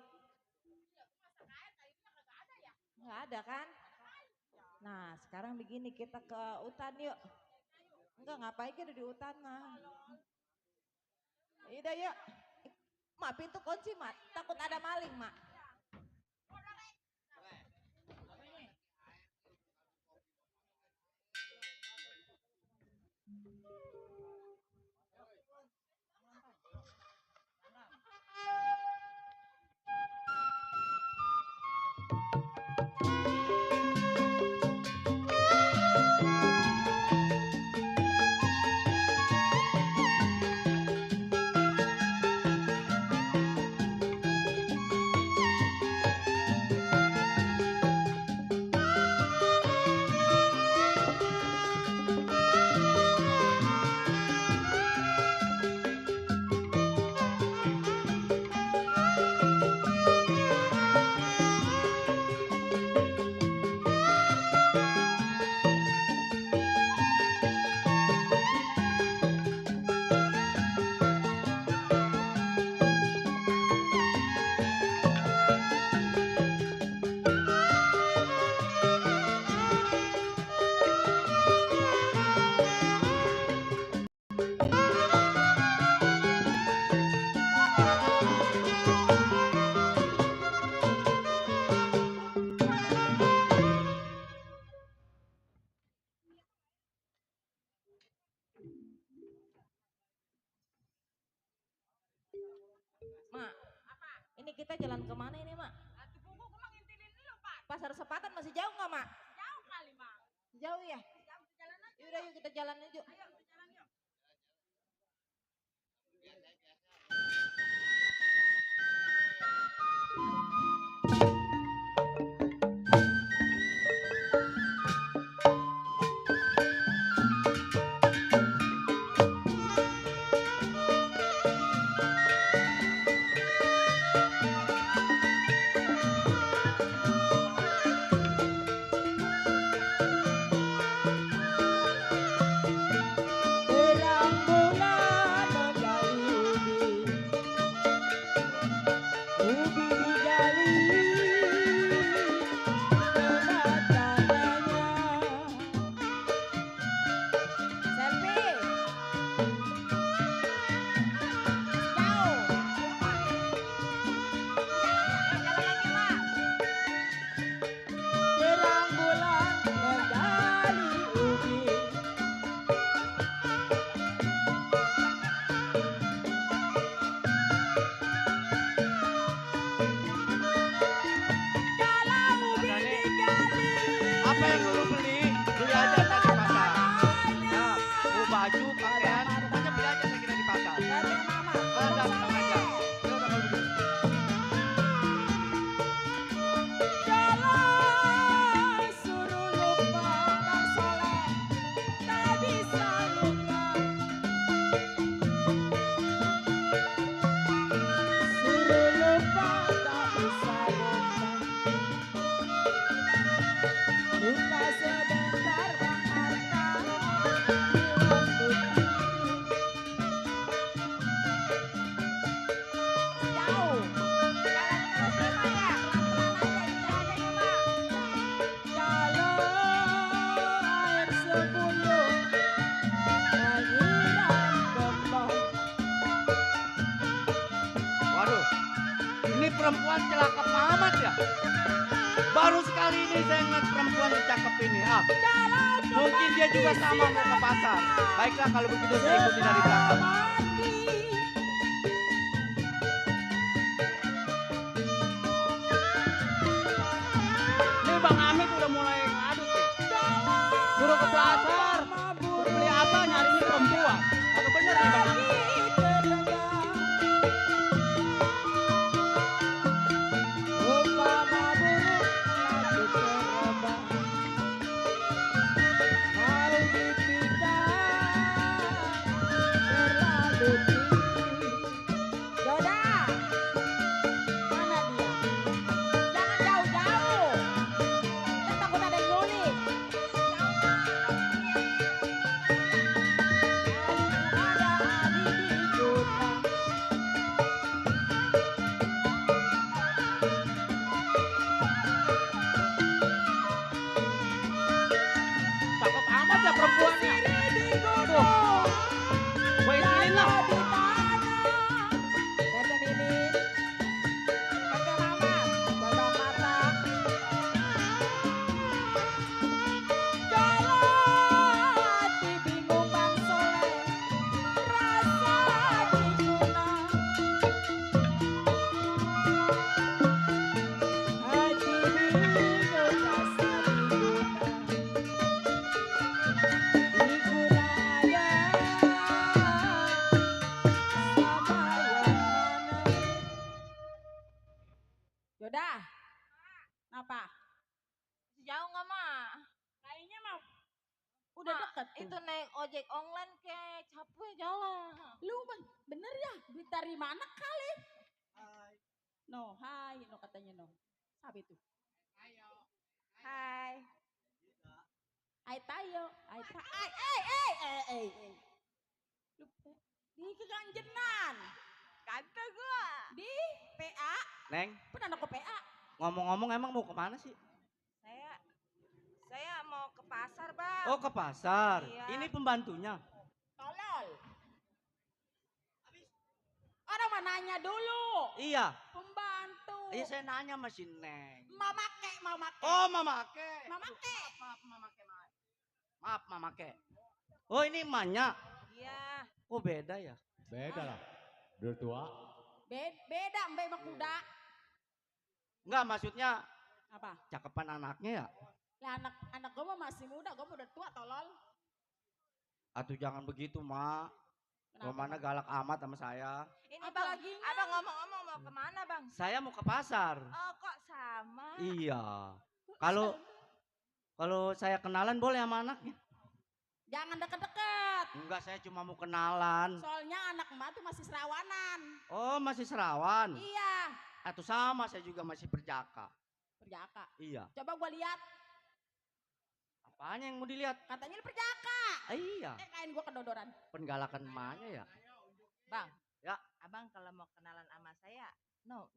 Nggak ada kan? Nah, sekarang begini kita ke hutan yuk. Enggak, ngapain kita di hutan mah. Yaudah yuk. Mak, pintu kunci, Mak. Takut ada maling, Mak. Mak, ini kita jalan kemana ini, Mak? Pasar Sepatan masih jauh nggak, Mak? Jauh kali, Mak. Jauh ya? Yaudah yuk kita jalan aja. perempuan celaka amat ya. Baru sekali ini saya ngeliat perempuan cakep ini. Ah, mungkin dia juga sama mau ke pasar. Baiklah kalau begitu saya ikuti dari belakang. Ini Bang Amit udah mulai ngadut nih. Suruh ke pasar. Suruh beli apa nyarinya perempuan. Kagak bener nih Bang Amit. Cakep amat ya perempuannya. Tuh. Gue izinin lah. Yaudah. Apa? Jauh nggak mak? Kayaknya mah udah Mak, deket tuh. itu naik ojek online kayak capek jalan. Lu bener ya? Duit dari mana kali? No, hai, no katanya no. Sabi tuh. Hai. Hai tayo. Hai ta. Lu di keganjenan. Kagak gua. Di PA. Neng, Pernah anak ke PA. ngomong-ngomong emang mau kemana sih? Saya mau ke pasar, Bang. Oh, ke pasar. Iya. Ini pembantunya. Tolol. Orang mah nanya dulu. Iya. Pembantu. Iya saya nanya sama si Neng. Mamake. Oh, Mama Ke. Mamake. Maaf, Mama Ke. Oh, ini emaknya. Iya. Oh, beda ya? Beda lah. Udah tua. Beda mbak sama kuda. Enggak, maksudnya Apa? cakepan anaknya ya? Lah anak gue mah masih muda, gue udah tua tolol. Atuh jangan begitu, Mak. Romana galak amat sama saya. Ini Bang, Abang ngomong-ngomong mau kemana, Bang? Saya mau ke pasar. Oh, kok sama? Iya. Kalau saya kenalan boleh sama anaknya? Jangan deket-deket. Enggak, saya cuma mau kenalan. Soalnya anak emak tuh masih serawanan. Oh, masih serawan. Iya. Atau sama, saya juga masih perjaka. Perjaka. Iya. Coba gue lihat. Apanya yang mau dilihat? Katanya lu perjaka. Iya. Kain gue kedodoran. Penggalakan emaknya ya. Bang. Ya. Abang kalau mau kenalan sama saya,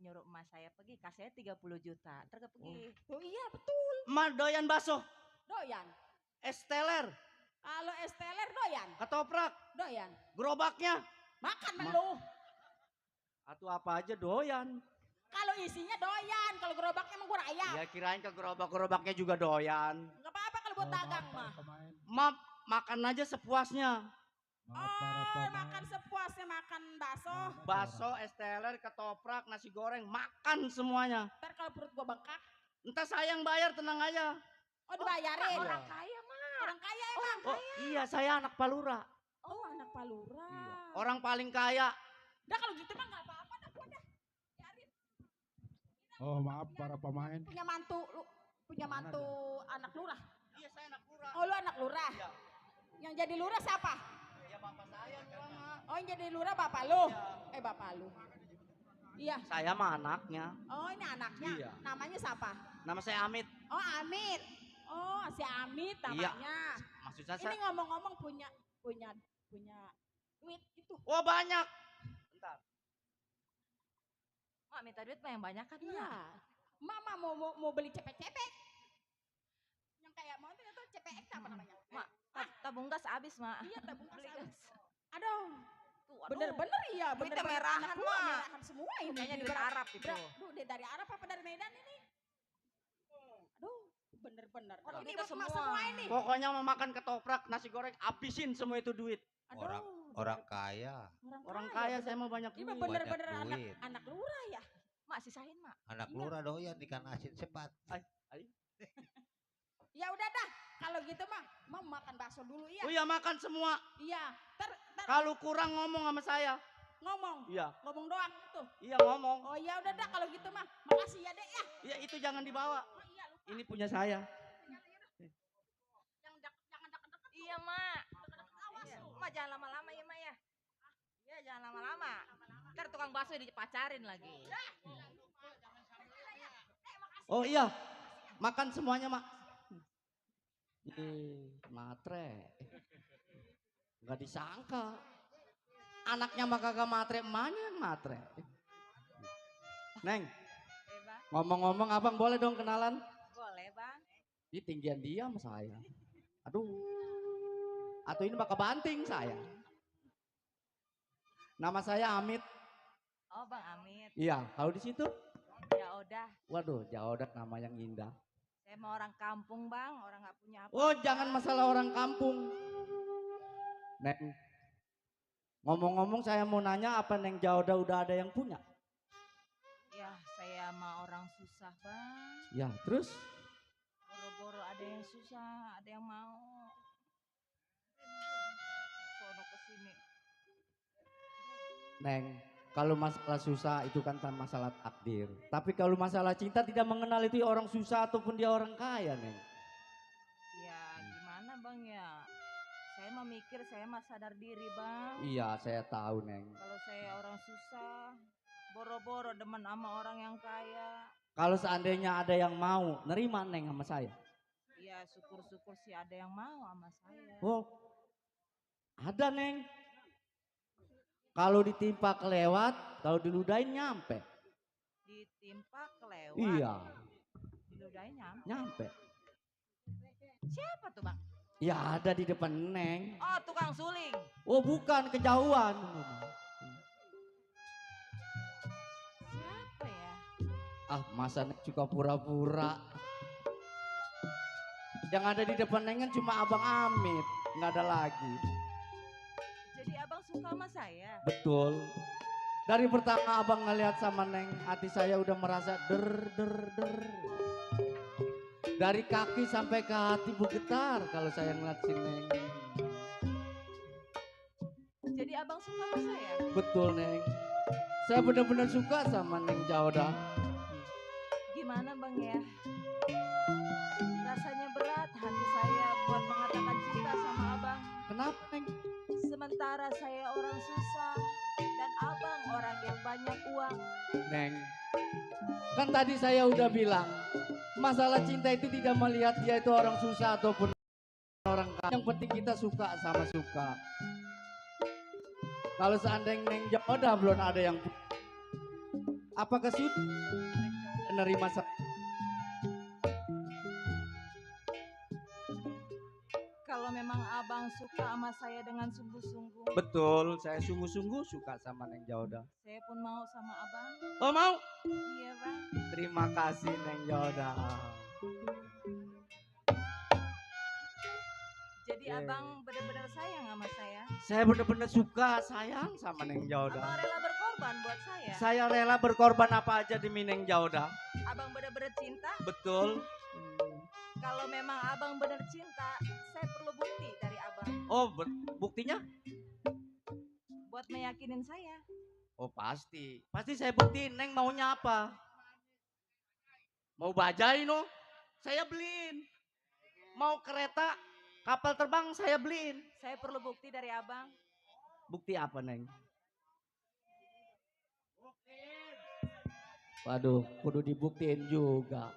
nyuruh emak saya pergi, kasih saya 30 juta. Ntar pergi. Oh iya betul. Emak doyan bakso. Doyan. Es teler. Kalau es teler doyan. Ketoprak. Doyan. Gerobaknya. Makan melu. Atau apa aja doyan. Kalau isinya doyan. Kalau gerobaknya emang gue ayam. Ya kirain ke gerobak-gerobaknya juga doyan. Gak apa-apa kalau buat dagang mah. Map, makan aja sepuasnya. Oh, makan sepuasnya makan bakso. Bakso, es teler, ketoprak, nasi goreng, makan semuanya. Ntar kalau perut gue bengkak. Entah saya yang bayar, tenang aja. Oh dibayarin. Orang kaya mah. Orang kaya emang. Oh iya, saya anak Palura. Oh anak Palura. Orang paling kaya. Udah kalau gitu mah gak apa-apa dah gue dah. Biarin. Oh maaf para pemain. Punya mantu lu. Punya mantu anak lurah. Iya saya anak lurah. Oh lu anak lurah. Iya. Yang jadi lurah siapa? Ya bapak saya Mak. Oh yang jadi lurah bapak lu. Bapak lu. Iya. Saya mah anaknya. Oh ini anaknya. Iya. Namanya siapa? Nama saya Amit. Oh Amit. Oh si Amit namanya. Maksud saya. Ini ngomong-ngomong punya duit gitu. Wah banyak. Bentar. Mak minta duit mah yang banyak kan? Iya. Mama mau beli cepek-cepek. Yang kayak mau itu CPX apa namanya? Mak, tabung gas habis, Mak. Iya tabung Beli gas. gas. Aduh, tuh. Aduh. Bener-bener iya, Duitnya bener-bener merahan, anak gua Mak. merahan semua ini. Kayaknya duit Berat- Arab itu. Aduh, dia dari Arab apa dari Medan ini? Aduh, bener-bener. Aduh, Ini duitnya buat semua. ini. Pokoknya mau makan ketoprak, nasi goreng, habisin semua itu duit. Aduh, Orang kaya, Orang kaya saya mau banyak Ini duit. bener-bener Banyak anak, duit. anak lurah ya. Mak sisahin, Mak. anak lurah doyan ikan asin cepat. Ya udah dah, kalau gitu mah mau makan bakso dulu ya. Oh iya makan semua. Iya, ter Kalau kurang ngomong sama saya. ngomong. Iya. Ngomong doang tuh. Iya ngomong. Oh ya udah dah kalau gitu mah. Makasih ya, Dek ya. Iya itu jangan dibawa. Oh iya, lupa. Ini punya saya. Jangan deket-deket. Iya, Mak. Iya. Mak jangan lama-lama ya, Mak ya. Iya, jangan lama-lama. Ntar tukang bakso dipacarin lagi. Oh iya. Makan semuanya, Mak. Matre. Gak disangka. Anaknya mah kagak matre, emaknya yang matre. Neng, ngomong-ngomong abang boleh dong kenalan? Boleh, Bang. Ini tinggian dia sama saya. Aduh. Atau ini bakal banting saya. Nama saya Amit. Oh, Bang Amit. Iya, kalau di situ? Ya udah, Waduh, Jaodak nama yang indah. saya mau orang kampung, Bang. Orang nggak punya apa. Oh, jangan masalah orang kampung. Neng, ngomong-ngomong saya mau nanya apa Neng Jaoda udah ada yang punya? Ya, saya sama orang susah, Bang. Ya, terus? Boro-boro ada yang susah, ada yang mau. Sono kesini. Neng, kalau masalah susah itu kan masalah takdir. Tapi kalau masalah cinta tidak mengenal itu orang susah ataupun dia orang kaya, Neng. Ya, gimana, Bang ya? Saya mah mikir, saya mah sadar diri, Bang. Iya, saya tahu, Neng. Kalau saya orang susah, boro-boro demen sama orang yang kaya. Kalau seandainya ada yang mau, nerima Neng sama saya. Ya, syukur-syukur sih ada yang mau sama saya. Oh, ada Neng. Kalau ditimpa kelewat, kalau diludahin nyampe. Ditimpa kelewat. Iya, Diludahin nyampe. Siapa tuh, Bang? Ya ada di depan Neng. Oh, tukang suling. Oh bukan, kejauhan. Siapa ya? Ah masa Neng suka pura-pura. Yang ada di depan Neng kan cuma Abang Amit. Nggak ada lagi. Jadi abang suka sama saya? Betul. Dari pertama Abang ngelihat sama Neng, hati saya udah merasa der. Dari kaki sampai ke hati bergetar kalau saya ngeliat si Neng. Jadi abang suka sama saya? Betul Neng. Saya benar-benar suka sama Neng Jaoda. Gimana Bang ya? Rasanya berat hati saya buat mengatakan cinta sama abang. Kenapa Neng? Sementara saya orang susah dan abang orang yang banyak uang. Neng, kan tadi saya udah bilang, masalah cinta itu tidak melihat dia itu orang susah ataupun orang kaya. Yang penting kita suka sama suka. Kalau seandainya Neng Jaoda belum ada yang, apakah sudah menerima saya? Kalau memang abang suka sama saya dengan sungguh-sungguh, Betul, saya sungguh-sungguh suka sama Neng Jaoda. saya pun mau sama abang. Oh mau? Iya Bang. Terima kasih Neng Jaoda. Jadi abang benar-benar sayang sama saya. Saya benar-benar suka sayang sama Neng Jaoda. Abang rela berkorban buat saya. Saya rela berkorban apa aja demi Neng Jaoda. Abang benar-benar cinta. Betul. Kalau memang abang benar cinta, saya perlu bukti dari abang. Oh buktinya? Buat meyakinin saya. Oh pasti. Pasti saya buktiin Neng maunya apa. Mau bajai no? Saya beliin. Mau kereta, kapal terbang saya beliin. Saya perlu bukti dari abang. Bukti apa Neng? Waduh, kudu dibuktiin juga.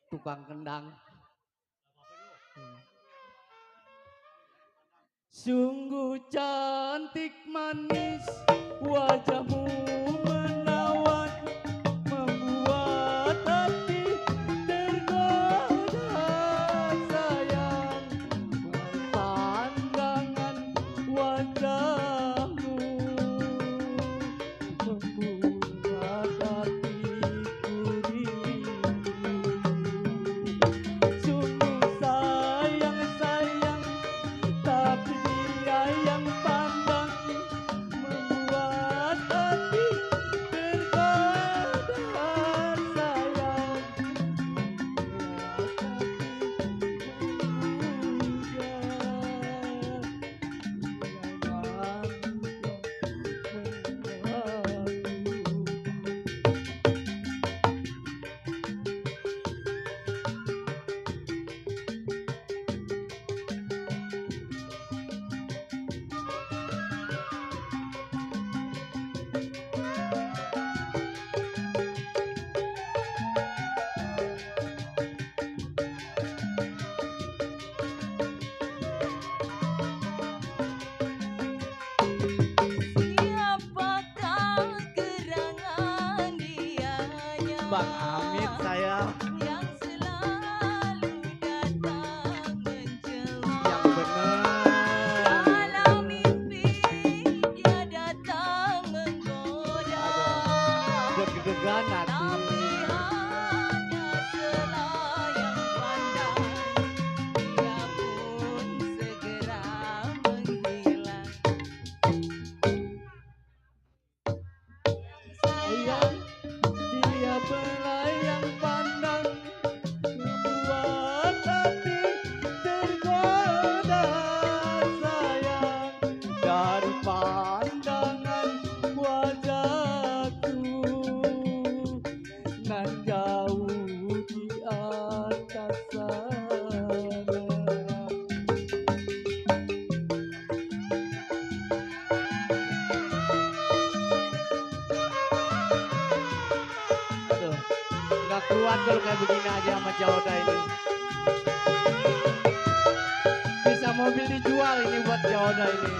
Tukang kendang. Sungguh cantik manis wajahmu menawan, membuat hati tergoda sayang. wantul kayak begini aja sama Jauda ini. Bisa mobil dijual ini buat Jauda ini.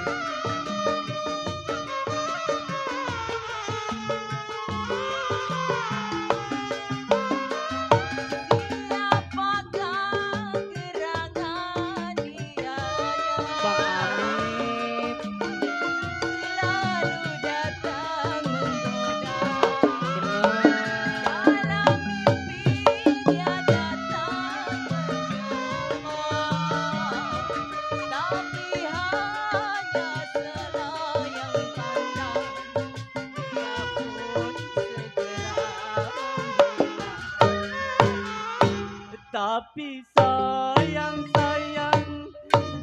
Tapi sayang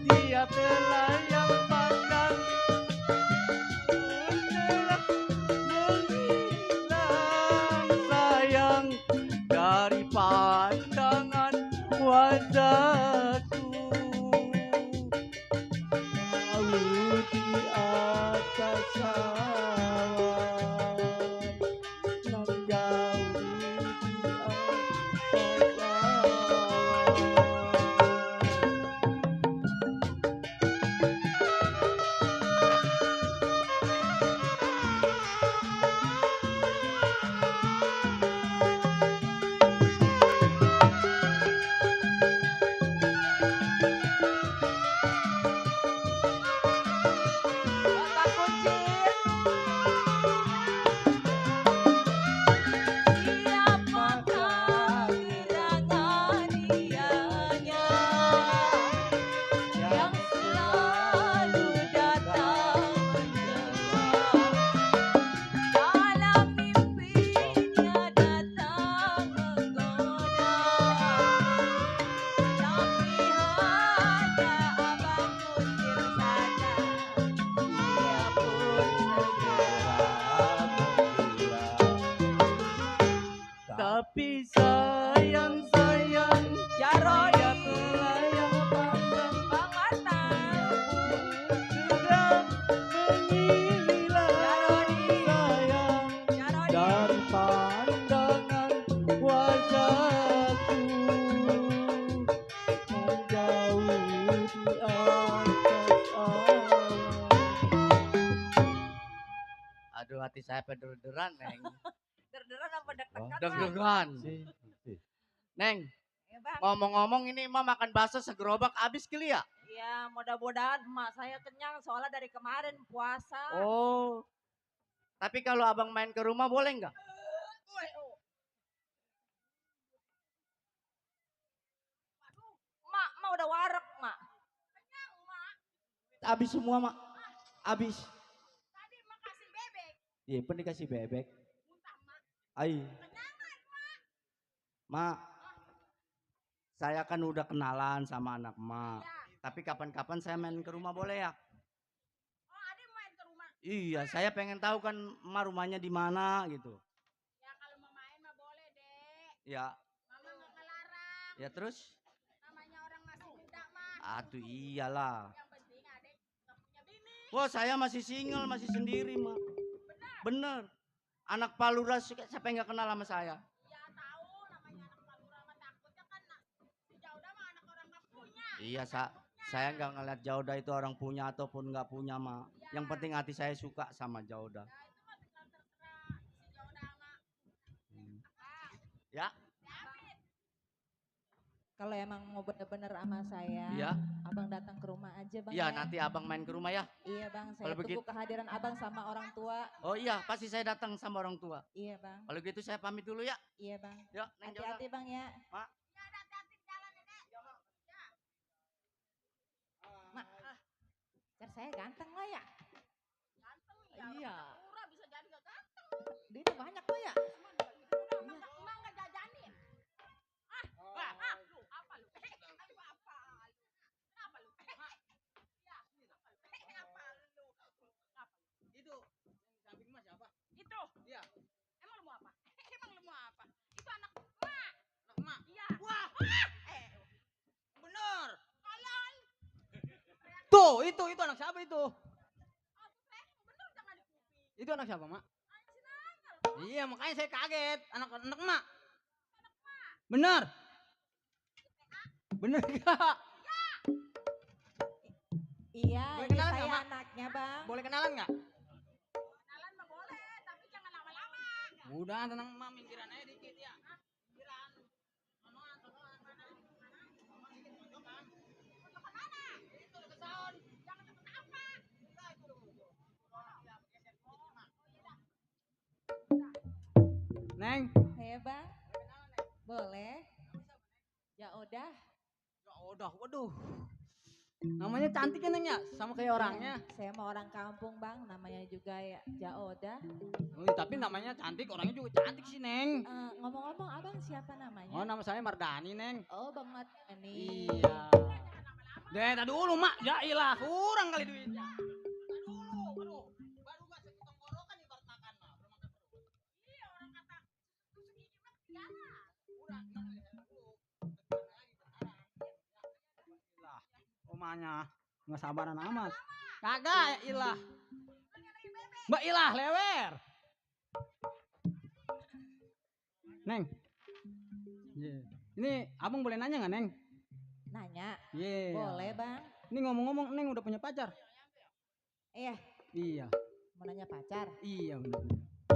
dia pelayang pandang telah menghilang sayang dari pandangan wajahku. Jauh di atas awan nan jauh di atas tapi sayang ya Rodi pelayang pandang Bang Arta sudah menghilang sayang dari pandangan wajahku menjauh di atas awan. Aduh hati saya peder-pederan Neng. Der-deran apa deg-degan? Deg-degan. Neng, ngomong-ngomong ini emak makan bakso segerobak habis kali ya? Iya, mudah-mudahan emak saya kenyang soalnya dari kemarin puasa. Oh, tapi kalau abang main ke rumah boleh nggak? Mak udah warek, Mak. Habis semua, Mak. Habis. Tadi Mak kasih bebek. Iya, pun dikasih bebek. Ai. Mak, saya kan udah kenalan sama anak Mak. Tapi kapan-kapan saya main ke rumah boleh ya? Oh, Ade main ke rumah. Iya, saya pengen tahu kan Emak rumahnya di mana gitu. Ya kalau mau main mah boleh, Dek. Ya. Mama nggak ngelarang. Ya terus? Namanya orang masih muda mah. Aduh iyalah. Yang penting Adek nggak punya bini. Wah, saya masih single, masih sendiri, Mak. Bener. Anak Palura siapa yang gak kenal sama saya? Ya tahu namanya anak Palura mah takutnya kan si Jauda mah anak orang nggak punya. Iya, saya nggak ngeliat Jauda itu orang punya ataupun nggak punya, Mak. Ya. Yang penting hati saya suka sama Jauda. Ya itu mah tinggal terserah si Jauda mah. Ya. Kalau emang mau bener-bener sama saya, Iya. abang datang ke rumah aja bang. Iya, ya. nanti abang main ke rumah ya. Iya bang, saya Kalau tunggu begitu- kehadiran abang sama orang tua. Oh iya, pasti saya datang sama orang tua. Iya bang. Kalau gitu saya pamit dulu ya. Iya bang. Yuk, Neng Jauda. Hati-hati bang ya. Mak. Mak, car saya ganteng lah ya. Ganteng ya. Iya. Murah bisa jadi gak ganteng. Duitnya banyak lo ya. Emang gak jajanin. Lu apa lu? Aduh apa lu? Kenapa lu? Ya, apa lu? Itu samping mas siapa? Itu. Iya. Emang lu mau apa? Emang lu mau apa? Itu anak emak. Anak emak. Iya. Wah. Bener. Tolol. Tuh, itu anak siapa itu? Bener jangan dikuping. Itu anak siapa, Mak? Iya, makanya saya kaget. Anak emak. Bener. Bener gak? Iya, Boleh ini kenalan saya nggak, Mak? anaknya bang. Boleh kenalan nggak? Udah tenang Mak, minggiran aja dikit ya. Neng. Iya bang. Boleh. Ya udah. Ya udah, waduh. Namanya cantik ya Neng ya, sama kayak orangnya. Saya mau orang kampung bang, namanya juga ya Jaoda. Oh, tapi namanya cantik, orangnya juga cantik sih Neng. Ngomong-ngomong abang siapa namanya? Oh, nama saya Mardani Neng. Oh banget ini. Iya. Deh, tadi dulu Mak, ya ilah, kurang kali duitnya. Omanya nggak sabaran amat. Kagak ya ilah. Mbak ilah lewer. Neng. Yeah. Ini abang boleh nanya nggak Neng? Nanya? Yeah. Boleh bang. Ini ngomong-ngomong Neng udah punya pacar? Iya. Iya. Mau nanya pacar? Iya benar.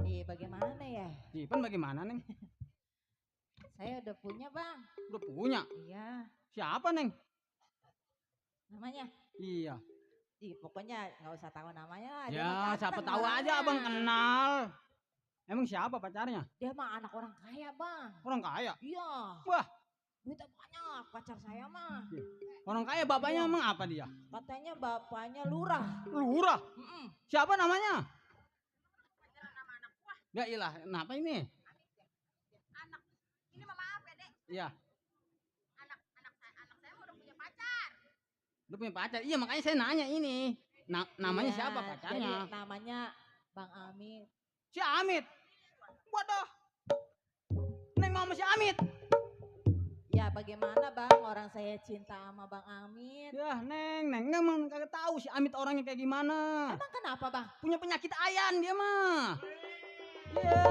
Iya bagaimana ya? Jipan bagaimana Neng? Saya udah punya bang. Udah punya? Iya. Siapa Neng? Namanya? Iya. Pokoknya nggak usah tahu namanya lah. Ya siapa tahu aja abang kenal. Emang siapa pacarnya? Dia mah anak orang kaya bang. Orang kaya? Iya. Wah. Duitnya banyak pacar saya mah. Orang kaya bapaknya emang apa dia? Katanya bapaknya lurah. Lurah? Siapa namanya? Ya ilah, kenapa ini? Ini mama apa dek? Iya. Anak saya udah punya pacar. Udah punya pacar? Iya makanya saya nanya ini. Namanya Iya, siapa pacarnya? Jadi namanya Bang Amit. Si Amit? Waduh. Neng mau sama si Amit? Ya bagaimana bang, orang saya cinta sama Bang Amit. Ya Neng emang kagak tahu si Amit orangnya kayak gimana. Emang kenapa bang? Punya penyakit ayan dia mah. Ya.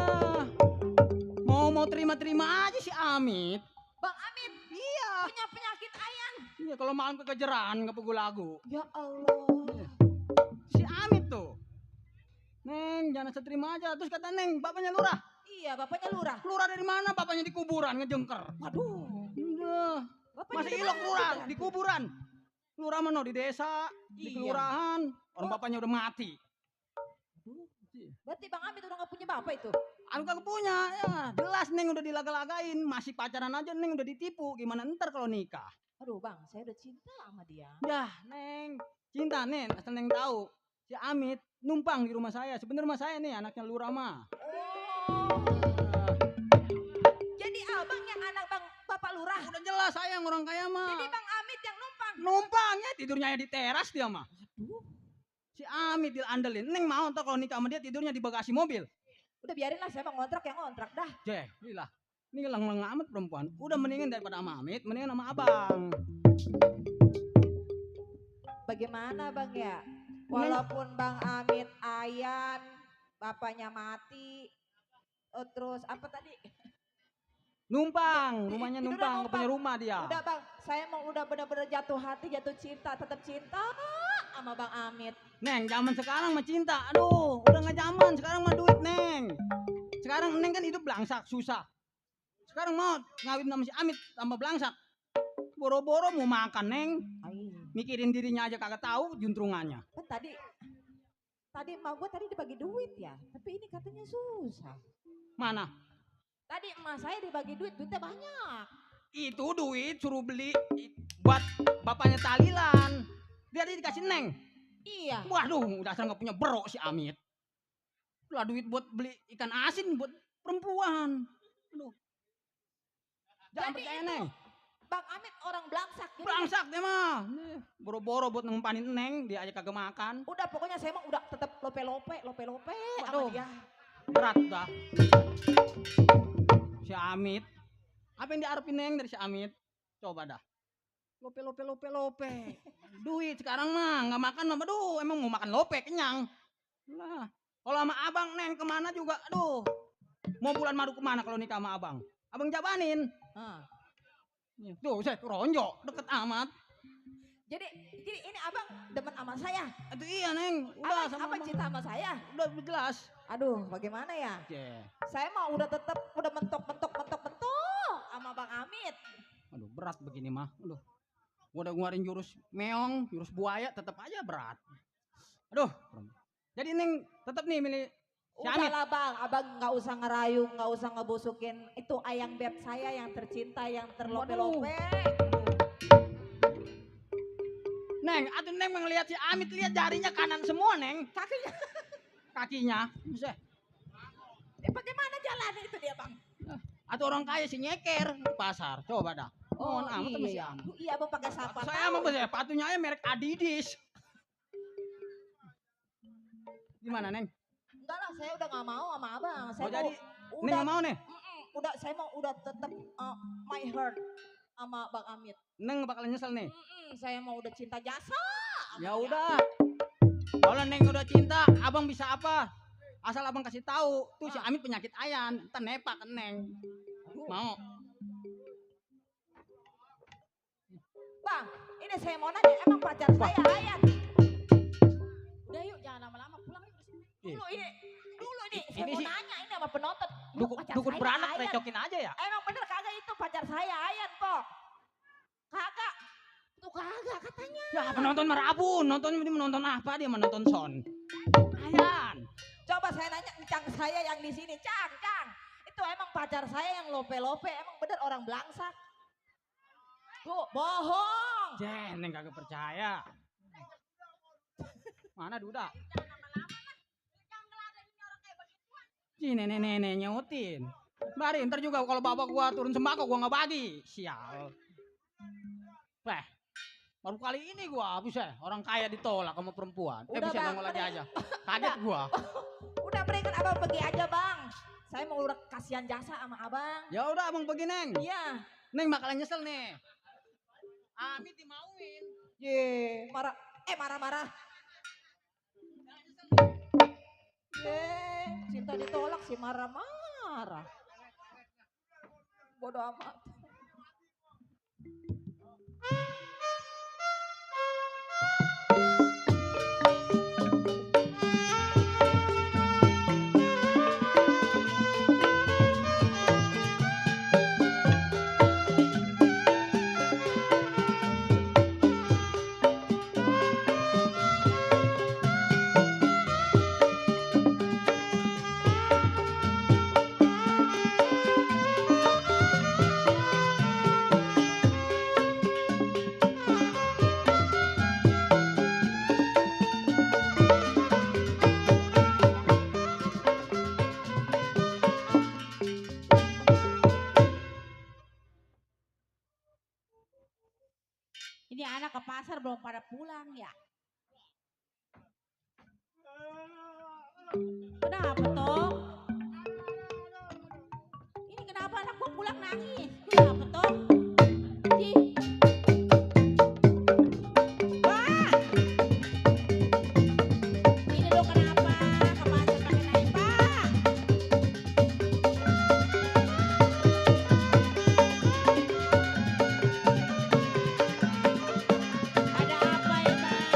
Mau terima-terima aja si Amit. Bang Amit? Iya. Punya penyakit ayan. Iya kalau malam kekejeran nggak pegul lagu. Ya Allah. Si Amit tuh. Neng jangan terima aja. Terus kata Neng bapaknya lurah. Iya bapaknya lurah. Lurah dari mana? Bapaknya di kuburan ngejengker. Waduh. Udah. Masih ilok lurah di kuburan. Lurah mana di desa, di kelurahan. Orang bapaknya udah mati. Berarti Bang Amit udah gak punya bapak itu? Aku kagak punya, ya jelas Neng udah dilaga-lagain, masih pacaran aja Neng udah ditipu, gimana ntar kalau nikah? Aduh Bang, saya udah cinta sama dia. Dah Neng, cinta Neng, asal Neng tahu, si Amit numpang di rumah saya, sebenarnya rumah saya nih anaknya lurah mah. Jadi abang yang anak bang bapak lurah? Udah jelas saya yang orang kaya mah. Jadi Bang Amit yang numpang? Numpangnya tidurnya di teras dia mah. Si Amit diandelin, Neng mau ntar kalau nikah sama dia tidurnya di bagasi mobil. Udah biarin lah, saya mau ngontrak yang ngontrak dah. Gila. Ini leng-leng amat perempuan. Udah mendingan daripada sama Amit, mendingan sama abang. Bagaimana bang ya? Walaupun Bang Amit ayan, bapaknya mati, terus apa tadi? Numpang, rumahnya numpang, nggak punya rumah dia. Udah bang, saya mau udah bener-bener jatuh hati, jatuh cinta, tetap cinta sama Bang Amit. Neng, zaman sekarang mah cinta, aduh, udah nggak zaman. Sekarang mah duit Neng. Sekarang Neng kan hidup belangsak, susah. Sekarang mau ngawin sama si Amit, tambah belangsak. Boro-boro mau makan Neng. Mikirin dirinya aja kagak tahu juntrungannya. Kan tadi emak gue tadi dibagi duit ya, tapi ini katanya susah. Mana? Tadi emak saya dibagi duitnya banyak. Itu duit suruh beli buat bapaknya tahlilan. Dia dikasih Neng. Iya. Waduh, dasar nggak punya berok si Amit. Lah duit buat beli ikan asin buat perempuan. Aduh. Jangan percaya Neng. Bang Amit orang belangsak. Belangsak dia mah. Boro-boro buat nempanin Neng, dia aja kagak makan. Udah pokoknya saya mah udah tetap lope-lope sama dia. Berat dah. Si Amit. Apa yang diarepin Neng dari si Amit? Coba dah. Lope. Duit sekarang mah nggak makan mah, aduh emang mau makan lope kenyang. Lah, kalau sama abang Neng kemana juga, aduh. Mau bulan madu kemana kalau nikah sama abang? Abang jabanin. Ah. Tuh, saya ronjok deket amat. Jadi ini abang demen sama saya. Aduh iya Neng, udah Abang, sama abang cinta sama saya. Udah jelas. Aduh, bagaimana ya? Saya mah udah mentok sama Bang Amit. Aduh berat begini mah. Aduh, gua udah ngeluarin jurus meong, jurus buaya, tetap aja berat. Aduh, jadi Neng tetap nih milih si Amit. Udahlah bang, abang nggak usah ngerayu, nggak usah ngebusukin. Itu ayang beb saya yang tercinta, yang terlope-lope. Neng, atuh Neng ngelihat si Amit, lihat jarinya kanan semua Neng. Kakinya. Kakinya, bisa. Bagaimana jalannya itu dia bang? Atau orang kaya si nyeker di pasar, coba dah. Oh amat sama si iya, Amit. iya abang pakai siapa? Saya mah sepatunya aja merek Adidas. Gimana Neng? Enggak lah, saya udah nggak mau sama abang. Saya Oh, jadi udah, Neng nggak mau nih? Udah, saya mau udah tetap my heart sama Bang Amit. Neng bakalan nyesel nih. Saya mau udah cinta jasa. Ya udah. Kalau Neng udah cinta, abang bisa apa? Asal abang kasih tahu, tuh si Amit penyakit ayan, entar nepak ke Neng. Mau? Bang, ini saya mau nanya, emang pacar saya Ayan? Udah yuk, jangan lama-lama, pulang yuk kesini. Dulu ini, saya Ini mau sih nanya ini sama penonton. dukun beranak recokin aja ya? Emang bener kagak itu pacar saya Ayan, Pok? Kagak. Tuh kagak katanya. Ya penonton merabun, menonton apa dia menonton Son? Ayan. Coba saya nanya encang saya yang di sini, Cang. Itu emang pacar saya yang lope-lope, emang bener orang belangsak. Tuh, bohong. Neng kagak percaya. Mana Duda? Si nenek-nenek nyautin. Bari ntar juga kalau bapak gua turun sembako gua nggak bagi. Sial. Baru kali ini gua bisa orang kaya ditolak sama perempuan. Udah, Bisa Bang, nongol lagi aja. Kaget gua. Udah berikan abang pergi aja bang. Saya mau udah kasihan jasa sama abang. Ya udah abang pergi Neng. Iya. Neng bakalan nyesel nih. Amit dimauin. Marah-marah. Cinta ditolak sih marah-marah. Bodoh amat. Ini anak ke pasar belum pada pulang ya? Kenapa toh? Ini kenapa anak gua pulang nangis? Kenapa toh? Wah! Ini lo kenapa ke pasar pakai naik pak? Ada apa ya bang?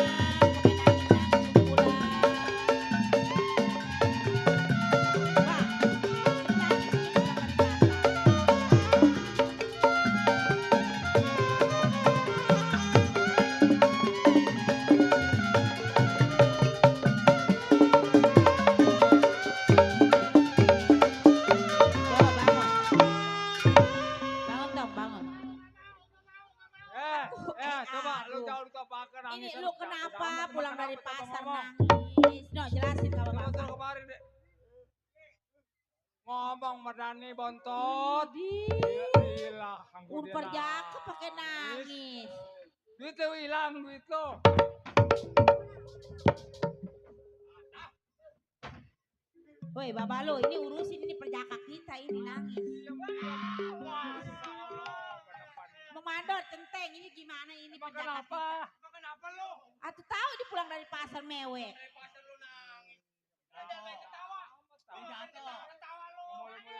Coba lu jauh ditopakan Ini nangis. lu kenapa pulang dari pasar nangis? No, jelasin sama bapak. Kemarin deh. Ngomong Mardani bontot. Hilang. Urper jaka pakai nangis. Duit lu hilang, duit lu. Woi, bapak lu ini urusin ini perjaka kita ini nangis. Memandor centeng ini gimana ini perjaka kita? Kenapa lu? Atuh tahu dia pulang dari pasar mewek.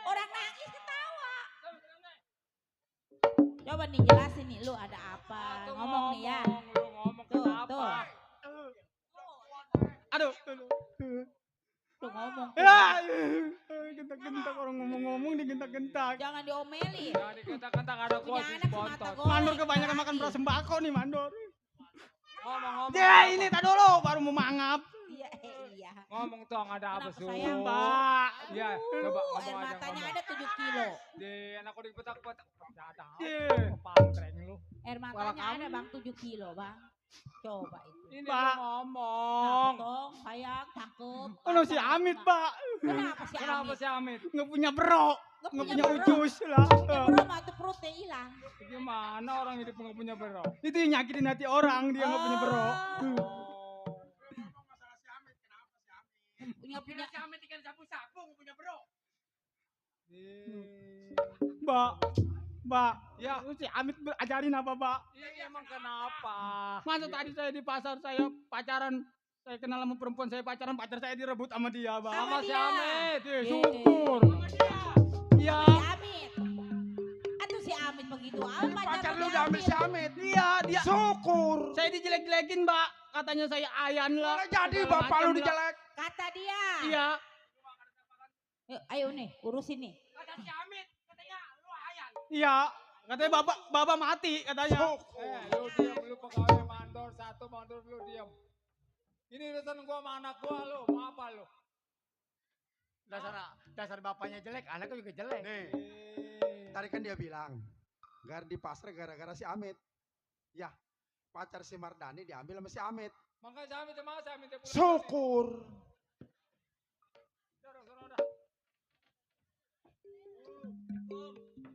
Orang nangis ketawa. Coba nih jelasin nih lu ada apa. Tuh Ngomong nih ya. Lu ngomong Tuh, kenapa? Aduh. Lu ngomong. Ya, gentak-gentak orang ngomong-ngomong digentak-gentak. Jangan diomeli. Jangan digentak-gentak ada gua Punya sih anak bontot. semata goreng. Mandor kebanyakan makan beras sembako nih Mandor. Ngomong-ngomong. Ya ini tak dulu baru mau mangap. Iya, iya. Ngomong tong ada apa Kenapa sih? sayang? Mbak. Iya, coba Air ngomong aja matanya ngomong. ada 7 kilo. Di anak udah dipetak-petak. Ada Iya. apa? Pantreng lu. Air matanya ada bang 7 kilo bang. Coba itu. Ini Mbak. lu ngomong. Kenapa dong? Sayang, cakep. Ono si Amit, Pak. Kenapa si Kenapa Amit? si Amit? Nggak punya bro. Nggak Nggak punya punya bro. ucus lah. Bro mah tuh perutnya hilang. Gimana orang hidup nggak punya bro? Itu yang nyakitin hati orang dia nggak punya bro. Punya si Amit ikan sapu-sapu nggak punya bro. Mbak, Ya. lu si Amit ajarin apa, Pak? Iya emang kenapa? Masa tadi saya di pasar saya pacaran, saya kenal sama perempuan saya pacaran, pacar saya direbut sama dia, Bang. Sama si dia. Amit. Syukur. Iya. Si Amit. Atau si Amit begitu. Apa Pacar si lu udah ambil si Amit. Iya, dia. Syukur. Saya dijelek-jelekin, Mbak. Katanya saya ayan lah. Mana jadi segala bapak macam lu lah. dijelek. Kata dia. Iya. Yuk, ayo nih, urusin nih. Kata si Amit katanya lu ayan. Iya. Katanya bapak mati katanya. Lu diam, lu pegawai mandor satu mandor lu diam. Ini urusan gua sama anak gua lu, mau apa lu? Dasar bapaknya jelek, anaknya juga jelek. Nih, tadi kan dia bilang, gar di pasar gara-gara si Amit. Ya, pacar si Mardani diambil sama si Amit. Makanya si Amit emang si Amit pulang. Syukur.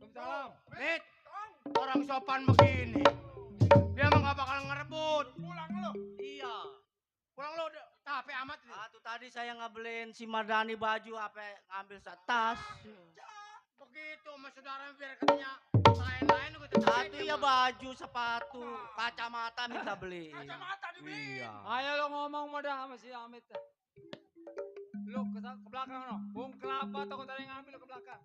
Salam. Mit, orang sopan begini. Dia mah gak bakal ngerebut. Pulang lu. Iya. Pulang lu udah capek amat. Tuh tadi saya ngabelin si Mardani baju apa ngambil tas. Begitu sama saudara biar katanya lain-lain gue tetap Itu ya baju, sepatu, kacamata minta beli. Kacamata dibeliin. Iya. Ayo lo ngomong mudah sama si Amit. Lu ke belakang no. Bung kelapa toko tadi ngambil ke belakang.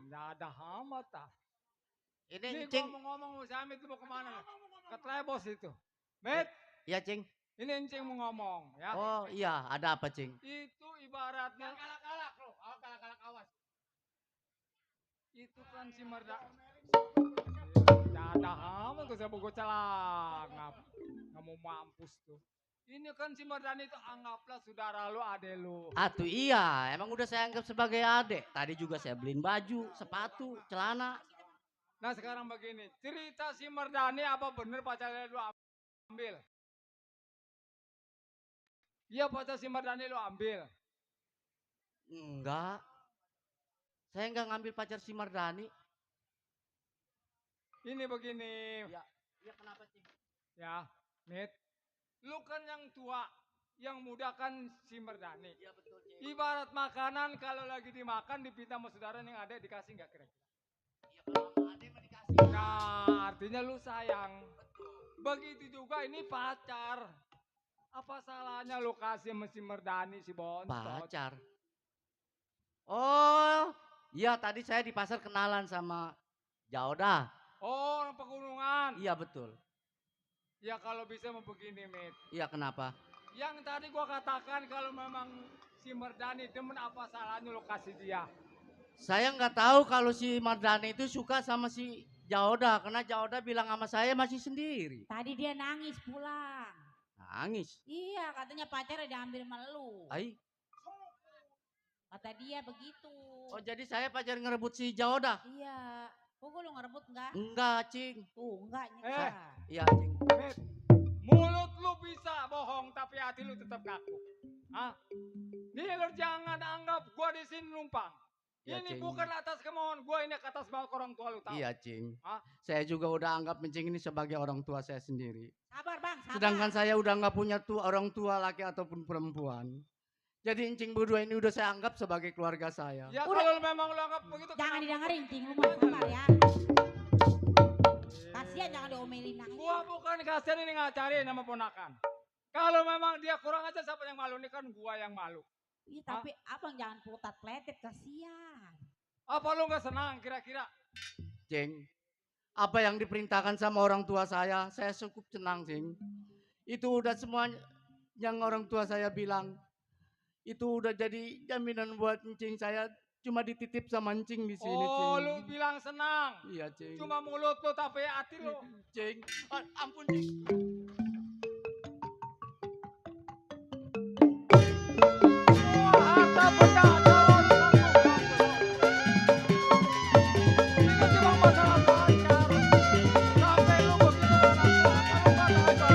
Nggak ada hamat ah. Ini Nih Cing. gua mau ngomong sama si Amit lu mau kemana? Ke Tlebos itu. Mit, Iya, Cing. ini Encing mau ngomong ya. Oh iya, ada apa, Cing? Itu ibaratnya Galak-galak lu, galak-galak awas. itu kan si Merda. Nggak ada hamat tuh saya bogo celangap. Nggak mau mampus tuh. Ini kan si Mardani itu anggaplah saudara lu, ade lu. Atuh iya, emang udah saya anggap sebagai adik. Tadi juga saya beliin baju, sepatu, celana. Nah sekarang begini, cerita si Mardani apa bener pacarnya lu ambil? Iya pacar si Mardani lu ambil. Enggak. Saya enggak ngambil pacar si Mardani. Ini begini. Iya kenapa, Cing? Ya, Mit. Lu kan yang tua, yang muda kan si Mardani. Iya betul, Cing. Ibarat makanan kalau lagi dimakan dipinta sama saudara yang ada dikasih nggak kira-kira? Iya kalau sama adik mah dikasih. Nah, artinya lu sayang. Begitu juga ini pacar. Apa salahnya lu kasih sama si Mardani si bontot? Pacar. Oh, iya tadi saya di pasar kenalan sama Jauda. Oh, orang pegunungan. Iya betul. Ya kalau bisa mau begini, Mit. Iya kenapa? Yang tadi gua katakan kalau memang si Mardani demen apa salahnya lu kasih dia? Saya nggak tahu kalau si Mardani itu suka sama si Jauda karena Jauda bilang sama saya masih sendiri. Tadi dia nangis pulang. Nangis. Iya, katanya pacarnya diambil sama lu. Ai. Kata dia begitu. Oh jadi saya pacar ngerebut si Jauda? Iya. Kok lu ngerebut enggak? Enggak, Cing. Tuh, enggak nyeksa. Iya, Cing. Mit, mulut lu bisa bohong tapi hati lu tetap kaku. Hah? Nih lu jangan anggap gua di sini numpang. Ya, Ini Cing. bukan atas kemauan gua, ini ke atas bawah orang tua lu tahu. Iya, Cing. Hah? Saya juga udah anggap Mencing ini sebagai orang tua saya sendiri. Sabar, Bang. Sabar. Sedangkan saya udah nggak punya orang tua laki ataupun perempuan. Jadi Encing berdua ini udah saya anggap sebagai keluarga saya. Ya Udah. kalau memang lu anggap begitu. Jangan kenapa? didengerin, Cing. Lu mah sabar ya. Kasihan jangan diomelin nangis. Gua bukan kasihan ini ngajarin sama ponakan. Kalau memang dia kurang aja siapa yang malu, ini kan gua yang malu. Iya, tapi abang jangan putat pletet, kasihan. Apa lu nggak senang kira-kira? Cing, apa yang diperintahkan sama orang tua saya cukup senang, Cing. Itu udah semuanya yang orang tua saya bilang. Itu udah jadi jaminan buat Cing. Saya cuma dititip sama Cing di sini, Cing. Oh, lu bilang senang. Iya, Cing. Cuma mulut lu tapi hati lu. Cing, ampun, Cing. Harta benda calon ini cuma masalah pacar. Sampai lu begitu anak gua, kalau nggak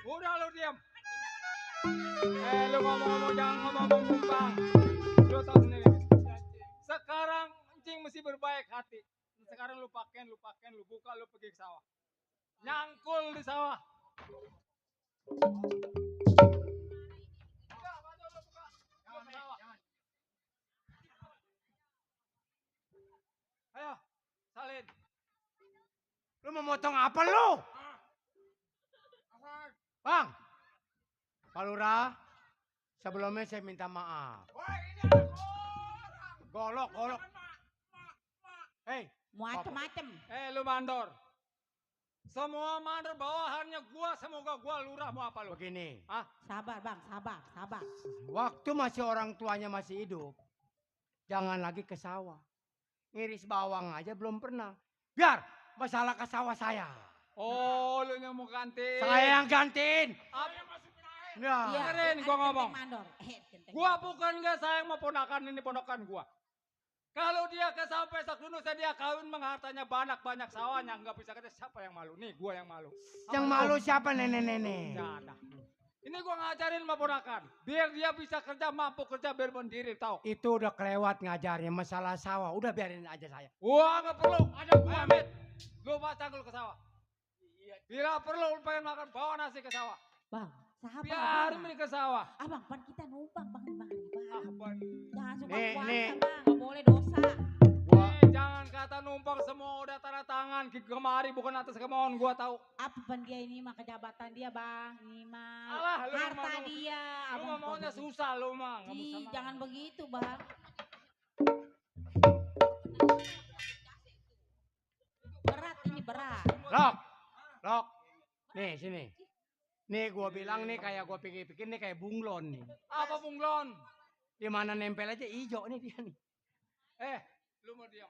udah lu diam. Lu ngomong-ngomong jangan ngomong bumbang. Lu tahu sendiri. Sekarang Encing mesti berbaik hati. Sekarang lu pakein, lu buka, lu pergi ke sawah. Nyangkul di sawah. Ayo, salin. Lu mau motong apa lu? Bang, Pak Lurah, sebelumnya saya minta maaf. Golok. Hei, Macem-macem. Lu mandor. Semua mandor bawahannya gua, semoga gua lurah mau apa lu? Begini. Sabar bang, sabar. Waktu masih orang tuanya masih hidup, jangan lagi ke sawah. Ngiris bawang aja belum pernah. Biar masalah ke sawah saya. Oh, lu yang mau gantiin. Saya yang gantiin. Nah, Iya, dengerin gua ngomong. mandor. Gua bukan gak sayang mau ponakan ini ponakan gua. Kalau dia ke sawah pesak dulu saya dia kawin menghartanya banyak sawahnya nggak bisa kata siapa yang malu nih gua yang malu. Yang malu siapa nenek-nenek? Nggak ada. Ini gua ngajarin sama ponakan biar dia bisa kerja mampu kerja bermandiri tahu. Itu udah kelewat ngajarnya masalah sawah. Udah biarin aja saya. Wah nggak perlu ada gua Amit. Lu baca dulu ke sawah. Bila perlu lu pengen makan bawa nasi ke sawah. Bang, sabar. Biarin ini ke sawah. Abang, pan kita numpang bang. Jangan suka Nih. puasa bang, nggak boleh dosa. Jangan kata numpang semua udah tanda tangan kemari bukan atas kemauan gua tahu. Apa pan dia ini mah kejabatan dia bang, ini mah Alah, lu harta mah dia. Lu mah maunya susah lu mah. Nggak bisa mah. Jangan begitu bang. Berat ini berat. Lok. Nih sini. Nih gua bilang nih kayak gua pikir-pikir nih kayak bunglon nih. Apa bunglon? Di mana nempel aja hijau nih dia nih. Lu mau diam.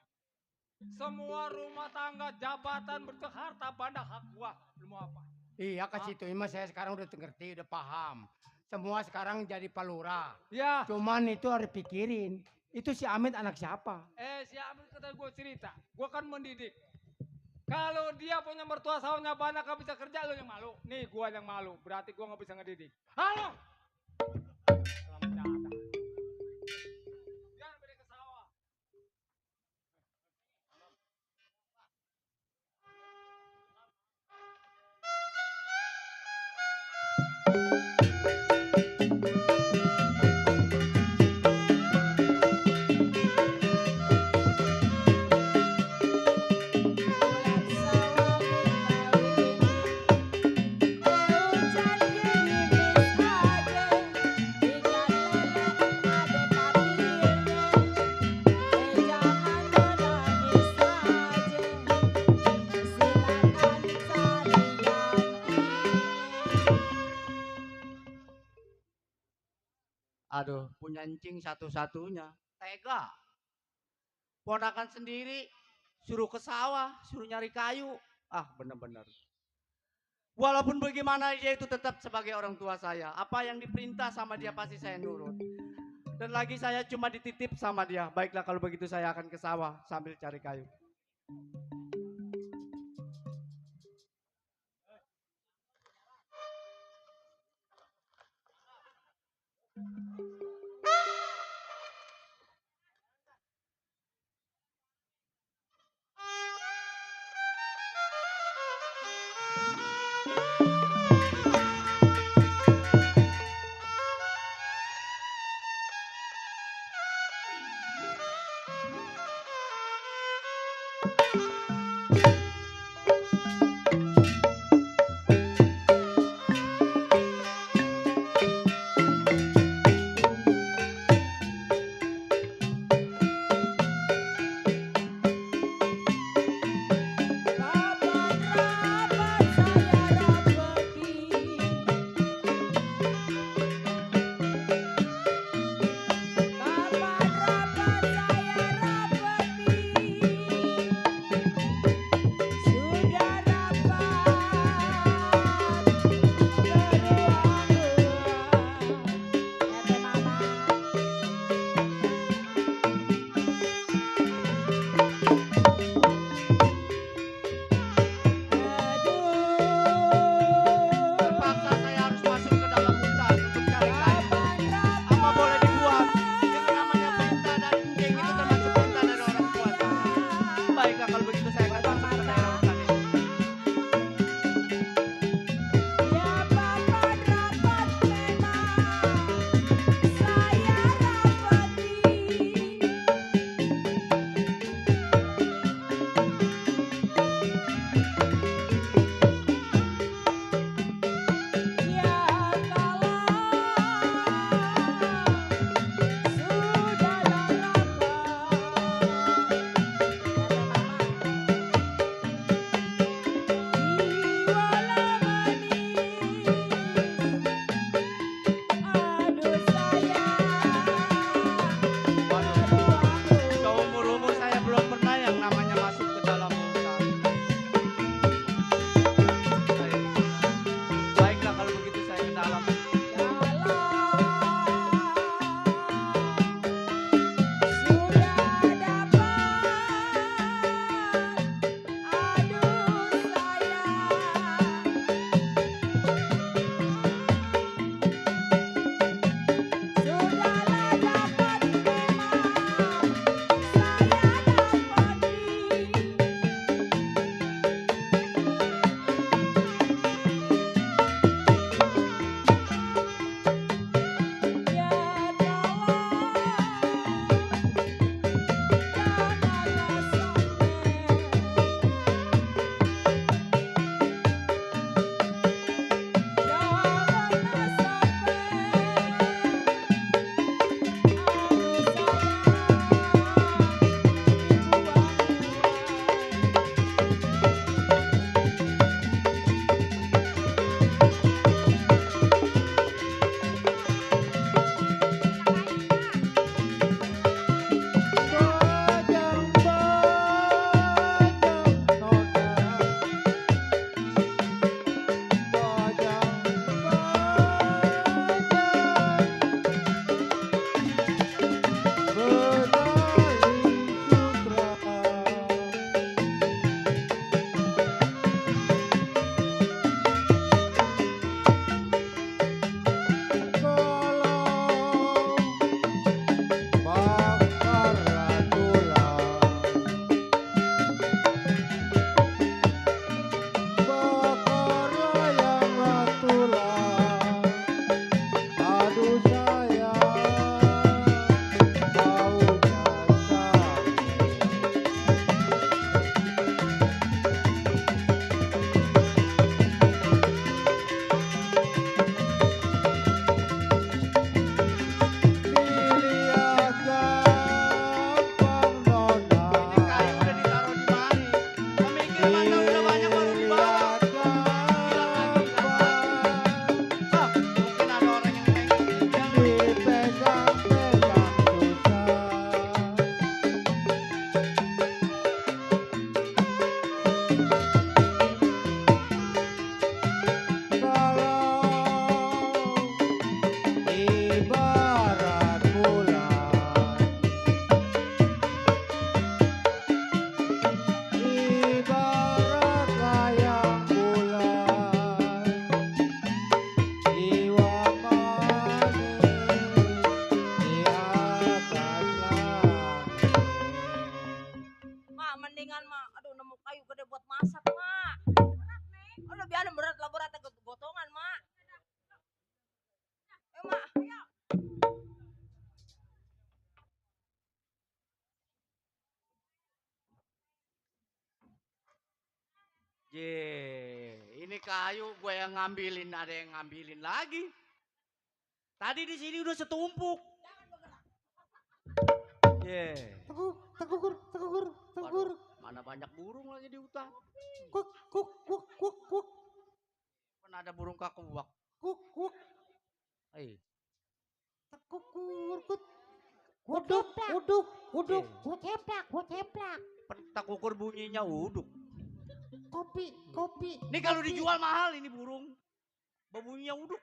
Semua rumah tangga jabatan bentuk harta benda hak gua. Lu mau apa? Iya ke situ mas saya sekarang udah ngerti, udah paham. Semua sekarang jadi palura. Ya. Cuman itu harus pikirin. Itu si Amit anak siapa? Si Amit kata gua cerita. Gua kan mendidik. Kalau dia punya mertua sawahnya banyak gak bisa kerja lu yang malu. Nih gua yang malu. Berarti gua gak bisa ngedidik. Halo. Aduh, punya encing satu-satunya. Tega. Ponakan sendiri suruh ke sawah, suruh nyari kayu. Ah, benar-benar. Walaupun bagaimana dia itu tetap sebagai orang tua saya. Apa yang diperintah sama dia pasti saya nurut. Dan lagi saya cuma dititip sama dia. Baiklah kalau begitu saya akan ke sawah sambil cari kayu. Ini kayu gue yang ngambilin, ada yang ngambilin lagi. Tadi di sini udah setumpuk. Tegukur. Waduh, mana banyak burung lagi di hutan. Kuk. Mana ada burung kakuak. Kuk. Tegukur. Uduk. Gua ceplak. Tekukur bunyinya uduk. Kopi. Ini kalau dijual mahal ini burung. Bunyinya uduk.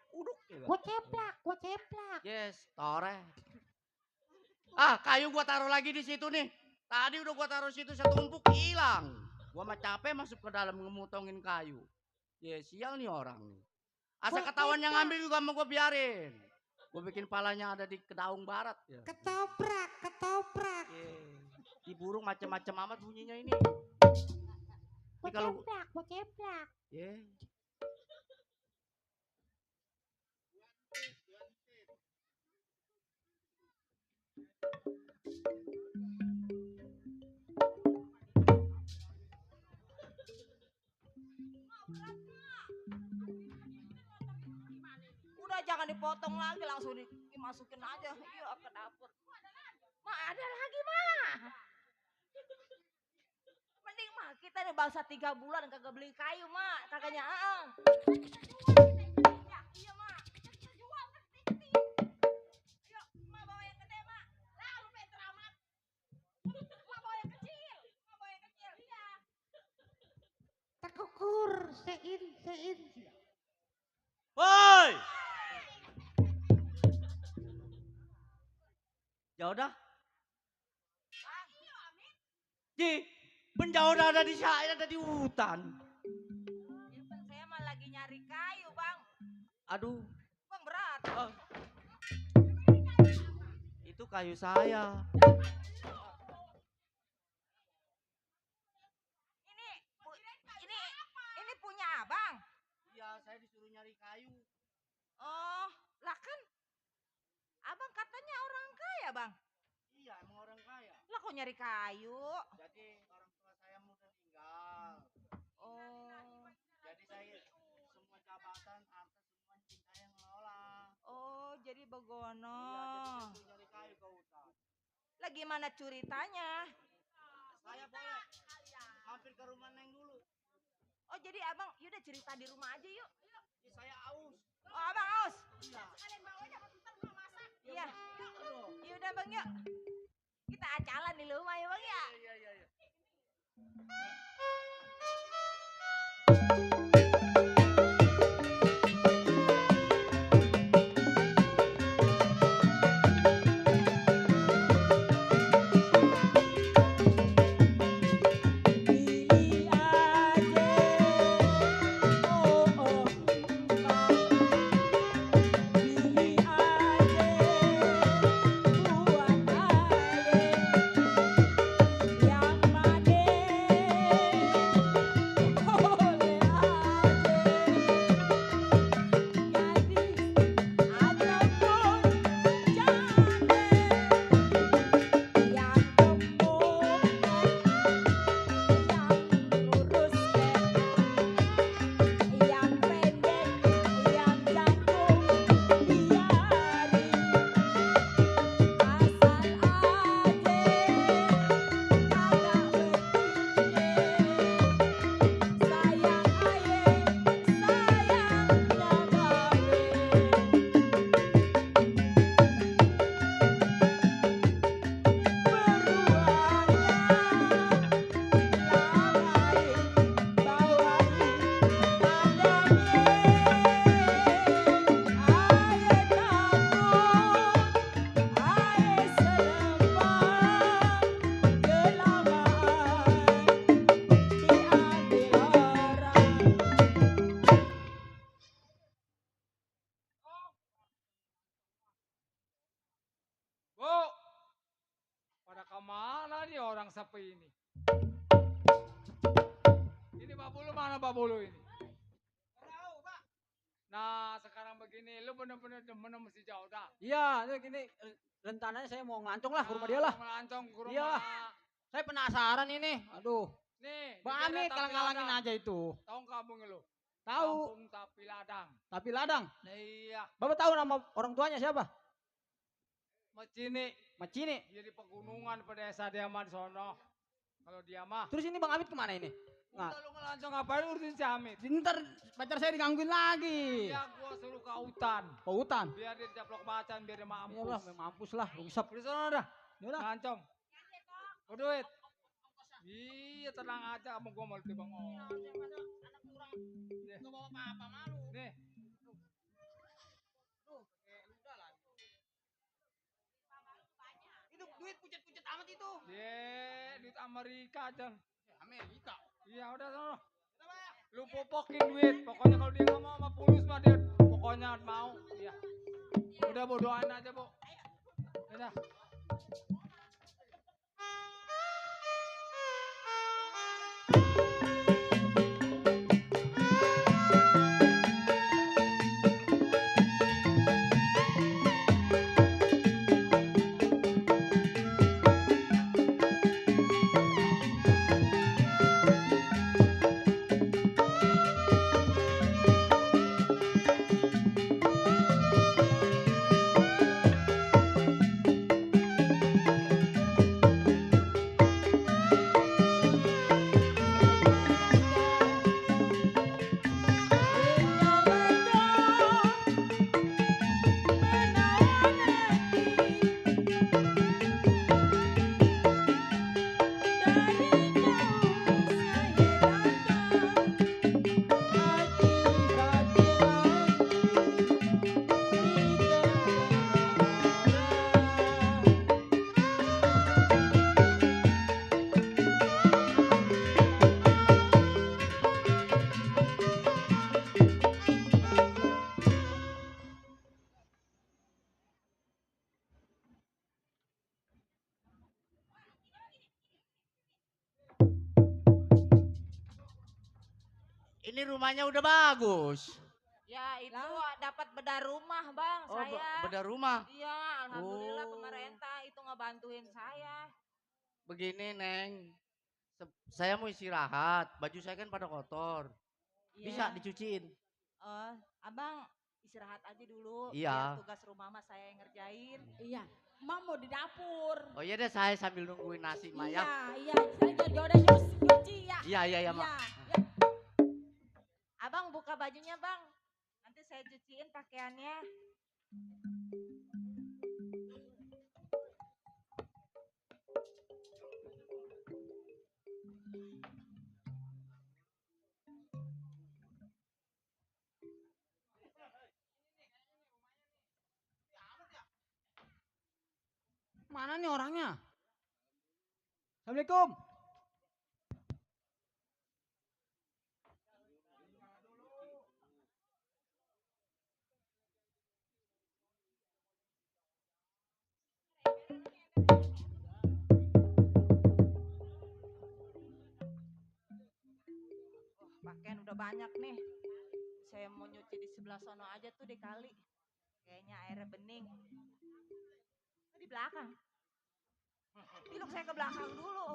Gua ceplak. Yes, tore. Kayu gua taruh lagi di situ nih. Tadi udah gua taruh situ setumpuk hilang. Gua mah capek masuk ke dalam ngemutongin kayu. Sial nih orang nih. Asa ketahuan yang ngambil juga mau gua biarin. Gua bikin palanya ada di Kedaung Barat ya. Ketoprak. Di burung macam-macam amat bunyinya ini. Gua ceplak. Udah jangan dipotong lagi, langsung dimasukin aja. Iya ke dapur. Ma ada lagi mah. Mending mah kita nih bangsa 3 bulan kagak beli kayu mah, kagaknya Iya mah. Kita jual ke sini. Ayo, ma bawa yang gede mah. Lah lu pengen teramat. Ma bawa yang kecil. Iya. Tegukur. Sein. Woi! Ya udah. Penjauh ada di saya, ada di hutan. Saya mah lagi nyari kayu, Bang. Aduh. Bang berat. Itu kayu saya. Ini punya Abang. Iya, saya disuruh nyari kayu. Oh, lah kan Abang katanya orang kaya, Bang. Iya, emang orang kaya. Lah kok nyari kayu? Jadi orang tua saya udah tinggal. Oh. Jadi saya semua jabatan, harta semua saya ngelola. Oh, jadi begono. Iya, jadi saya nyari kayu ke hutan. Lah gimana ceritanya? Saya boleh mampir ke rumah Neng dulu. Oh, jadi Abang yaudah cerita di rumah aja yuk. Saya aus. Oh, Abang aus? Iya. Sekalian bawa aja, ntar mau masak. Iya. Yaudah Bang yuk. Kita acalan di rumah ya Bang ya. Iya. Kemana nih orang sepi ini? Ini Babulu mana Babulu ini? Nah sekarang begini, lu bener-bener demen mesti jauh dah. Iya, ini gini rencananya saya mau ngelancong lah ke rumah dia lah. Ngelancong ke rumah. Iya. Saya penasaran ini. Aduh. Nih, Bang di daerah Amit Tapi kalang-kalangin Ladang. aja itu. Tahu kampung lu? Tahu. Kampung Tapi Ladang. Tapi ladang. Iya. Bapak tahu nama orang tuanya siapa? Macini. Macini. Dia di pegunungan pedesa dia mah di sono. Kalau dia mah. Terus ini Bang Amit kemana ini? Nah, Udah lu ngelancong ngapain urusin si Amit? ntar pacar saya digangguin lagi. Ya gua suruh ke hutan. Ke hutan. Biar dia dicaplok macan biar dia mampus. Iyalah, mampus lah, rungsap. Di sono dah. Yaudah. Ngelancong. Mau duit? Iya tenang aja kamu gua mau di Bang. Nggak bawa apa-apa malu. Nih. Itu duit pucet-pucet amat itu. Duit Amerika aja. Amerika. Iya udah sono. Lu popokin duit. Pokoknya kalau dia nggak mau sama Pulus mah dia pokoknya mau. Iya. Udah Bu doain aja Bu. Udah. Ini rumahnya udah bagus. Ya itu dapat bedah rumah bang Oh, saya. bedah rumah. Iya alhamdulillah Oh. pemerintah itu ngebantuin saya. Begini Neng, saya mau istirahat. Baju saya kan pada kotor. Bisa Iya. dicuciin. Abang istirahat aja dulu. Iya. Biar tugas rumah mah saya yang ngerjain. Iya, Mak mau di dapur. Oh iya deh, saya sambil nungguin nasi Mak ya. Iya, saya juga udah nyuci ya. Iya Mak. Iya. Abang buka bajunya bang. Nanti saya cuciin pakaiannya. Mana nih orangnya? Assalamualaikum. Pakaian udah banyak nih. Saya mau nyuci di sebelah sono aja tuh di kali. Kayaknya airnya bening. Di belakang. Piluk saya ke belakang dulu.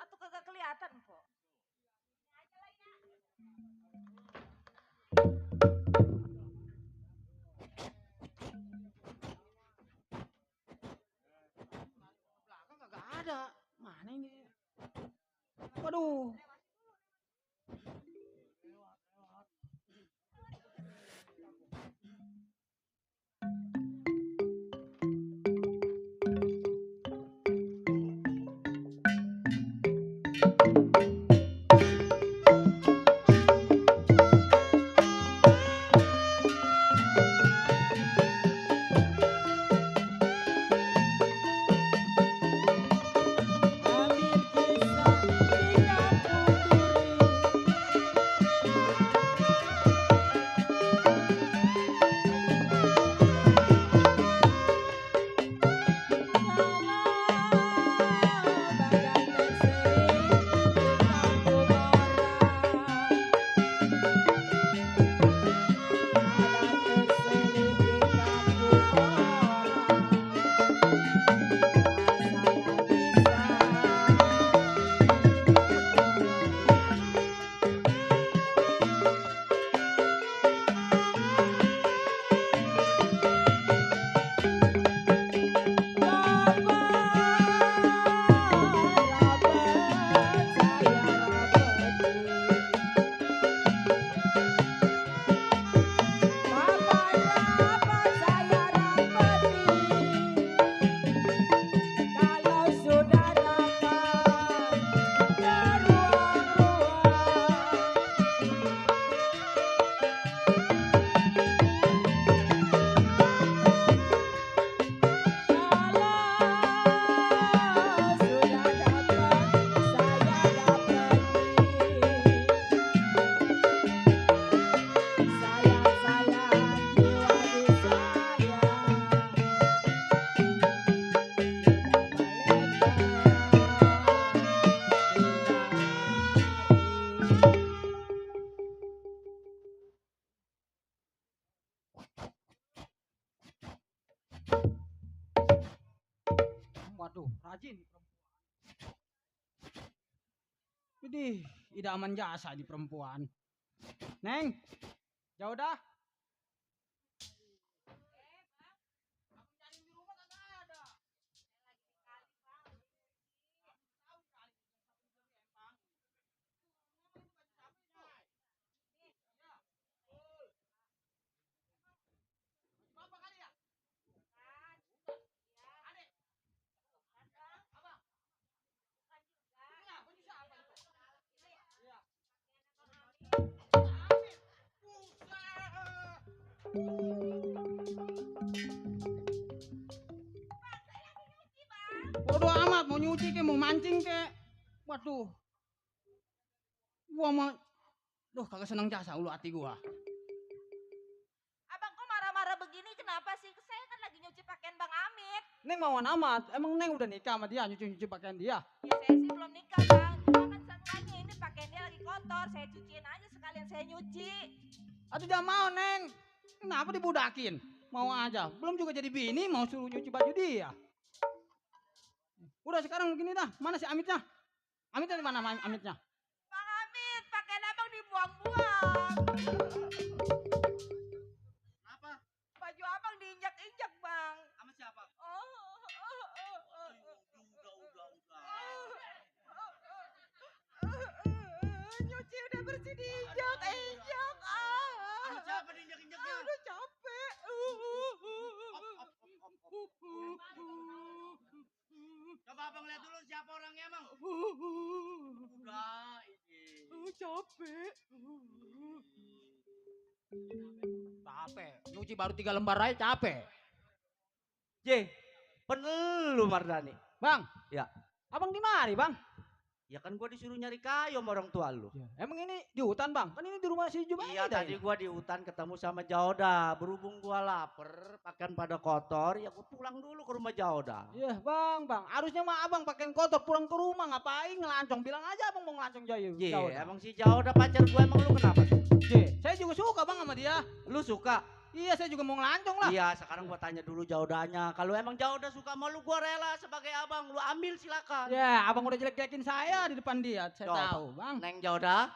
Atau kagak kelihatan kok. Belakang kagak ada. Mana ini? Waduh. Ambil kisah di kampung Waduh, rajin perempuan. Jadi, idaman jasa di perempuan. Neng, jauh dah. Bodoh amat, mau nyuci ke, mau mancing ke. Waduh. Gua mau, duh kagak senang jasa ulu hati gua. Abang kok marah-marah begini kenapa sih? Saya kan lagi nyuci pakaian Bang Amit. Neng mauan amat, emang Neng udah nikah sama dia, nyuci-nyuci pakaian dia? Ya saya sih belum nikah Bang, cuma kan seenggaknya ini pakaian dia lagi kotor, saya cuciin aja sekalian saya nyuci. Aduh jangan mau Neng, kenapa dibudakin? Mau aja, belum juga jadi bini mau suruh nyuci baju dia. Udah sekarang gini dah, mana si Amitnya? Amitnya di mana Amitnya? Bang Amit, pakaian abang dibuang-buang. Apa? Baju abang diinjak-injak Bang. Sama siapa? Nyuci udah bersih diinjak-injak. Sama siapa diinjak-injaknya? Udah capek. Coba abang lihat dulu siapa orangnya emang. Udah ini. Capek. Capek, nyuci baru 3 lembar aja capek. J, penelu Mardani. Bang. Ya. Abang di mari bang? Ya kan gua disuruh nyari kayu sama orang tua lu. Emang ini di hutan bang? Kan ini di rumah si Jubaida. Iya tadi gua di hutan ketemu sama Jauda. Berhubung gua lapar, pakaian pada kotor, ya gua pulang dulu ke rumah Jauda. Iya bang, harusnya mah abang pakaian kotor pulang ke rumah ngapain ngelancong? Bilang aja abang mau ngelancong Jauda. Iya, emang si Jauda pacar gua, emang lu kenapa? Saya juga suka bang sama dia. Lu suka? Iya, saya juga mau ngelancong lah. Iya, sekarang gua tanya dulu Jaudanya. Kalau emang Jauda suka sama lu, gua rela sebagai abang. Lu ambil silakan. Ya, abang udah jelek-jelekin saya di depan dia. Saya Coba. tahu, bang. Neng Jauda?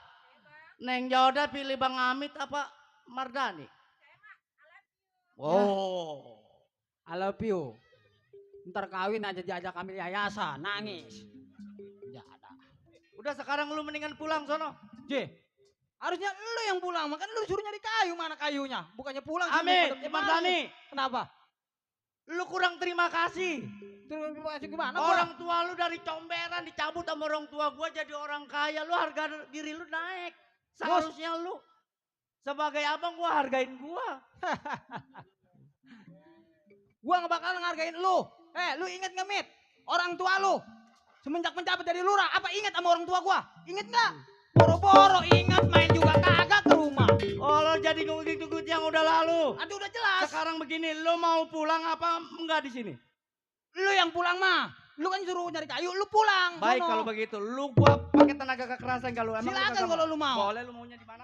Neng Jauda pilih Bang Amit apa Mardani? Oh. I love you. Ntar kawin aja diajak ambil yayasan, nangis. Ya ada. Udah sekarang lu mendingan pulang sono. Harusnya lu yang pulang, makanya lu suruh nyari kayu, mana kayunya? Bukannya pulang. Amit, Mardani. Kenapa? Lu kurang terima kasih. Terima kasih gimana? Orang tua lu dari comberan dicabut sama orang tua gua jadi orang kaya. Lu harga diri lu naik. Seharusnya lu sebagai abang gua hargain gua. Gua gak bakal ngargain lu. Lu inget gak Mit? Orang tua lu semenjak menjabat dari lurah, apa inget sama orang tua gua? Inget gak? Boro-boro ingat main juga kagak ke rumah. Oh lo jadi ngungkit-ngungkit yang udah lalu. Aduh udah jelas. Sekarang begini, lo mau pulang apa enggak di sini? Lu yang pulang mah. Lu kan suruh nyari kayu, lu pulang. Baik kalau begitu, lu gua pakai tenaga kekerasan kalau emang. Silakan kalau lu mau. Boleh, lu maunya di mana?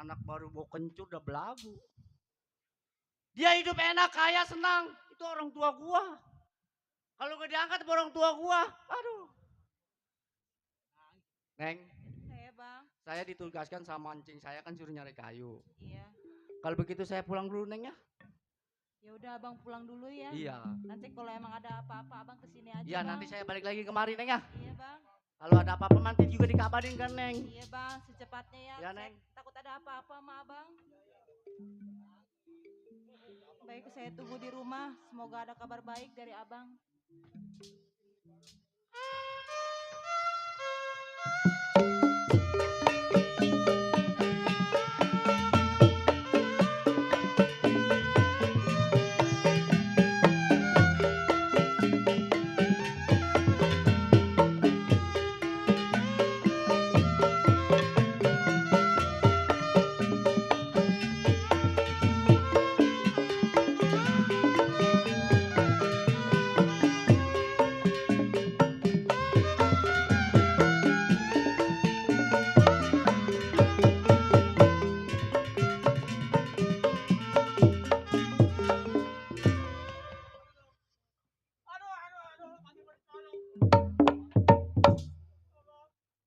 Anak baru bawa kencur udah belagu. Dia hidup enak, kaya, senang. Itu orang tua gua. Kalau gak diangkat sama orang tua gua, aduh. Neng. Saya bang. Saya ditugaskan sama mancing, saya kan suruh nyari kayu. Iya. Kalau begitu saya pulang dulu Neng ya. Ya udah abang pulang dulu ya. Iya. Nanti kalau emang ada apa-apa abang kesini aja. Iya, Bang. nanti saya balik lagi kemari, Neng ya. Iya bang. Kalau ada apa-apa nanti juga dikabarin kan, Neng. Iya bang, secepatnya ya. Ya, Saya Neng. takut ada apa-apa sama abang. Baik, saya tunggu di rumah. Semoga ada kabar baik dari abang.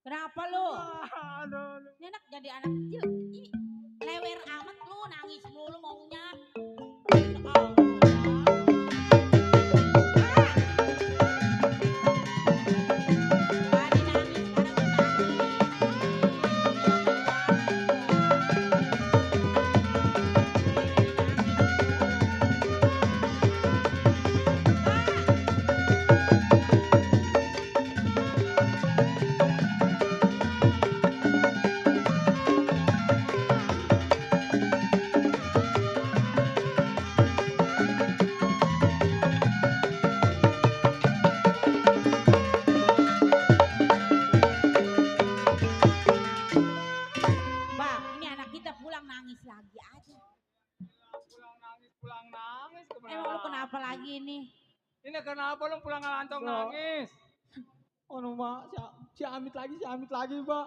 Kenapa lu? Ini anak jadi anak kecil. Ini lewer amat lu, nangis mulu maunya. Bang, ini anak kita pulang nangis lagi aja. Pulang nangis Emang lu kenapa lagi nih? Ini kenapa lu pulang ngelantong nangis? Oh no, Mak, si Amit lagi, Pak.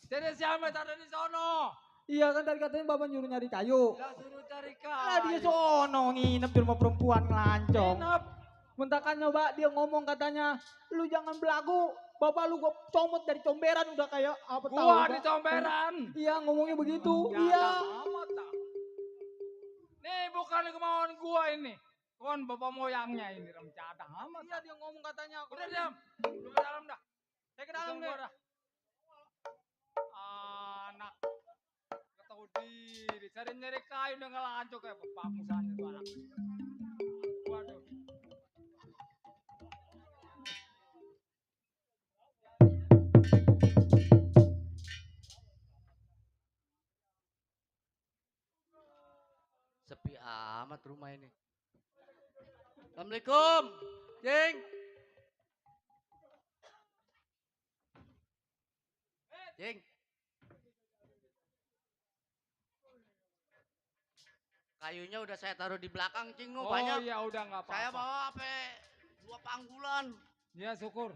Jadi si Ahmed ada di sono. Iya kan tadi katanya Bapak nyuruh nyari kayu. Lah suruh cari Lah dia kayu. sono nginep di rumah perempuan ngelancong. Nginep. Bentar nyoba dia ngomong katanya, lu jangan belagu. Bapak lu gua comot dari comberan udah kayak apa tahu. Gua Pak. di comberan. Iya ngomongnya begitu. Jahat Iya. amat, tak. Nih bukan kemauan gua ini. Kon bapak moyangnya ini remcadang amat. Iya dia ngomong katanya. Udah diam. Lu ke dalam dah. Saya ke dalam Gua deh. dah. Anak. Gak tahu diri. Cari nyari kayu udah ngelancok kayak bapak musanya tuh anak. Waduh. Sepi amat rumah ini. Assalamualaikum, Cing. Cing. Kayunya udah saya taruh di belakang, Cing. Oh Banyak. ya udah nggak apa-apa. Saya bawa apa? 2 panggulan. Ya syukur.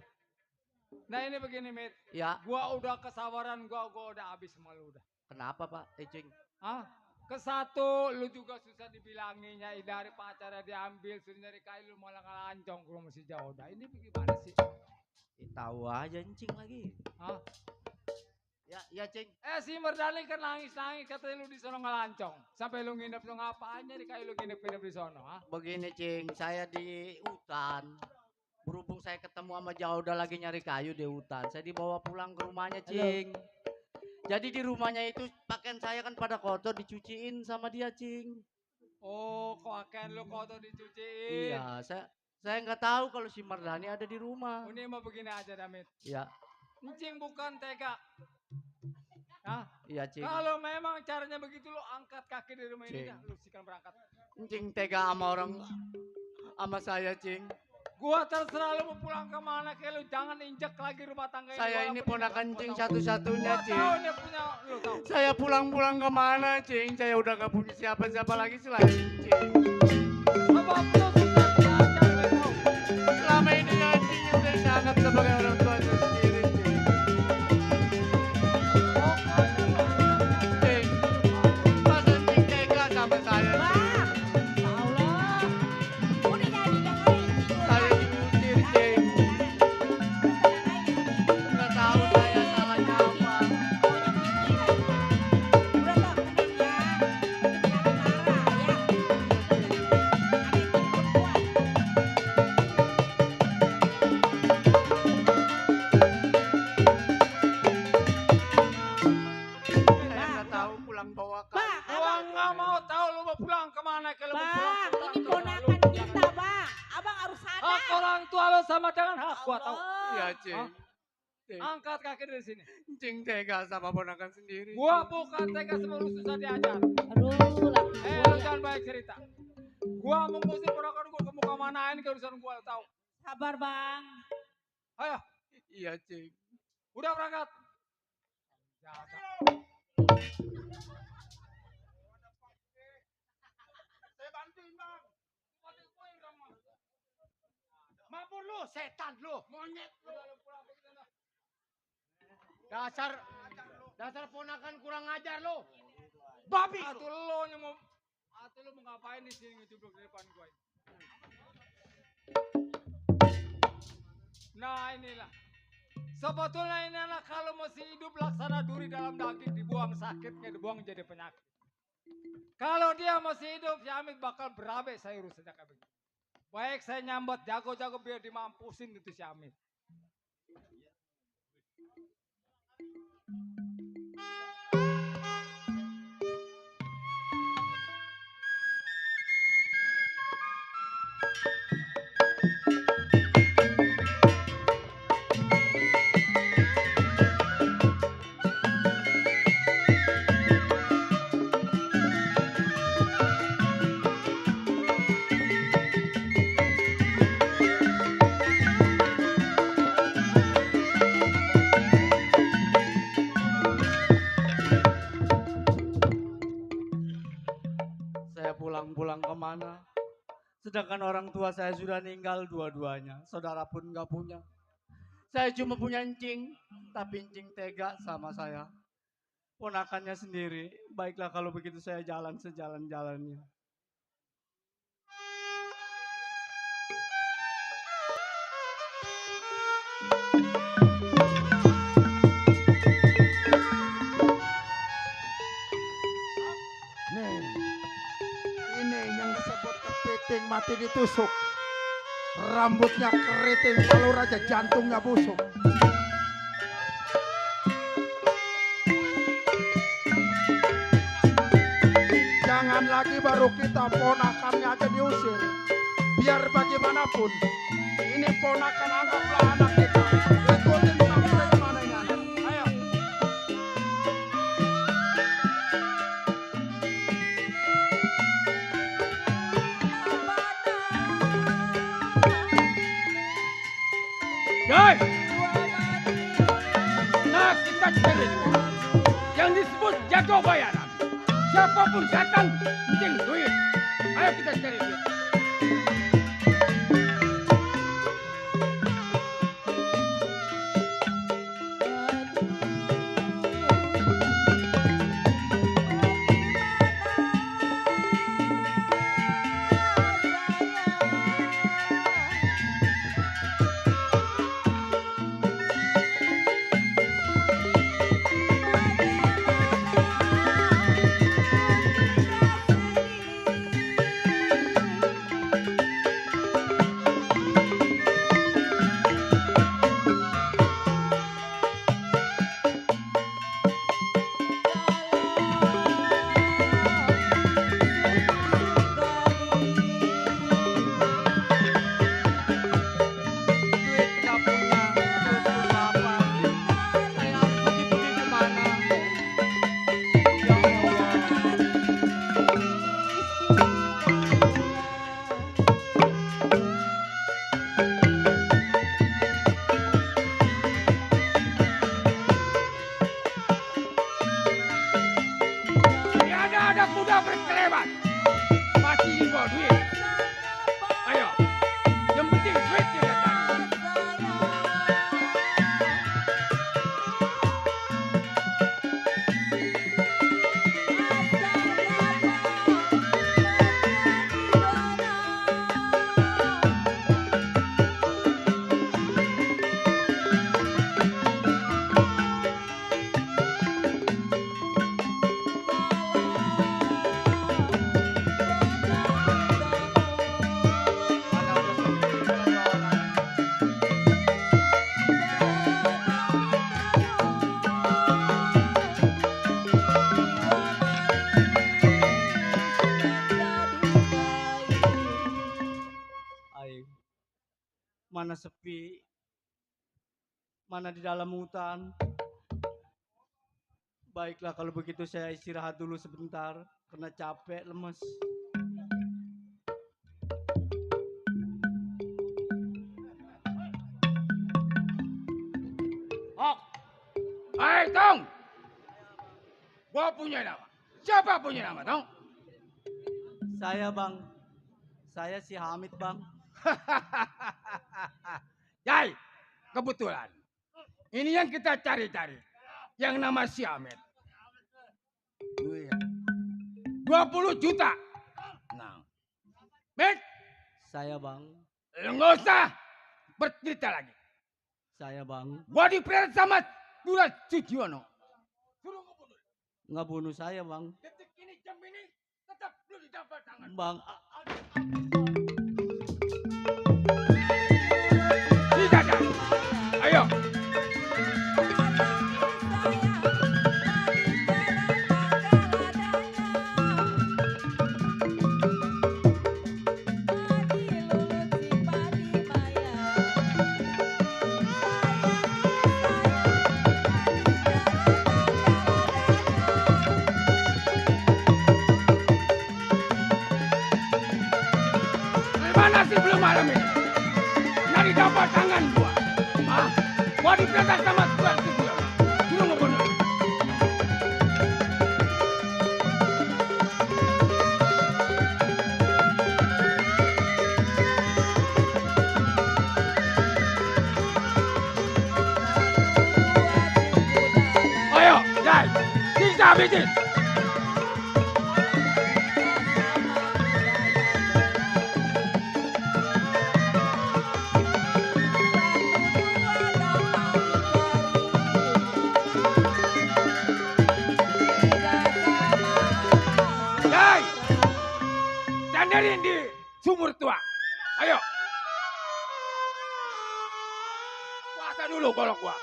Nah ini begini Mit. Ya. Gua udah kesabaran gua udah habis sama lu udah. Kenapa Pak? Cing. Hah? Kesatu lu juga susah dibilanginya dari pacarnya diambil suruh nyari kayu lu malah ngelancong ke rumah si jauh. Dah ini gimana sih? Tahu aja Cing lagi. Hah? Ya Cing. Si Merdani kan nangis-nangis katanya lu di sono ngelancong. Sampai lu nginep lu ngapain nyari kayu lu nginep-nginep di sono, ha? Begini Cing, saya di hutan. Berhubung saya ketemu sama Jauda lagi nyari kayu di hutan, saya dibawa pulang ke rumahnya Cing. Jadi di rumahnya itu pakaian saya kan pada kotor dicuciin sama dia Cing. Oh, pakaian lu kotor dicuciin. Iya, saya nggak tahu kalau si Mardani ada di rumah. Ini mah begini aja Damit. Iya, Encing bukan tega. Hah? iya Cing. Kalau memang caranya begitu lu angkat kaki dari rumah ini Cing. dah, lu sikan berangkat. Cing tega sama orang sama saya Cing. Gua terserah lu mau pulang kemana kayak lu jangan injek lagi rumah tangga ini. Saya ini walaupun ponakan gua Cing tahu. satu-satunya Gua Cing. tahu ini punya lu tahu. Saya pulang-pulang kemana Cing? Saya udah gak punya siapa-siapa lagi selain Cing. Sebab lu susah belajar lu tahu. Selama ini ya Cing yang saya anggap sebagai orang tua saya sendiri Cing. Cing, masa Cing tega sama saya Cing? Saya diusir Cing. Gak tahu saya salahnya apa. Orang tua lo sama dengan hak gua tahu. Allah. Iya, Cing. Angkat kaki dari sini. Cing tega sama ponakan sendiri. Gua bukan tega sama lu susah diajar. Aduh, laki Lu jangan banyak cerita. Gua mau ngusir ponakan gua ke muka mana ini ke urusan gua tahu. sabar bang. Ayo, Iya, Cing. udah berangkat. Saya bantuin bang. Mabur lu, setan lu. Monyet lu. Dasar ponakan kurang ajar lu. Babi. Atuh lo mau ngapain di sini ngejubluk di depan gua? Nah inilah. Sebetulnya ini anak kalau masih hidup laksana duri dalam daging dibuang sakitnya dibuang jadi penyakit. Kalau dia masih hidup, si Amit bakal berabe saya urus saja kayak begini. Baik saya nyambat jago-jago biar dimampusin itu si Amit. Saya pulang-pulang kemana? Sedangkan orang tua saya sudah meninggal dua-duanya. Saudara pun nggak punya. Saya cuma punya encing, tapi encing tega sama saya. Ponakannya sendiri. Baiklah kalau begitu saya jalan sejalan-jalannya. Nih, ini yang disebut kepiting mati ditusuk. Rambutnya keriting, kalau raja jantungnya busuk. Jangan lagi baru kita ponakannya aja diusir. Biar bagaimanapun, ini ponakan anggaplah anak kita. Ikutin sampai kemana ini anak. Ayo. Doi! Nah kita cari yang disebut jago bayaran. Siapapun datang, penting duit. Ayo kita cari duit. mana sepi, mana di dalam hutan. Baiklah kalau begitu saya istirahat dulu sebentar karena capek, lemes. Oh, hai Tong. Gua punya nama. Siapa punya nama, Tong? Saya Bang, saya si Hamid Bang. Jai, kebetulan. Ini yang kita cari-cari. Yang nama si Hamid. 20 juta. Nah. Mit, Saya Bang, lu nggak usah bercerita lagi. saya Bang. Gua diperet sama Dula Sugiono. Nggak bunuh saya Bang. Detik ini, jam ini, tetap lu didapat tangan. Bang, Tidak ada. Ayo. Mana sih belum malam ini? Nari dapat tangan gua. Hah? Gua diperintah sama Tuan Sugiono. Lu ngebunuh. Ayo, Jai. Kita habisin. Jai, sandarin di sumur tua. Ayo. Puasa dulu golok gua.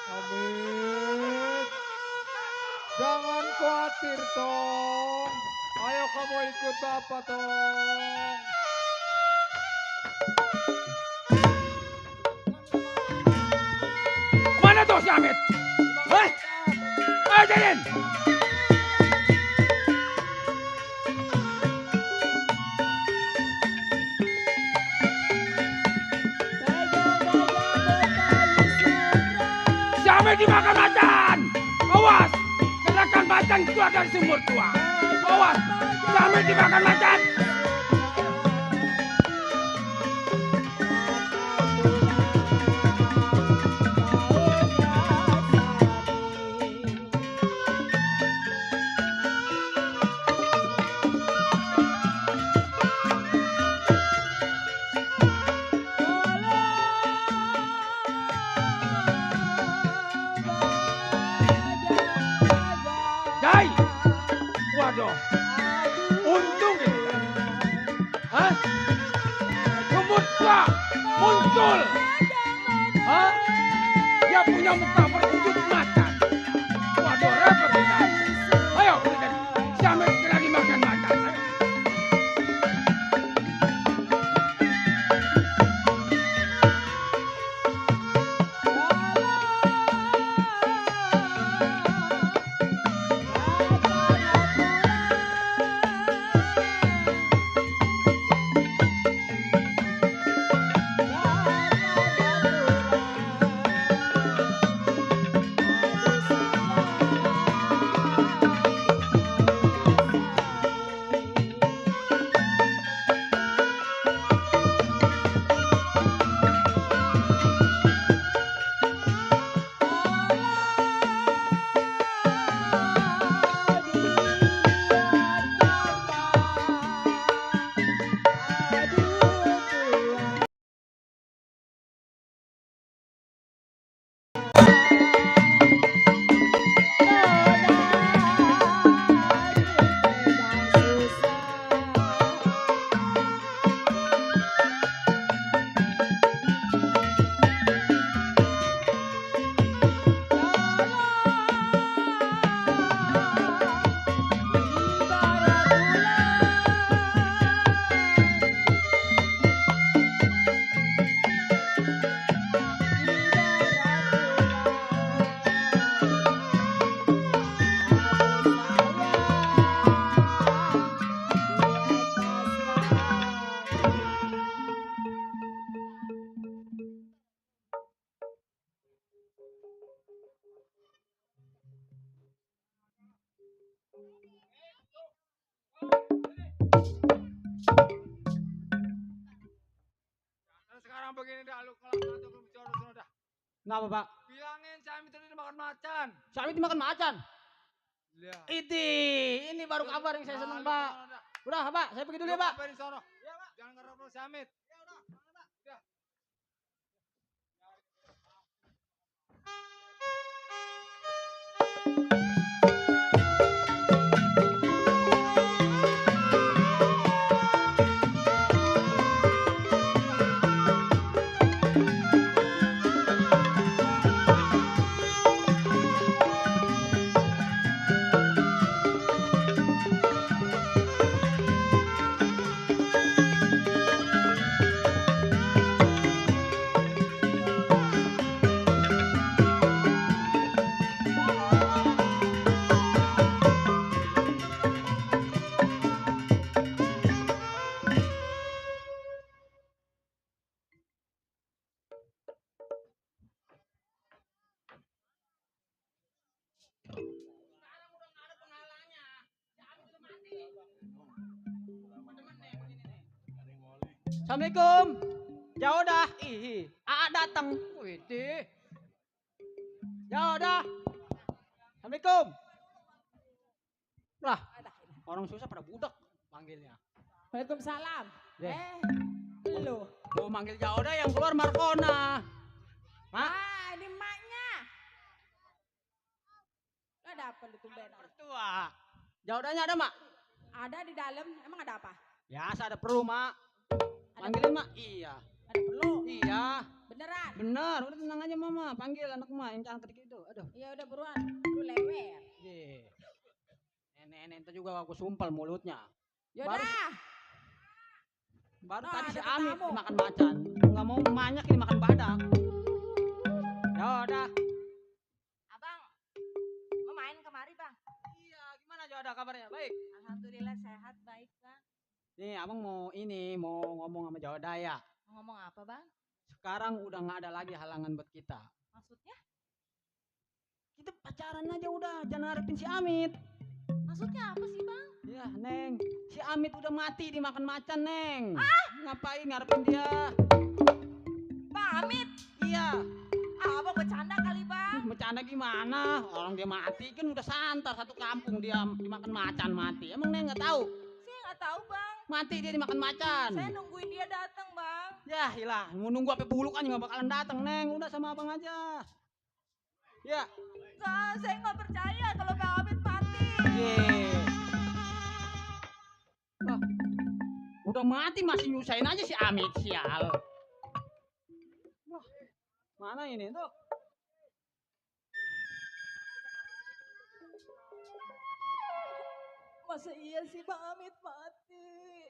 Hamid, jangan khawatir Tong. Ayo kamu ikut Bapak Tong. Mana tuh si Hamid? Hei, ayo jalan. Si Hamid dimakan macan. Awas, serahkan macan keluar dari sumur tua. Awas, si Hamid dimakan macan. Jai, waduh, untung gitu. Hah? Sumur tua muncul. Hah? Dia punya muka berwujud macan. Waduh, repot kita. Ayo, si Hamid kena dimakan macan. Ayo. Nah, sekarang begini dah, lu kalau ngantuk lu bicara sono dah. Kenapa, Pak? Bilangin si Amit tadi makan macan. Si Amit dimakan macan. Lihat. Ini baru kabar yang saya senang, Pak. Udah, Pak, saya pergi dulu ya, Pak. Ngapain di sono? Jangan ngerok si Amit. Assalamualaikum. Ya udah, Aa datang. Wih, ya udah. Assalamualaikum. Lah, orang susah pada budak panggilnya. Waalaikumsalam. Lu mau manggil Jauda yang keluar Markona. Ah, ini emaknya. Ada apa lu tumben? Tua. Jaudanya ada, Mak? Ada di dalam. Emang ada apa? Biasa ada perlu, Mak. Panggilin, Mak. Iya. Ada perlu? Iya. Beneran? Bener, udah tenang aja, Mama. Panggil anak Mak yang cantik itu. Aduh. Iya udah buruan. Lu lewer. Nenek itu juga aku sumpal mulutnya. Yaudah. Baru Nah, tadi si ada Amit tamu. dimakan macan. Nggak mau banyak ini makan badak. Ya udah. Abang, mau main kemari bang? Iya, gimana Joda kabarnya? Baik. Alhamdulillah sehat, baik bang. Nih, abang mau ngomong sama Joda ya. Mau ngomong apa bang? Sekarang udah nggak ada lagi halangan buat kita. Maksudnya? Kita pacaran aja udah, jangan ngarepin si Amit. Maksudnya apa sih bang? Ya, Neng, si Amit udah mati dimakan macan, Neng. Ngapain ngarepin dia? Bang Amit? Iya. Abang bercanda kali bang? Bercanda gimana? Orang dia mati kan udah santar satu kampung dia dimakan macan mati. Emang Neng nggak tahu? Saya nggak tahu bang. Mati dia dimakan macan. Saya nungguin dia datang bang. Ya, hilah, mau nunggu apa buluk kan nggak bakalan datang, Neng. Udah sama abang aja. Ya. Nggak, saya nggak percaya kalau Bang Amit mati. Lah, udah mati masih nyusahin aja si Amit, sial. Wah, mana ini tuh? Masa iya sih Bang Amit mati?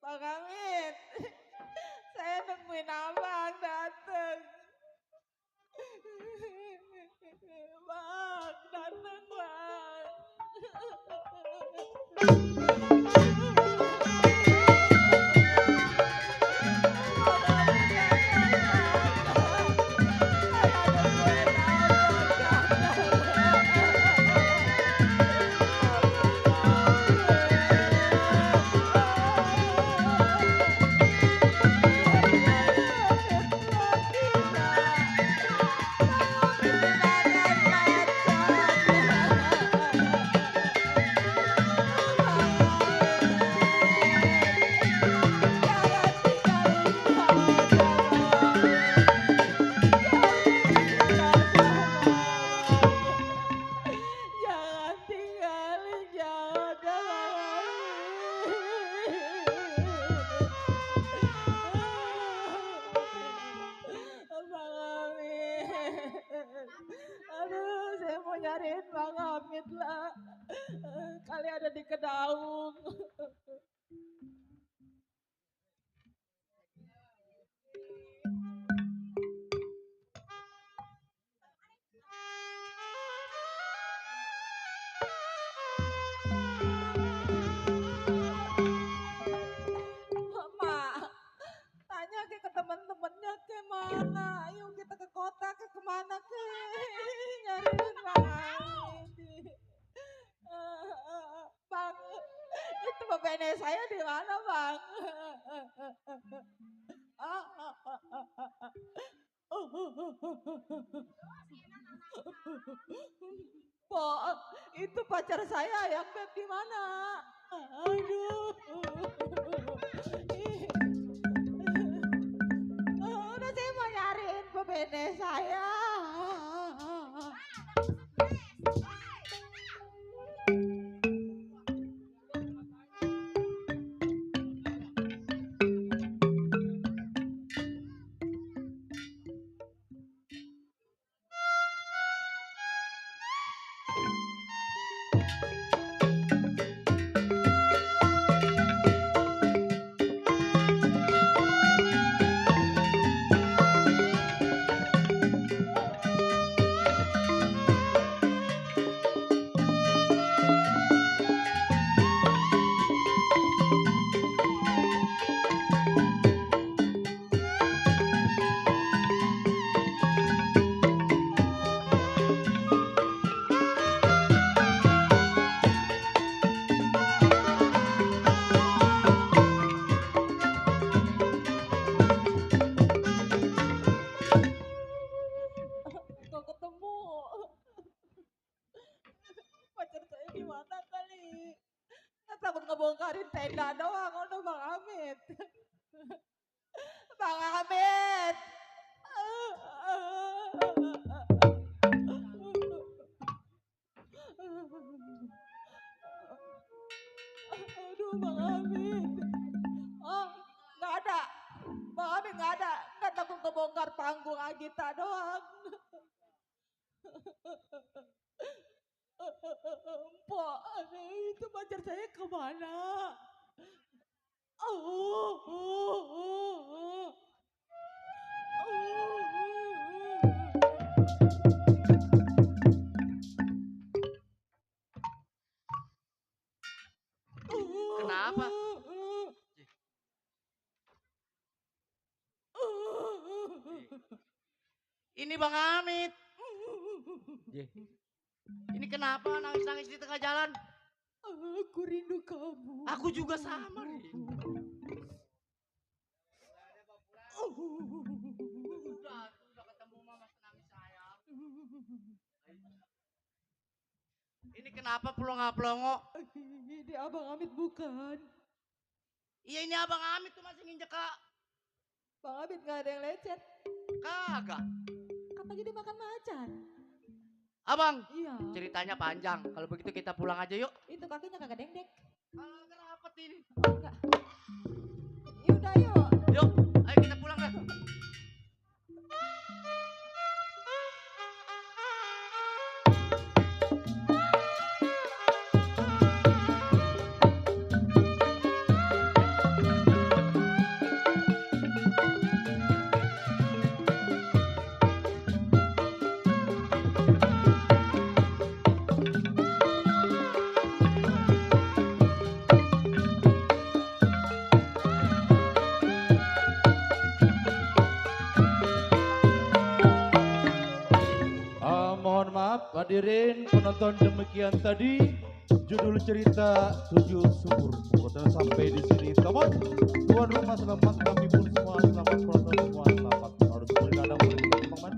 Bang Amit, saya nungguin abang dateng. Bang, dateng bang. Jangan tinggalin Jauda Bang Amit. Aduh, saya mau nyariin Bang Amit lah. Kali ada di Kedaung. Mak, tanya ke teman-temannya ke mana. Ayo kita ke kota ke kemana bene saya di mana, Bang? Po, itu pacar saya yang beb di mana? Aduh. Udah saya mau nyariin bebene saya. Ngebongkarin tenda doang, udah Bang Hamid. Bang Hamid. Aduh Bang Hamid. Oh, nggak ada. Bang Hamid nggak ada. Nggak takut ngebongkar panggung Agita doang. Mpok, itu pacar saya kemana? Kenapa? Ini Bang Hamid. Ini kenapa nangis-nangis di tengah jalan? Aku rindu kamu. Aku juga sama, rindu. Udah ketemu mama nangis sayang. Ini kenapa pelongo-pelongo? Ini Abang Hamid bukan? Iya ini Abang Hamid tuh masih nginjek Kak. Bang Hamid gak ada yang lecet. Kagak. Katanya dia makan macan. Abang, iya. Ceritanya panjang. Kalau begitu kita pulang aja yuk. Itu kakinya kagak dengdek. Kagak rapet ini. Enggak. Yaudah yuk. Yuk, ayo kita pulang dah. Mohon maaf hadirin penonton, demikian tadi judul cerita Sujud Syukur. Sampai di sini. Teman, tuan rumah selamat, kami pun semua selamat menonton.